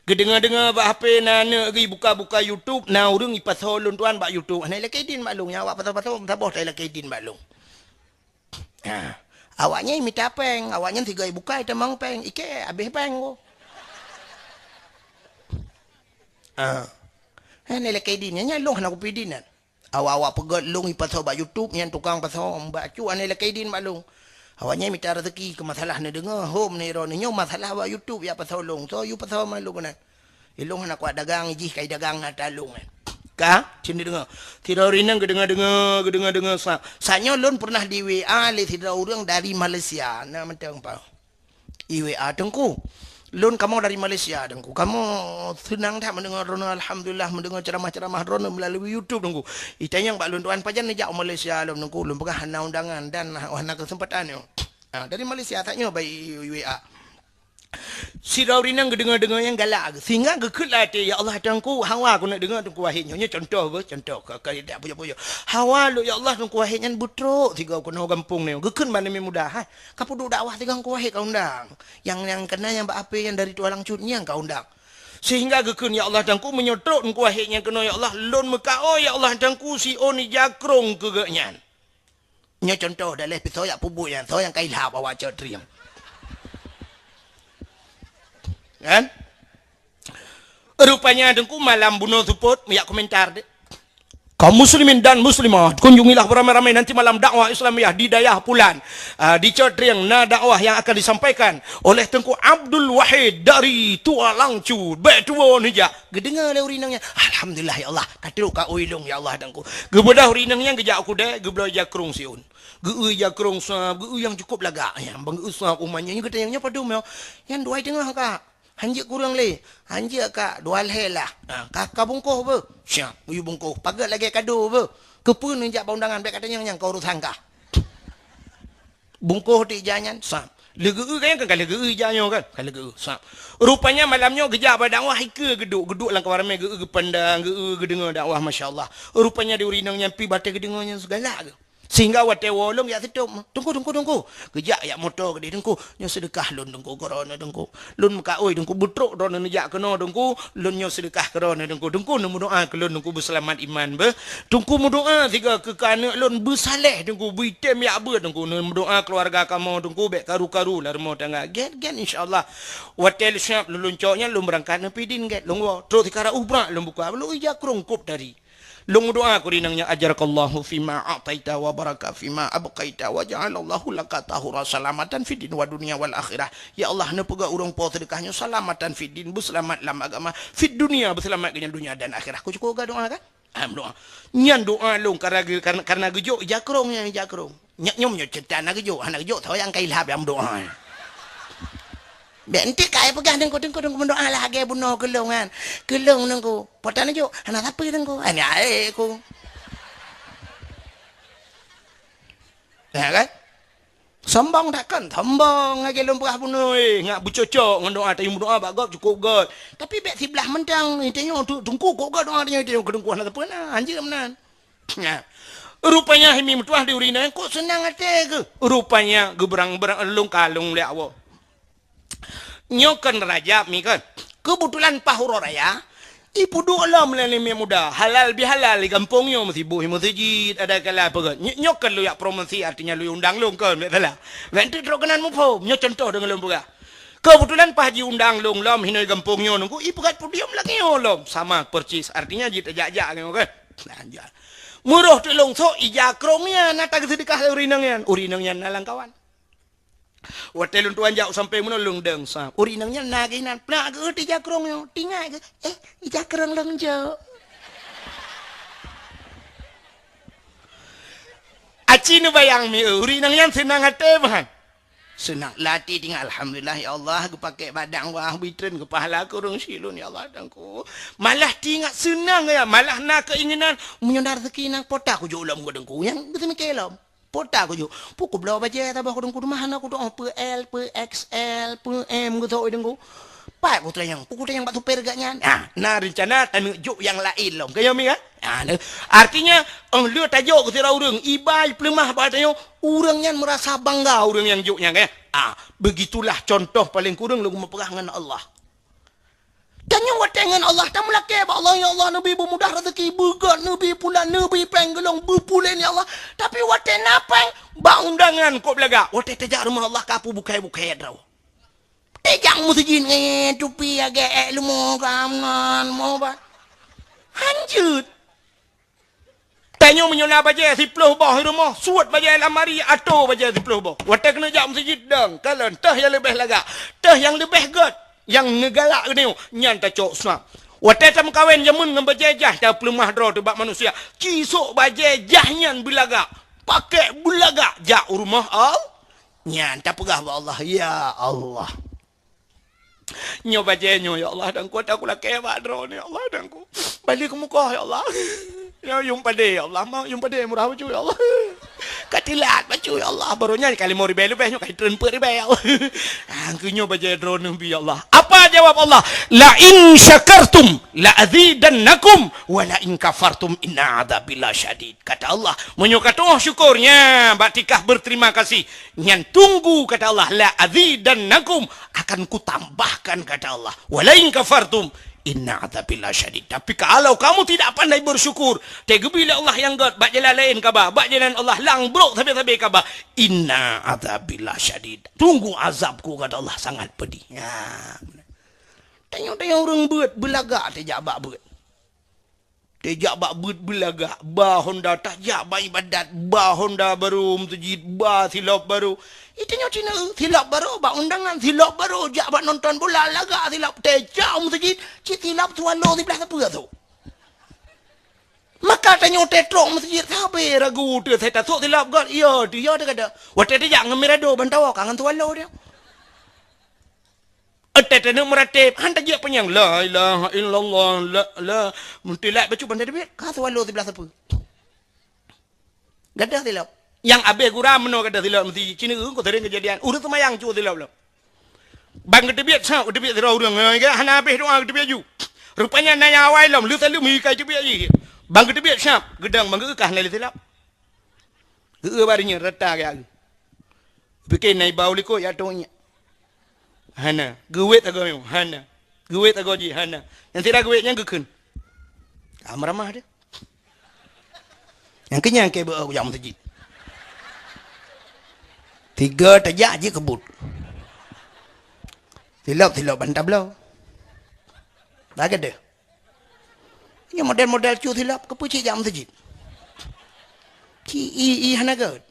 Geudeungoe-deungoe bak H P na aneuk geuh buka-buka YouTube, na ureuëng ipasoe lôn tuan bak YouTube. Hana ilakée idin bak lôn, nyang awak pasoe-pasoe saboh ta ilakée idin bak lôn. Ha. Awaknyan mita péng, awaknyan sigoe ibuka itamong péng, ikée habéh péng ko. Ha. Hana ilakée idin, nyan lôn hana kupi idin nyan. Awak-awak peugét lôn ipasoe bak YouTube, nyan tukang pasoe bak cu hana ilakée idin bak lôn. Awaknyan mita rezeki keu masalah neudeungoe, hom neuro neunyoe masalah bak YouTube ya pasoe lôn. Soe yue pasoe ma lôn keunan. Ilôn hana kuat dagang, jih kai dagang ata lôn nyan. Ka? Cen deungoe. Sidroe ureueng inong geudeungoe-deungoe, geudeungoe-deungoe sa-, saat nyoe lôn pernah di W A lé sidroe ureueng dari Malaysia. Na mantong pa. I W A, "Teungku, lôn kamoe dari Malaysia, Teungku. Kamoe seunang that mendengar droeneuh, alhamdulillah, mendengar ceramah-ceramah droeneuh melalui YouTube, Teungku. Itanyong bak lôn, tuan, pajan neujak u Malaysia lom, Teungku? Lôn peugah hana undangan dan hana keuseumpatan nyoe." Ah, dari Malaysia, saat nyoe bak i-, i-, W A. Sidroe ureueng inong geudeungoe-deungoe nyang galak, sehingga geukheun lam até, "Ya Allah, Teungku, hawa keuneuk deungoe Teungku Wahid nyoe." Nyoe contoh beuh, contoh. Ka, ka, dak pujoe-pujoe. "Hawa lôn, ya Allah, Teungku Wahid nyan beutrok sigoe keunoe gampông nyoe. Geukheun bak neumé muda, hai. Ka peuduek dakwah sigoe Teungku Wahid ka undang. Nyang, nyang keunan nyang bak ape nyang dari Tualang Cut nyan ka undang." Sehingga geukheun, "Ya Allah, Teungku, meunyoe trok Teungku Wahid nyan keunoe, ya Allah, lôn meukaôi, ya Allah, Teungku, si ôn ija krông keu geuh nyan." Nyoe contoh daleh pih soe jak peubuet nyan, soe nyang ka ilham awak cot rieng. Kan? Rupanya Teungku malam bunoe seupôt, jak komentar deh. Kaum muslimin dan muslimat, kunjungilah beramai-ramai nanti malam dakwah Islamiyah di dayah Pulan. Ah, di Cot Rieng na dakwah yang akan disampaikan oleh Teungku Abdul Wahid dari Tualang Cut. Bèk tuwo neujak. Geudeungoe lé ureueng inong nyan, "Alhamdulillah ya Allah, ka trok kaôi lôn ya Allah Teungku." Geubeudôh ureueng inong nyan geujak u keudè, geubloe ija krông siôn. Geu-eu ija krông sab, geu-eu nyang cukup lagak. Nyang ban geu-eu sab umat nyan, nyan geutanyong, "Nyoe padum nyoe?" "Nyan dua i teungoh, Kak." "Hanjeuet kureueng lé?" "Hanjeuet, Kak, dua lhèe lah." "Ah, ka, ka bungkôh beuh?" "Siap, kuyue bungkôh." "Paget lagèe kado beuh. Keupeue neujak bak undangan, bèk katanyong nyan, ka urosan kah." Bungkôh di ija nyan, sab. Lheueh geu-eu kan, kan lheueh geu-eu ija nyoe kan? Kan lheueh geu-eu, sab. Rupanya malam nyoe geujak bak dakwah, ikeue geuduek, geuduek lam kawan ramè, geu-eu geupandang, geu-eu geudeungoe dakwah, masya Allah. Rupanya di ureueng inong nyan pih batèe geudeungoe nyan sigalak geuh. Sehingga watèe woe lôn jak seutôt, "Teungku, Teungku, Teungku." Geujak jak moto keudéh, "Teungku, nyoe seudeukah lôn, Teungku, keu droeneuh, Teungku. Lôn meukaôi, Teungku, beutrok droeneuh neujak keunoe, Teungku. Lôn nyoe seudeukah keu droeneuh, Teungku. Teungku, neumeudoa keu lôn, Teungku, beuseulamat iman beuh. Teungku, meudoa sigoe keu, keu aneuk lôn beusaleh, Teungku, beuitem jak beuet, Teungku. Neumeudoa keuluwarga kamoe, Teungku, bèk karu-karu lam rumoh tangga." Gèt, gèt, insya Allah. Watèe lôn siap, lôn, lôn cok nyan, lôn beurangkat ngon Pidin gèt, lôn woe. Trok sikara ubrak lôn buka, lôn ija krông kôb tari. Lôn meudoa keu ureueng inong nyan, "Ajarakallahu fima a'taita wa baraka fima abqaita wa ja'alallahu laka tahura salamatan fid din wa dunya wal akhirah." Ya Allah, neupeugah ureueng po seudeukah nyoe salamatan fid din, beuseulamat lam agama, fid dunya, beuseulamat keu nyan dunya dan akhirah. Kujak doa kan? Ah, meudoa. Nyan doa lôn karena, karena, karena geujok ija krông nyan, ija krông. Nyak nyoe meunyoe ceurita hana geujok, hana geujok, soe nyang ka ilham nyang meudoa. Bèk enteuk ka ai peugah, "Teungku, Teungku, Teungku, meudoa lah lagèe bunoe keu lôn nyan. Keu lôn, Teungku." Po tan neujok, "Hana sapeue, Teungku." Hana, eh, ku. Ya kan? Sombong that kon? Sombong lagèe lôn peugah bunoe, eh, ngat beucocok ngon doa, tanyoe meudoa bak gob cukôp göt. Tapi bèk siblah mantong, tanyoe tu, Teungku kôb göt doa tanyoe, tanyoe keu Teungku hana sapeue na, hanjeuet meunan. Nah, rupanya hai mi meutuah di ureueng inong nyan kok seunang até geuh. Rupanya geubeurang-beurang lôn kalon lé Allah. Nyoe kon Rajab mi kon. Keubeutulan paih uroe raya, ipeuduek lom lé aneuk muda, halal bihalal di gampông nyoe, meusiboh meuseujid, ada kala peugah. Nyoe, nyoe kon lôn jak promosi, artinya lôn undang lôn kon, bèk salah. Bèk enteuk trok keunan muphom, nyoe contoh deungon lôn peugah. Keubeutulan paih jiundang lôn lom hinoe gampông nyoe Teungku, ipeugöt podium lagèe nyoe lom. Sama persis, artinya jitajak-jak nyoe kan. Nah, jak. Meurôh teuk lôn sôk ija krông nyan na tageuseudeukah lé ureueng inong nyan. Ureueng inong nyan na lam kawan. Watèe lôn tuan jak u sampéng bunoe lôn dong sa. Ureueng inong nyan na geuh inan, peue na geuh ija krông nyoe. Teuingat geuh, "Eh, ija krông lôn jok." Aci neubayang mi, ureueng inong nyan seunang até meuhan. Seunang lati teuingat, "Alhamdulillah, ya Allah, geupakè bak dakwah, bri treun keu pahala keu ureueng syik lôn, ya Allah, Teungku." Malah teuingat seunang, ya, malah na keuinginan, "Meunyoe na raseuki nyan, po ta kujok lom keu Teungku." Nyan geuseumiké lom. Po ta kujok. Peue kubloe bajèe saboh keu Teungku, teuma hana kutu'oh peue L, peue X L, peue M geusok Teungku. Pat kutanyong, peue kutanyong bak supir geuh nyan. Ah, na reuncana taneuk jok nyang laén lom. Ka nyoe mi kan? Ah, na. Artinya, 'oh lheueh tajok keu sidroe ureueng, iba ipeuleumah bak tanyoe, ureueng nyan meurasa bangga ureueng nyang jok nyan, kan? Ah, begitulah contoh paleng kureueng lôn meupeugah ngon Allah. Tanyoe watèe ngon Allah, tameulakèe bak Allah, "Ya Allah, neubi beumudah raseuki, beugöt, neubi pulan, neubi pèng geuh lôn, beupuléh, ya Allah." Tapi watèe na pèng, bak undangan kôb lagak. Watèe tajak rumoh Allah, ka peubukai-bukai droe. Teuh jak meuseujid ngon tupi lagèe èk leumo, gamnan, mobat. Hanjeuet. Tanyoe meunyoe na bajèe siploh boh i rumoh, suet bajèe lamari, atoe bajèe siploh boh. Watèe keuneuk jak meuseujid dong, kalon, teuh nyang leubeh lagak, teuh nyang leubeh göt, nyang neugalak geutanyoe, nyan tacok sa. Watée tameukawen jameun ngon bajée jah, tapeuleumah droe teuh bak manusia. Ci sôk bajée jah nyan beulagak, pakèk beulagak jak u rumoh Allah. Nyan tapeugah bak Allah, "Ya Allah, nyoe bajée nyoe, ya Allah, dan ku ata kulakée bak droeneuh, ya Allah, dan ku bali keumukoh, ya Allah. Ya, yum padé, ya Allah, ma yum padé murah bacut, ya Allah. Ka tilat bacut, ya Allah. Baroe nyan ka limong ribèe leubeh, nyoe ka treun peuet ribèe, ya Allah. Ah, keu nyoe bajée droeneuh bi, ya Allah." Apa jawab Allah? "La in syakartum la azidannakum, wa la in kafartum inna adzabi lasyadid." Kata Allah, "Meunyoe katoh syukur, nya bak tikah berterima kasih, nyan tunggu," kata Allah, "la azidannakum, akan kutambahkan," kata Allah. "Wa la in kafartum inna adzabi lasyadid." Tapi kalau kamu tidak pandai bersyukur, teugeubri lé Allah nyang gét, bak jalan laén kaba, bak jalan Allah nyang brok sabe-sabe kaba, "inna adzabi lasyadid." Tunggu azabku, kata Allah, sangat pedih. Ya. Tanyoe-tanyoe ureuëng beuet, beulagak tajak bak beuet. Tajak bak beuet beulagak, ba honda tajak bak ibadat, ba honda barô meuseujid, ba silop barô. Itanyoe cina silop barô bak undangan, silop barô jak bak nonton bola, lagak silop tajak meuseujid, cit silop swallow siblaih sapeue tu. Maka tanyoe tetrok meuseujid sabe ragu teu sai tasok silop got, iya teu iya teu kada. Watée tajak ngon mirado ban tawoe ka ngon swallow dia. Ete teuneuek meuratéb, han tajak panyang, "La ilaha illallah, la, la." Meutilak bacut ban teubiet, ka swallow siblaih sapeue. Gadoh silop. Nyang abéh gura meunoe gadoh silop meuseujid. Cina ureuëng ko sering kejadian. Ureuëng seumayang cue silop lom. Ban geuteubiet sab, geuteubiet sidroe ureuëng. Hana abéh doa geuteubiet ju. Rupanya na nyang awai lom, leusa leuem ikai teubiet jih. Ban geuteubiet sab, geudong ban geu ka hana lé silop. Geu bak nyan rata gaya. Pikir na iba u likot ya tong nyan. Hana. Geuwet agoe nyoe. Hana. Geuwet agoe jih. Hana. Nyang sira geuwet nyan geukheun. Ka meuramah dia. Nyang keu nyan ke beu jak meuseujid. Tiga tajak jih keubut. Silop-silop ban tabloe. Lagée deh. Nyoe model-model cu silop, keupeue cit jak meuseujid? Ci i, i hana gét.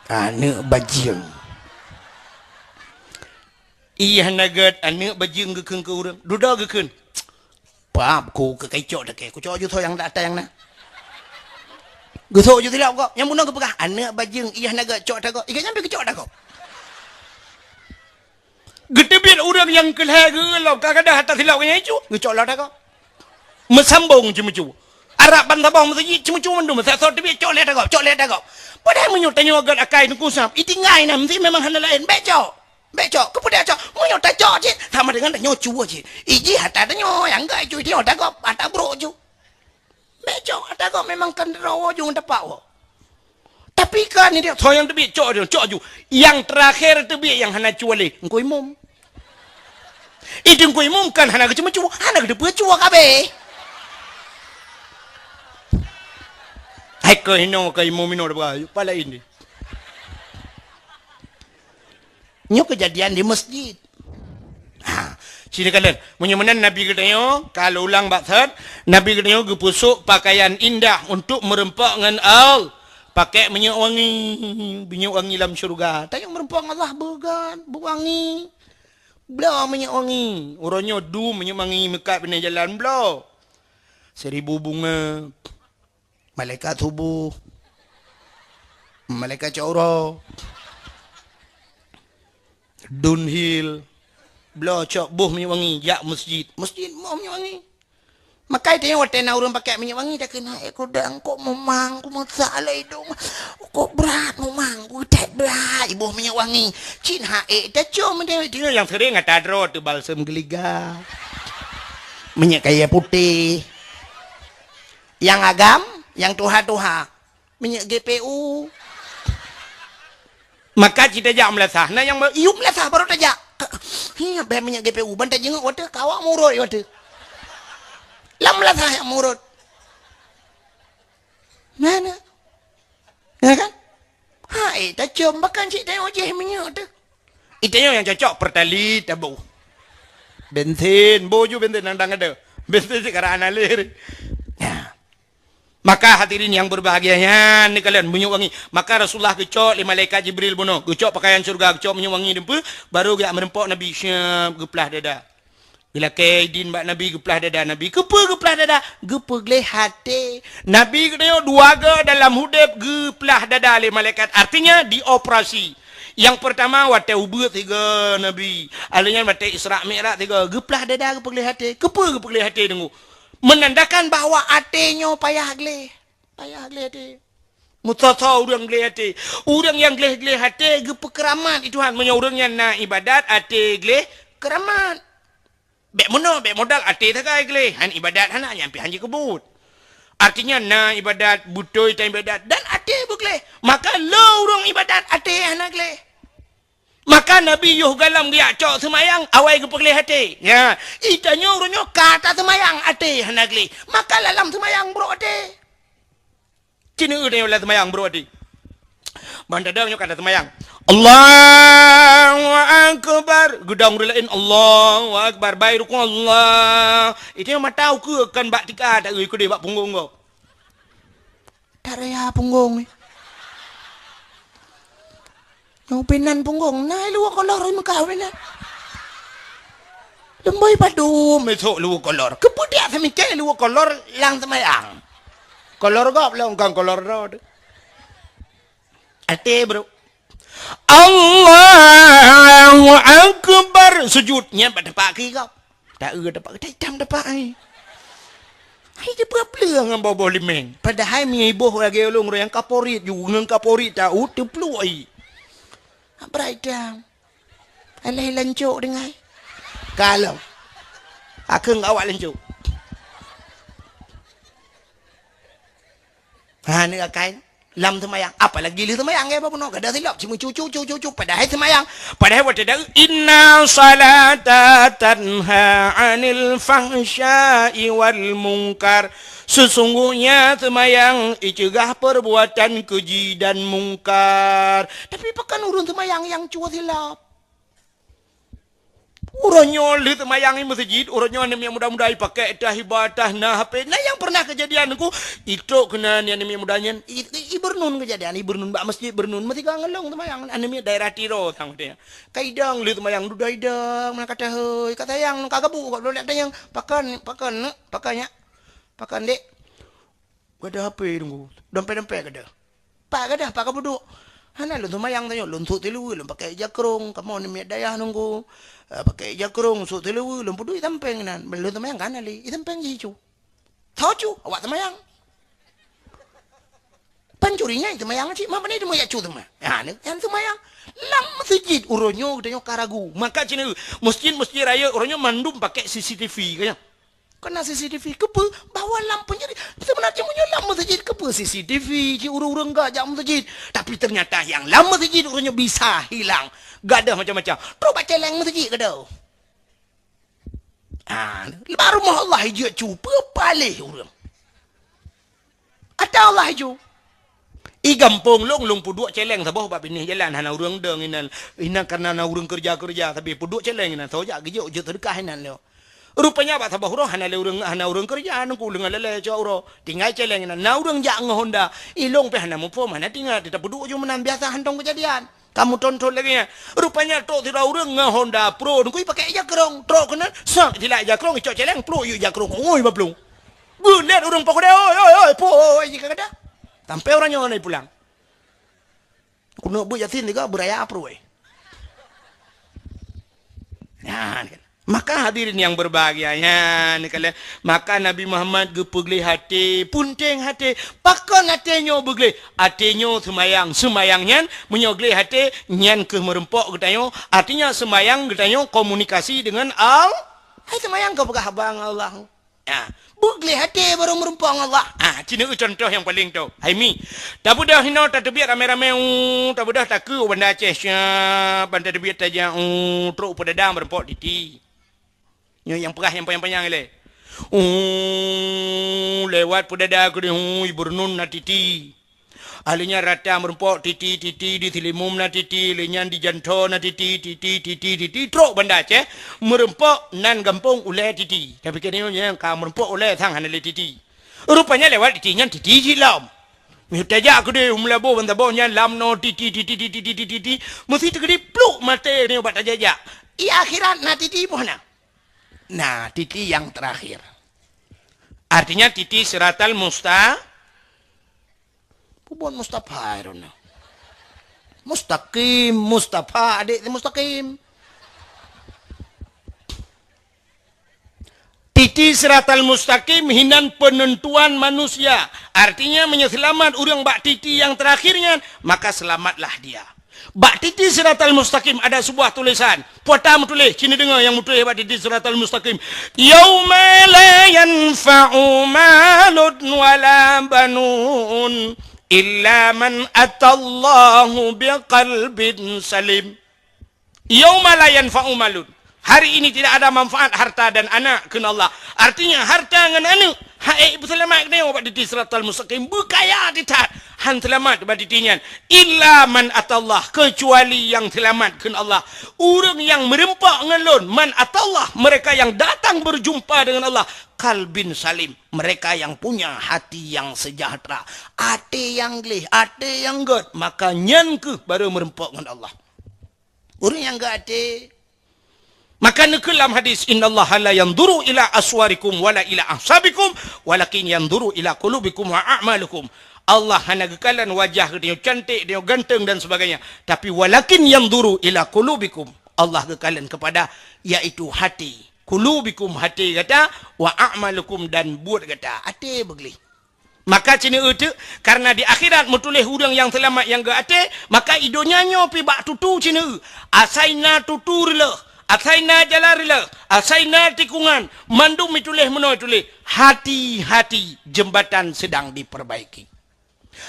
Aneuëk bajeueng. I hana gét, aneuëk bajeueng geukheun keu ureuëng. Dudoe geukheun. Pap ku keu kai cok takée, ku cok ju soe nyang ata nyang na. Geusok ju silop kok, nyang bunoe geupeugah, "Aneuëk bajeueng, i hana gét, cok takok." Iga nyan pi geucok takok. Geuteubiet ureuëng nyang keu lhée geuh lom, ka gadoh ata silop nyan icu, geucok lom takok. Meusambong ceumeucue. Arab ban saboh meuseujid ceumeucue mandum, meusasoe teubiet cok lé takok, cok lé takok. Padahai meunyoe tanyoe gét akai Teungku Sam, itinggai na meusti memang hana laén, bék cok. Bék cok, keupeue dak cok? Meunyoe tacok cit, sama dengan tanyoe cue cit. Ijih ata tanyoe, nyang gét icu tanyoe takok, ata brok ju. Bék cok, ata kok memang kan droe ju ngon tapak woe. Tapi kan ni dia, soe nyang teubiet cok ju, cok ju. Nyang terakhir teubiet nyang hana cue lé, Teungku Imum. Itu Teungku Imum kan hana geuceumeucue, hana geuteupeue cue kabeh. Hai keu hinoe keu Imum inoe pala ini. Nyoe keujadian di meuseujid. Ha, sini kalon. Meunyoe meunan Nabi geutanyoe, ka lôn ulang bak that, Nabi geutanyoe geupeusok pakaian indah untuk meureumpok ngon Al-, pakèk minyeuk wangi, minyeuk wangi lam syeuruga. Tanyoe meureumpok ngon Allah beugan, beuwangi. Bloe minyeuk wangi. Uroe nyoe dum minyeuk wangi meukat binéh jalan bloe. Seribu bunga. Malaikat suboh, malaikat cok uroe, Dunhill, bloe cok boh minyeuk wangi jak meuseujid. Meuseujid boh minyeuk wangi. Makai tanyoe watée na ureuëng pakèk minyeuk wangi, takheun, "Hai kudang, kok mumang, ku meusak lé idong, kok brat mumang, ku that brat boh minyeuk wangi." Cit hai tacok meunan, tanyoe nyang sering ata droe teuh balsem geuliga, minyeuk kayèe putéh. Nyang agam, nyang tuha-tuha, minyeuk G P U. Maka cit tajak meulasah, na nyang ba-, iyup meulasah baru tajak. Hi, bèk minyeuk G P U, ban tajeungok watèe ka awak murot watèe. Lam meulasah nyang murot. Mana? Ya kan? Hai, tacom bahkan cit tayong jih minyeuk teuh. Itanyoe nyang cocok Pertalite taboh. Bensin, boh ju bensin nang dang ada. Bensin sekarang analir. Nah. Maka hadirin yang berbahagia, nyan ni kalian minyeuk wangi. Maka Rasulullah geucok lé malaikat Jibril bunoe, geucok pakaian syurga, geucok minyeuk wangi deumpeu, baru geujak meureumpok Nabi syab geuplah dada. Geulakée idin bak Nabi geuplah dada Nabi. Keupeue geuplah dada? Geupeugleh até. Nabi geutanyoe dua goe dalam udeb geuplah dada lé malaikat. Artinya dioperasi. Nyang peurtama watée ubeut sigoe Nabi. Alheuh nyan watée Isra Mi'raj sigoe. Geuplah dada geupeugleh até. Keupeue geupeugleh até teungku? Menandakan bahwa até nyoe payah gleh. Payah gleh até. Meusoe-soe ureuëng gleh até. Ureuëng nyang gleh-gleh até geupeukeuramat di Tuhan. Meunyoe ureuëng nyan na iébadat, até gleh keuramat. Bék meunoe, bék modal até sagai gleh. Han iébadat hana, nyan pih han jikeubeuet. Artinya na iébadat, beutôi tan iébadat dan até beugleh. Maka le ureuëng iébadat até hana gleh. Maka Nabi yoh gohlom geujak cok seumayang, awai geupeugleh até. Nya, geutanyoe uroe nyoe ka taseumayang até hana gleh. Maka lam seumayang brok até. Ci neueu tanyoe lam seumayang brok até. Ban tadong nyoe ka taseumayang. Allahu Akbar. Geudong ureuëng laén, Allahu Akbar. Bai rukuk Allah. Itu nyang mata ukeue kon bak tika taeu keudeh bak punggong gob. Taraya punggong ni. Nyoe pinan punggong, na luweue kolor i Mekah pinan. Leumboi padum esok luweue kolor. Keupeue dak seumiké luweue kolor lam seumayang? Kolor gob lom kon kolor droe. Até, bro. Allahu Akbar. Sujud nyan bak teumpat kaki gob. Taeu teumpat, tahitam teumpat ai. Hai teupeue-peue ngon boh-boh limeng. Padahai mi iboh lagée ulôn nyang kaporit ju ngon kaporit taeu teupluek ai. Abrai dam. Alah lancok dengai. Kalau. Akeung awak lancok. Ha, ni akai. Lam seumayang. Apalagi lheueh seumayang, ya, bapak bunoe. Kada silap. Cuma cucu, cucu, cucu. Padahai seumayang. Padahai watée dak, "Inna salata tanha anil fahsya'i wal munkar." Sesungguhnya seumayang icegah perbuatan keji dan mungkar. Tapi pakon ureuëng seumayang nyang cuba silap? Uroe nyoe lheueh seumayang i meuseujid, uroe nyoe aneuk miet muda-muda ipakai tah iba tah na H P. Na nyang pernah keujadian ngon ku, itrok keunan aneuk miet muda nyan, i, i, ibeureunon keujadian, ibeureunon bak meuseujid, beureunon meusigoe ngon lôn seumayang, aneuk miet daerah Tiro sang watée nyan. Ka idong lheueh seumayang, dudoe idong, meunan ka tahôi, ka sayang, ka gabu, ka lôn tanyong, "Pakon, pakon, neuk, pakon, nyak? Pakon, dek?" Gadoh H P teungku, dompet-dompet gadoh. Pat gadoh, pat ka peuduek. Hana lôn seumayang tanyoe, lôn sôk siluweue, lôn pakai jakrong, kamoe aneuk miet dayah teungku. Eh, pakai jakrong, sôk siluweue, lôn peuduek i sampéng inan. Lôn seumayang ka hana lé, i sampéng jih cu. Tho cu, awak seumayang. Pancuri nyan seumayang cit, ma pane teuma jak cu teuma. Ha, ni, nyan seumayang. Lam meuseujid uroe nyoe geutanyoe ka ragu. Maka ci neueu, meuseujid-meuseujid rayeuk uroe nyoe mandum pakai C C T V, ka nyan. Keunan C C T V, keupeue? Bahwa lam peunjadi, seubeuna jih meunyoe lam meuseujid, keupeue C C T V, ci ureuëng-ureuëng gak jak meuseujid. Tapi ternyata nyang lam meuseujid ureuëng nyoe bisa hilang. Gadoh macam-macam. Trok bak céléng meuseujid gadoh. Ah, bak rumoh Allah ijak cu, peue paléh ureuëng. Ata Allah iju. I gampông lôn, lôn peuduek céléng saboh bak binéh jalan, hana ureuëng dong inan. Inan kareuna na ureuëng keureuja-keureuja, sabe peuduek céléng inan, soe jak geujok jeuet seudeukah inan lé. Rupanya bak saboh uroe hana lé ureuëng, hana ureuëng keureuja, nungku leungan lelée cok uroe. Tinggai céléng inan, na ureuëng jak ngon honda. I lôn pih hana muphom, hana teuingat, teutap peuduek ju meunan biasa hantong keujadian. Kamoe tonton lagée nyan. Rupanya trok sidroe ureuëng ngon honda pro, nungku ipakai jakrong. Trok keunan, sak, silak jakrong, icok céléng, pluek yue jakrong, ngui bak plueng. Geulet ureuëng pakoe, "Oi, oi, oi, po, oi," jih ka gata. Sampai ureuëng nyoe na pulang. Keuneuk beuet Yasin tiga beuraya pro, eh. Nyan kan. Maka hadirin yang berbahagia, nyan kan. Maka Nabi Muhammad geupeugleh até, punteng até. Pakon até nyoe beugleh? Até nyoe seumayang. Seumayang nyan, meunyoe gleh até, nyan keuh meureumpok geutanyoe. Artinya seumayang geutanyoe komunikasi dengan Al-, hai seumayang keu peugah haba ngon Allah. Ha, beugleh até barô meurumpok ngon Allah. Ha, ci neueu contoh nyang paleng tho. Hai mi, tabeudôh hinoe tateubiet ramé-ramé, u, tabeudôh takeu u Banda Aceh, siap, ban tateubiet tajak, u, trok peudada meurumpok titi. Nyoe nyang peugah nyang panyang-panyang ilée. U, lewat peudada keudeh, u, i Beureunon na titi. Ahli nyan rata meurumpok titi, titi di Silimum na titi, lé nyan di Jantho na titi, titi, titi, titi, trok Banda Aceh, meurumpok nan gampông ulée titi. Tapi keuneuk nyang ka meurumpok ulée sang hana lé titi. Rupanya lewat titi nyan titi jih lom. Meuh tajak keudeh u Meulaboh ban saboh nyan lam noe titi, titi, titi, titi, titi, meusi teukeudi pluk maté nyoe bak tajak-jak. I akhirat na titi boh na. Nah, titi nyang terakhir. Artinya titi siratal musta-, Peubuet Mustafa, I don't know. Mustaqim, Mustafa, adik si Mustaqim. Titi siratal mustaqim hinan penentuan manusia. Artinya, meunyoe seulamat ureuëng bak titi nyang terakhir nyan, maka selamatlah dia. Bak titi siratal mustaqim ada sebuah tulisan. Peue ata meutuléh, ci neudeungoe nyang meutuléh bak titi siratal mustaqim. "Yauma la yanfa'u malun wala banun illa man atallaha biqalbin salim." "Yauma la yanfa'u malun." Hari ini tidak ada manfaat harta dan anak, kheun Allah. Artinya, harta ngon aneuk, hak ék peuseulamat keunoe bak titi siratal mustaqim, beukaya that, han seulamat bak titi nyan. "Illa man atallah," kecuali nyang seulamat, kheun Allah. Ureuëng nyang meureumpok ngon Lôn, "man atallah," mereka yang datang berjumpa dengan Allah, "qalbin salim," mereka yang punya hati yang sejahtera, até nyang gleh, até nyang gét, maka nyan kheueh baru meureumpok ngon Allah. Ureuëng nyang gét até. Maka neukheun lam hadis, "Innallaha la yanzuru ila aswarikum wala ila ahsabikum, walakin yanzuru ila qulubikum wa a'malikum." Allah hana geukalon wajah geutanyoe cantik, geutanyoe ganteng dan sebagainya. Tapi, "Walakin yanzuru ila qulubikum." Allah geukalon kepada, yaitu hati. "Qulubikum," hati gata, "wa a'malikum," dan buet gata. Até beugleh. Maka ci neueu teuk, karena di akhirat meutuléh ureuëng nyang seulamat nyang gét até, maka i donya nyoe pih bak tutu ci neueu. Asai na tutu reuloh, asai na jalan reuloh, asai na tikungan, mandum meutuléh meunoe tuléh, "Hati-hati, jembatan sedang diperbaiki.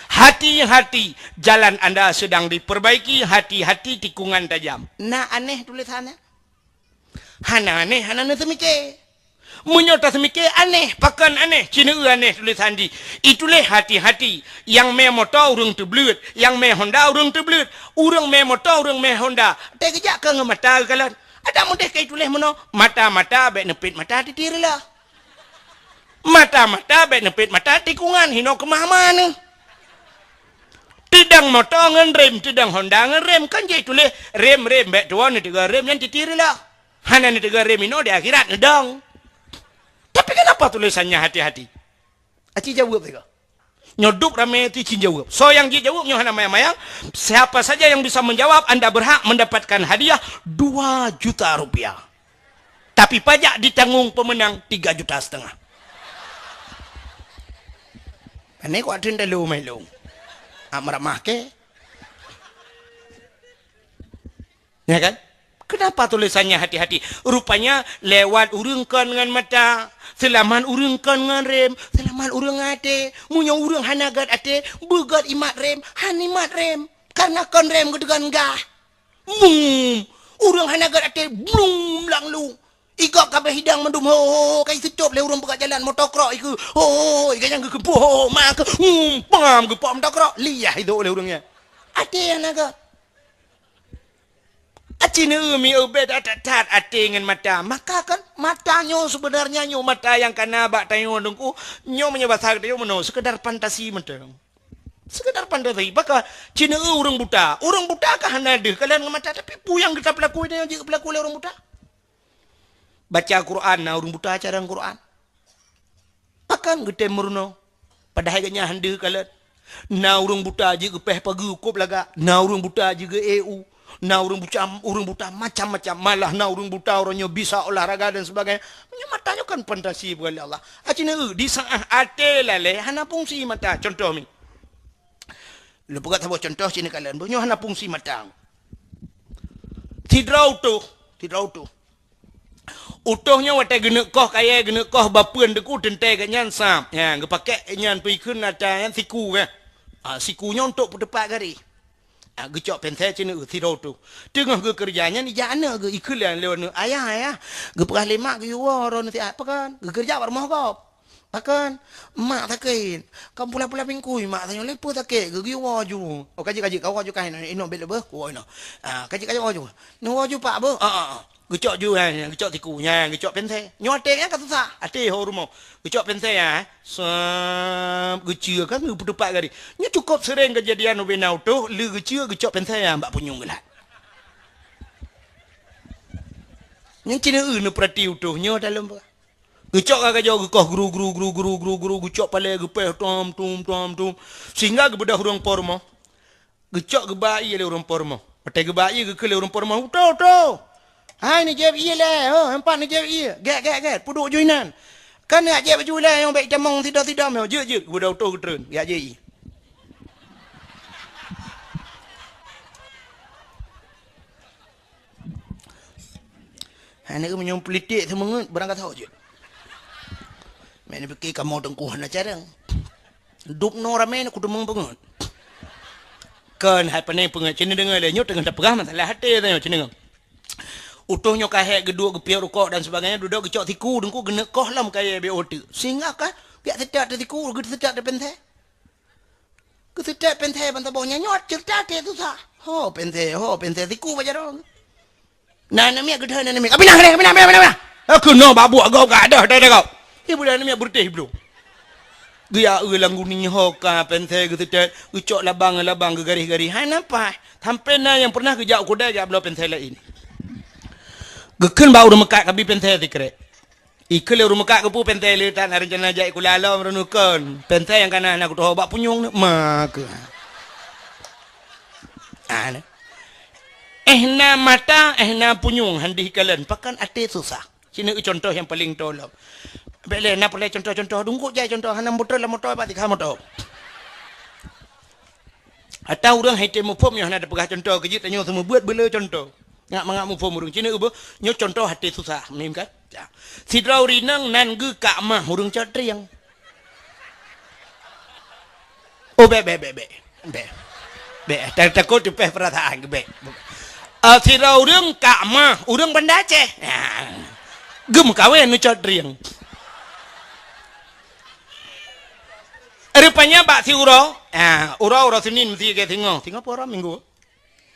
Hati-hati, jalan anda sedang diperbaiki, hati-hati, tikungan tajam." Na aneh tulisannya? Hana aneh, hana neuseumiké. Meunyoe taseumiké aneh, pakon aneh, ci neueu aneh tulisan jih. Ituléh hati-hati, nyang mé moto ureuëng teubleuet, nyang mé Honda ureuëng teubleuet, ureuëng mé moto ureuëng mé Honda. Teukeujak keu ngon mata geukalon. Adak mudeh ka ituléh meunoe, mata-mata bék neupet mata titi reuloh. Mata-mata bék neupet mata tikungan, hinoe keumah-mah neuh. Teudong moto ngon rem, teudong Honda ngon rem, kan jeuet tuléh rem-rem, bék tuwoe neuteuga rem nyan titi reuloh. Hana neuteuga rem inoe di akhirat neudong. Tapi kenapa tulisannya hati-hati? Aci jaweueb sigoe. Nyoe duek ramé ti cin jaweueb. Soe nyang jijaweueb nyoe hana mayang-mayang. Siapa saja yang bisa menjawab, anda berhak mendapatkan hadiah dua juta rupiah. Tapi pajak ditanggung pemenang tiga juta setengah. Ini kuat teuntelu mai lung. Ak meramah ke? Ya kan? Kenapa tulisannya hati-hati? Rupanya lewat ureuëng kon ngon mata, seulamat ureuëng kon ngon rem, seulamat ureuëng até. Meunyoe ureuëng hana gét até, beugét imat rem, han imat rem. Karena kon rem geudegan gah. Bum! Ureuëng hana gét até, blum, langlu. Igok kabeh hidang mandum, ho, ho, ho, ka iseucop lé ureuëng peugah jalan, moto krok ikeu, ho, ho, ho, iga nyang geukeumpuk, ho, ho, ma keu, hum, pam, geupok moto krok, liah idok lé ureuëng nyan. Até hana gét. Aci neueu mi ubé that-that até ngon mata. Maka kan mata nyoe sebenarnya nyoe mata nyang kana bak tanyoe Teungku, nyoe meunyoe basa geutanyoe meunoe, sekedar fantasi mantong. Sekedar fantasi. Maka ci neueu ureuëng buta. Ureuëng buta ka hana deuh kalon ngon mata, tapi peue nyang geuta peulaku nyoe jeuet peulaku lé ureuëng buta? Baca Quran na ureuëng buta carông Quran. Pakon geutem meurunoe? Padahai geuhnyan han deuh kalon. Na ureuëng buta jeuet geupéh pageue kôb lagak, na ureuëng buta jeuet geu-E U, na ureuëng buta, ureuëng buta macam-macam, malah na ureuëng buta uroe nyoe bisa olahraga dan sebagainya. Meunyoe mata nyoe kan fantasi bukan lé Allah. Aci neueu, di saat até lalé hana fungsi mata. Contoh mi. Lôn peugah saboh contoh ci neukalon, meunyoe hana fungsi mata. Sidroe utôh, sidroe utôh. Utôh nyoe watée geuneuk koh kayée, geuneuk koh bapeuen Teungku, teuntée geuhnyan sab. Nyan, geupakek nyan peuikheun ata nyan siku, kan. Ah, siku nyoe untuk peuteupat garéh. Ah, geucok pensée ci neueu sidroe utôh. Teungoh geukeureuja nyan ijak aneuëk geuh ikheun lé aneuëk, "Ayah, ayah, geupeugah lé mak geuyue woe droeneuh siat." Pakon? Geukeureuja bak rumoh gob. Pakon? Mak sakét. Ka pula-pula bingkui mak tanyoe lé peue sakét, geuh geuwoe ju. Oh, ka jeuet, ka jeuet, ka woe ju kah inoe, inoe bék leubeh, woe inoe. Ah, ka jeuet, ka jeuet, woe ju. Neuwoe ju pak beuh. Ah, ah, ah. Geucok ju, eh, geucok siku, nyan, geucok pensée. Nyoe até nyan ka susah. Até ho rumoh. Geucok pensée, eh. Sab, geuceue kan, geupeuteupat garéh. Nyoe cukôp seuréng keujadian ubé na utôh, lé geuceue, geucok pensée, eh, bak punyueng geulat. Nyan cit neueu neupeurati utôh nyoe dalam. Geucok ka gajoe geukoh gru, gru, gru, gru, gru, gru, geucok palée geupéh tom, tum, tom, tum. Sehingga geubeudôh ureuëng po rumoh. Geucok geuba ié lé ureuëng po rumoh. Watée geuba ié geukheun lé ureuëng po rumoh, "Utôh, utôh! Hai neujép ié lé, ho, empat neujép ié. Gét, gét, gét, peuduek ju inan. Kan jak jép ju lé nyang bék itamong sidom-sidom nyoe. Jeuet, jeuet." Geubeudôh utôh geutreun, jak jép ié. Hai nyoe meunyoe politik seumeungeut barang ka tho jeuet. Meuneubeuki kamoe teungku hana carông. Dub noe ramé na kuteumong peungeut. Kon hai pane peungeut, cit neudeungoe lé nyoe teungoh tapeugah masalah até tanyoe cit deungoe. Utôh nyoe ka hék geuduek geupiôh rukok dan sebagainya, dudoe geucok siku teungku geuneuk koh lom kayée B O teuk. Singoh ka, piak seutat teusiku, geuseutôt teupeuntéh. Geuseutôt peuntéh ban saboh nyan nyoe ceurita até susah. Ho peuntéh, ho peuntéh siku bak jaroe. Na aneuk miet geudeh aneuk miet. "Ka pinah, ka pinah, ka pinah, ka pinah, ka pinah." Aku no bak buet gob ka adoh dah gob. Ibu dah aneuk miet beureutéh belom. Geuya eu lam guni ho ka peuntéh geuseutôt, geucok labang-labang geugaréh-garéh. Hai nampak. Sampai na nyang pernah geujak u keudai geubloe peuntéh laén. Geukheun bak ureuëng meukat kabi peuntéh sikrek. Ikheun lé ureuëng meukat geupeu peuntéh le that na reuncana jak sikula lom reunukon. Peuntéh nyang kana na kutoh bak punyueng ni ma keu. Ah, ni. Eh na mata, eh na punyueng handih kalon, pakon até susah. Sinoe contoh nyang paling tolong. Bék lé na peureulée contoh-contoh dungkot jai contoh hana muter lam moto bak tiga moto. Atau ureuëng hai tém muphom nyoe hana tapeugah contoh keujeuet tanyoe seumeubeuet beule contoh. Ngak mangat muphom ureuëng cina uboh nyoe contoh até susah mim kan. Ya. Sidroe ureuëng inong nan geuh kak mah ureuëng cot rieng. Oh bék bék bék bék. Bék. Bék takot teupeh perasaan ke bék. Ah, sidroe ureuëng kak mah ureuëng Banda Aceh. Ya. Geuh meukawen nu cot rieng. Rupanya bak si uroe, ah, uroe uroe Senin mesti ke singoh. Singoh pun uroe Minggu.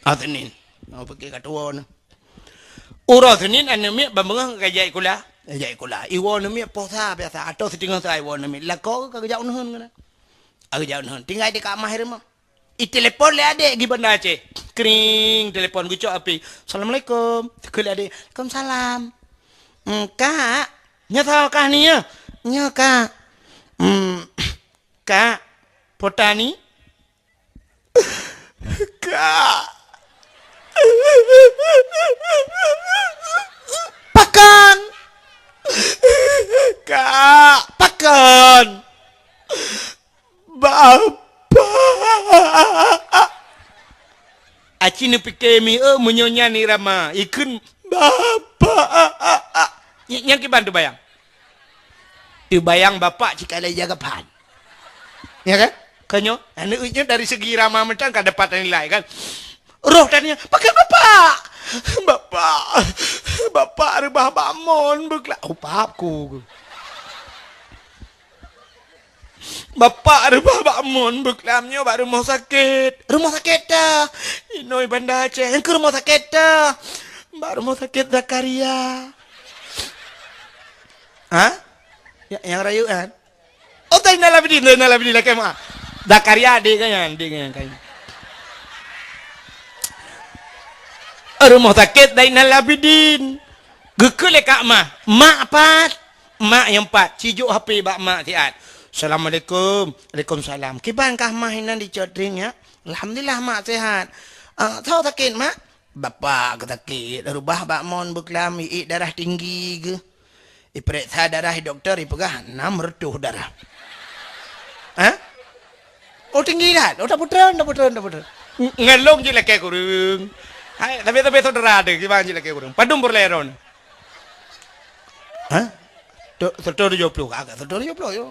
Ah, Senin. Oh, pergi kat tuan. Uroe Senin aneuk miet ban beungoh ka jak sikula. Jak sikula. Iwoe aneuk miet posa biasa atau siteungoh sa iwoe aneuk miet. Lakoe ka geujak uneuen keunan. Ka geujak uneuen. Tinggai di kamar rumah. Itelepon lé adék di Banda Aceh. Kring, telepon geucok api. "Assalamualaikum." Keu lé adék, "Waalaikumsalam." "Hmm, Kak, nyoe soe kah ni ya?" "Nyoe, Kak." "Hmm, Kak, Potani?" "Kak." "Pakon?" "Kak." "Pakon?" "Bapak." Aci neupike mi, eh, meunyoe nyan irama, ikheun, "Bapak." Ny-, nyang kiban teubayang. Teubayang bapak cit ka lheueh jaga phan. Ya kan? Kan nyoe, aneuk nyoe dari segi irama mantong ka dapat nilai kan. Roh tanya, "Pakon bapak?" "Bapak, bapak reubah bak mon beukla-," oh, pap ku. "Bapak reubah bak mon beuklam nyoe bak rumoh sakét." "Rumoh sakét ta?" "Inoi Banda Aceh." "Nyang keu rumoh sakét ta?" "Bak rumoh sakét Zakaria." Ha? Ya, nyang rayeuk kan? Oh, Zainal Abidin, Zainal Abidin lakée meuah. Zakaria adik kan nyan, adik kan nyan. Rumoh sakét Zainal Abidin. Geukheun lé kak mah, "Mak pat?" Mak nyang pat, sijok H P bak mak siat. "Assalamualaikum." "Waalaikumsalam." "Kiban kah mah inan dicot ring ya?" "Alhamdulillah mak sehat." "Ah, soe sakét mak?" "Bapak sakét, reubah bak mon beuklam, iék darah tinggi geuh. Ipeuriksa darah i dokto, ipeugah enam reutôh darah." Ha? Oh, tinggi that. Oh, tapeutrön, tapeutrön, tapeutrön. Ng-, ngalong jih lakée kureueng. Hai, tapi, tapi saudara ada, kiban jih lakée kureueng. Padum peureulée droeneuh? Ha? Tu-, seratus tujuh puluh, agak seratus tujuh puluh, yo.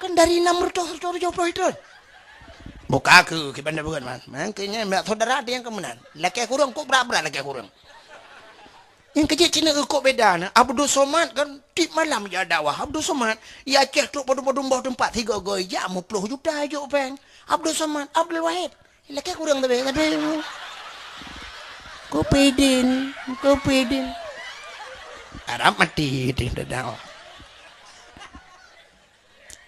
Kan dari enam ratus, seratus tujuh puluh itu. Buka ke, kiban dah bukan, man. Man, kayaknya, saudara ada yang kemenangan. Lakée kureueng, kok berat-berat lakée kureueng. Nyang keujeuet cina eukok beda na, Abdul Somad kan tiep malam jak dakwah. Abdul Somad, i Aceh trok padum-padum boh teumpat, sigoe-goe jak meuploh juta jok péng. Abdul Somad, Abdul Wahid. Lakée kureueng tapi, tapi. Kopidin, kopidin. Arab mati di dakwah.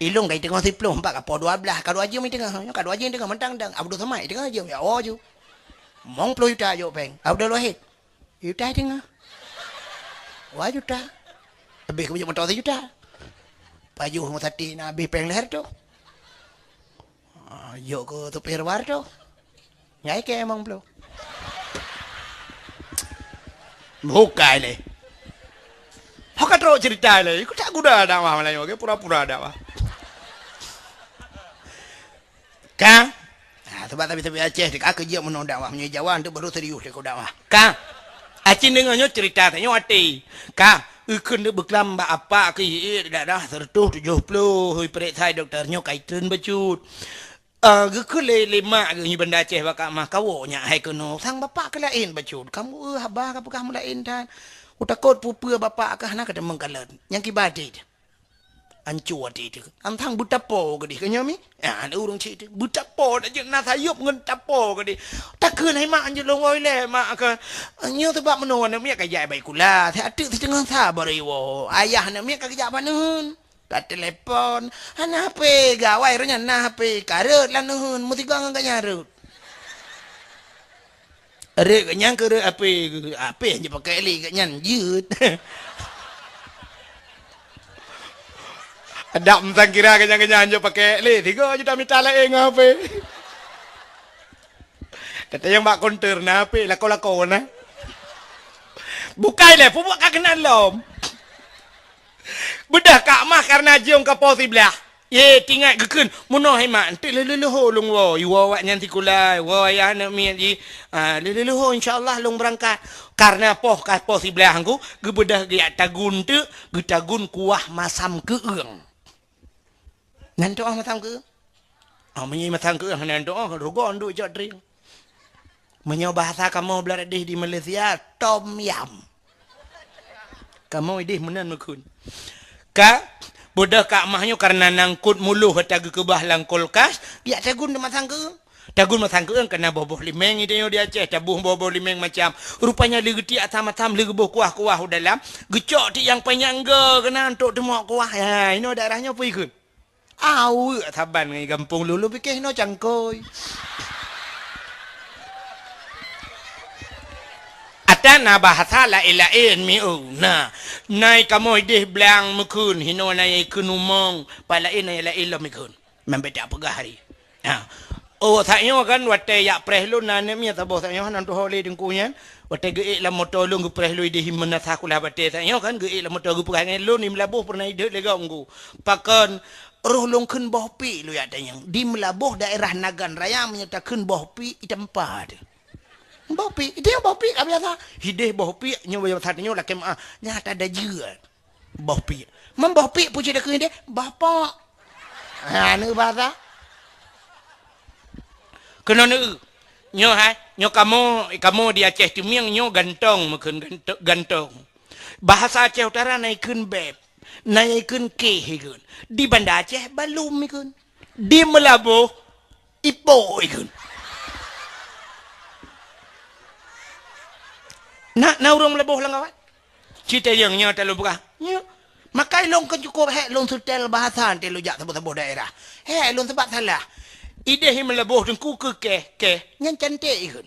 Ilong kai teungoh siploh, empat ka po dua belas, ka dua jeuem i teungoh. Nyoe ka dua jeuem i teungoh, mantang dang. Abdul Somad i teungoh jeuem, ya, oh ju. Mong ploh juta jok péng. Abdul Wahid. Juta teungoh. dua juta. Habéh keu beuet moto sijuta. Pajoh meusaté na habéh péng lhèe reutôh. Ah, jok keu supir dua reutôh. Nyan keu limong ploh. Bukai lé. Ho ka trok cerita lé. Ku tak guda dakwah malam nyoe, pura-pura dakwah. Ka? Ha, sebab tabi-tabi Aceh, ka keujeuet meunoe dakwah, meunyoe Jawa tu baru serius deungon dakwah. Ka? Acin deungoe nyoe cerita tanyoe até. Ka? Eukheun deuk beuklam bak apak keu ié dadah seratus tujoh ploh, hui peuriksa doktor nyoe kai treun bacut. Ah, geukheun lé, lé mak geuh nyoe Banda Aceh bak Kak Mah, kawoe nyak hai keunoe, sang bapak keu laén bacut. Kamoe, eh, haba ka peugah meulaén that. Kutakot peue-peue bapak kah na ka teumeukalon. Nyang kiban até teuh. Anco até teuh. Antang beutapo keudeh keu nyoe mi? Ah, na ureueng cit teuh. Beutapo dak jeuet na sayop ngon tapo keudeh. Takheun hai mak anjeut lôn woi lé mak kah. Nyoe teubak meunoe aneuk miet ka jak bak sikula. Siat teuk siteungoh sa baru iwoe. Ayah aneuk miet ka geujak bak neuheun. Ka telepon. Hana H P, gawai roh nyan na H P. Ka rhot lam neuheun. Meusigoe ngon gobnyan rhot. Rhot gobnyan keu rhot H P, H P hana jipakék lé gobnyan jeuet. Adak meusangkira gobnyan-gobnyan hana jipakék lé, sigoe jeuet mita laén ngon H P. Teuntèe nyang bak konter na H P, lakoe-lakoe na. Bukai lé, peubuet ka keunan lom. Beudôh Kak Mah kareuna jiôh ka po siblaih. Ye, tingat geukheun, meunoe hai mak, enteuk lé leuluho lôn woe, iwoe awaknyan sikula, iwoe ayah aneuk miet jih. Ah, lé leuluho insya Allah lôn beurangkat. Kareuna poh ka po siblaih ngku, geubeudôh geujak tagun teuk, geutagun kuah masam keueung. Nan tu'oh masam keueung? Oh, meunyoe masam keueung hana tu'oh, rugoe nduek cok trieng. Meunyoe bahasa kamoe blah deh di Malaysia, tom yam. Kamoe ideh meunan meukheun. Ka, beudôh Kak Mah nyoe kareuna nangkot muloh ata geukeubah lam kulkas, geujak tagun di masang keueung. Tagun masang keueung ka na boh-boh limeng, i tanyoe di Aceh taboh boh-boh limeng macam. Rupanya lé geutiek asam-asam, lé geuboh kuah-kuah u dalam, geucok tiek nyang panyang go keunan untuk teumok kuah. Ha, inoe daerah nyoe peue ikheun? Aweuek saban ngon gampông lôn, lôn pike hinoe cangkôi. Ata na bahasa laén-laén miu. Na, na i kamoe ideh blang meukheun, hinoe na i kheun umong, pat laén na i laén lom ikheun. Meumbeda peugah hari. Ha. Oh, sak nyoe kan watèe jak preh lôn na aneuk miet saboh sak nyoe hana tuho lé teungku nyan. Watèe geuék lam moto lôn geupreh lôn ideh imeun asa kulah batèe sak nyoe kan geuék lam moto geupeugah ngon lôn di Meulaboh peureunah ideh lé gob ngku. Pakon roh lôn kheun boh piek lôn jak tanyong. Di Meulaboh daerah Nagan Raya meunyoe takheun boh piek i teumpat. Boh piek, ideh boh piek ka biasa. Ideh boh piek nyoe biasa nyoe lakèe meu'ah. Nyang ata dajeuet. Boh piek. Meuboh piek pucuk takheun deh, boh pok. Ha, neu bahasa. Keunoe neu. Nyoe hai, nyoe kamoe, kamoe di Aceh Teumieng nyoe gantong meukheun ganto-, gantong. Bahasa Aceh Utara na ikheun beb, na ikheun keh ikheun. Di Banda Aceh balum ikheun. Di Meulaboh ipo ikheun. Na, na ureueng Meulaboh lam kawan? Citayong nyoe talôn peugah. Nyoe. Maka ilôn kan cukup hék lôn seutèl bahasa teuh lôn jak saboh-saboh daerah. Hék lôn sebab salah. Ideh i Meulaboh teungku keu keh, keh. Nyan cantik ikheun.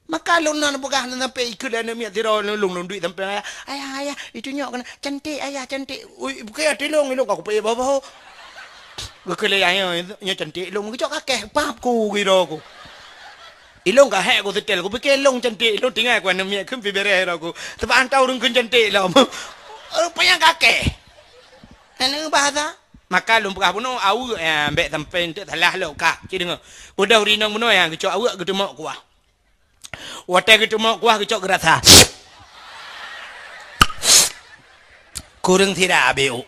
Maka lôn na peugah na sampai ikheun aneuk miet sidroe lôn, lôn duek sampai ayah. Ayah, ayah, itu nyok keunan. Cantik ayah, cantik. Ui, bukon até lôn, ilôn ka kupeuék boh-boh. Geukheun lé ayah nyoe, nyoe cantik lôn, geucok ka keh, pap ku giro ku. Ilôn ka hék ku seutèl, kupike lôn cantik, ilôn tinggai ku aneuk miet kheun pih bèrèh ro ku. Sabab han tau ureueng kheun cantik lom. Rupanya ka keh. Hana bahasa. Maka lôn peugah bunoe aweuek, ya, bèk sampai enteuk salah lom ka. Ci deungoe. Beudôh rinong bunoe, ya, geucok aweuek geuteumok kuah. Watèe geuteumok kuah geucok geurasa. Kureueng sira abéh ôk.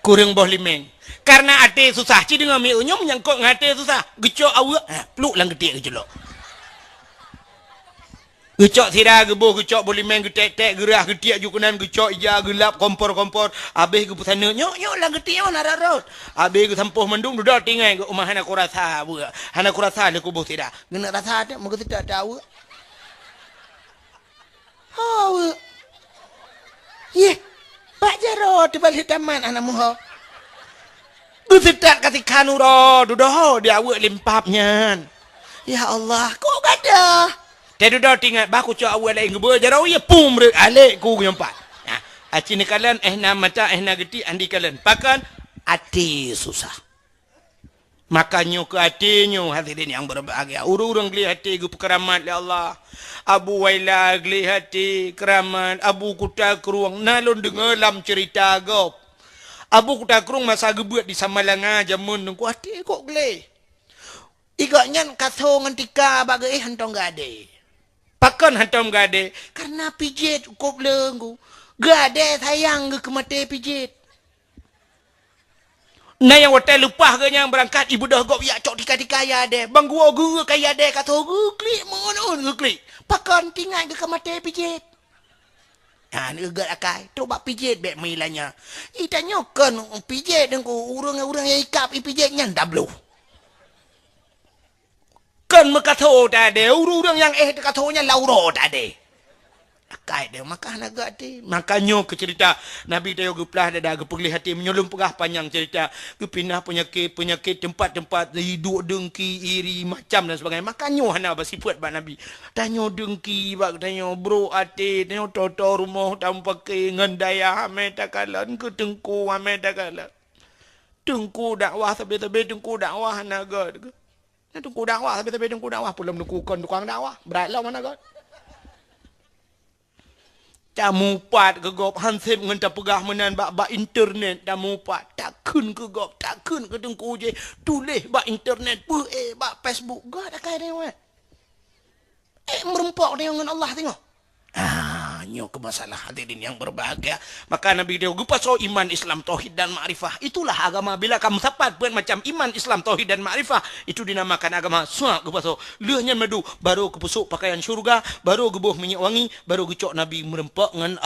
Kureueng boh limeng. Kareuna até susah, ci deungoe miu nyoe menyangkot ngon até susah. Geucok aweuek, ha, pluk lam geutiek geuculok. Geucok sira geuboh, geucok boh limeng, geutek-tek, geurah, geutiek ju keunan, geucok ija, geulap kompor-kompor. Abéh geupeusaneut, nyok, nyok lam geutiek nyoe na rot-rot. Abéh geusampôh mandum, dudoe tinggai geuh, uma hana kurasa aweuek. Hana kurasa lé kuboh sira. Geuneuk rasa teuh, meugeuseutôt teuh aweuek. Ho, aweuek. Yeh, bak jaroe teuh bak lheueh tamat hana meuho. Geuseutôt ka sikhan uroe, dudoe di aweuek limpap nyan. Ya Allah, kok gadoh? Teududoe tingat bah kucok awai laén geubeue jaroe, ya pum rek alek ku nyompat. Nah, aci neukalon eh na mata eh na geuti andi kalon. Pakon? Até susah. Maka nyoe keu até nyoe, hadirin yang berbahagia. Ureuëng-ureuëng gleh até geupeukeramat lé Allah. Abu Waila gleh até keramat, Abu Kuta Krueng. Na lôn deungoe lam cerita gob. Abu Kuta Krueng masa geubeuet di Samalanga jameun teungku até kok gleh. Igok nyan kaso ngon tika bak geuéh hantong gade. Pakon hantong gade? Karena pijet kop leunggu. Gade sayang geuh keu maté pijet. Na nyang watée leupah geuh nyang beurangkat ibeudôh gob yak cok tika-tika ya deh. Bang guo geuh ka ya deh kaso geuklik meuun-un geuklik. Pakon tingat geuh ka maté pijet. Ha, neuget akai. Trok bak pijet bék meuilanya. Itanyoe kon pijet deungku ureuëng-ureuëng nyang ikab ipijet nyan dabloh. Kon meukaso tade, ureuëng-ureuëng nyang éh teukaso nyan lauro tade. Akai deh maka hana geuaté. Maka nyoe keu cerita Nabi tayo geuplah dada geupeugléh até meunyoe lôn peugah panyang cerita. Geupinah penyakit-penyakit tempat-tempat, iduk dengki, iri, macam dan sebagainya. Maka nyoe hana bersifat bak Nabi. Tanyoe dengki bak tanyoe, brok até, tanyoe toto rumoh tamupaké ngon dayah amé takalon, keu teungku amé takalon. Teungku dakwah sabe-sabe teungku dakwah hana gét. Na teungku dakwah sabe-sabe teungku dakwah, peulom teungku kon tukang dakwah, brat lom hana gét. Tamupat keu gob hanseb ngon tapeugah meunan bak, bak internet tamupat. Takheun keu gob, takheun keu teungku jih, tuléh bak internet, beuh eh bak Facebook, gét akai deungoe. Eh, meureumpok tanyoe ngon Allah tanyoe. Ah, nyoe keu masalah hadirin yang berbahagia. Maka Nabi dia geupasoe iman, Islam, tauhid dan makrifah. Itulah agama bila kamu sapat buat macam iman, Islam, tauhid dan makrifah. Itu dinamakan agama suap geupasoe. Lheueh nyan madu, baru geupeusuek pakaian syurga, baru geuboh minyeuk wangi, baru geucok Nabi meureumpok ngon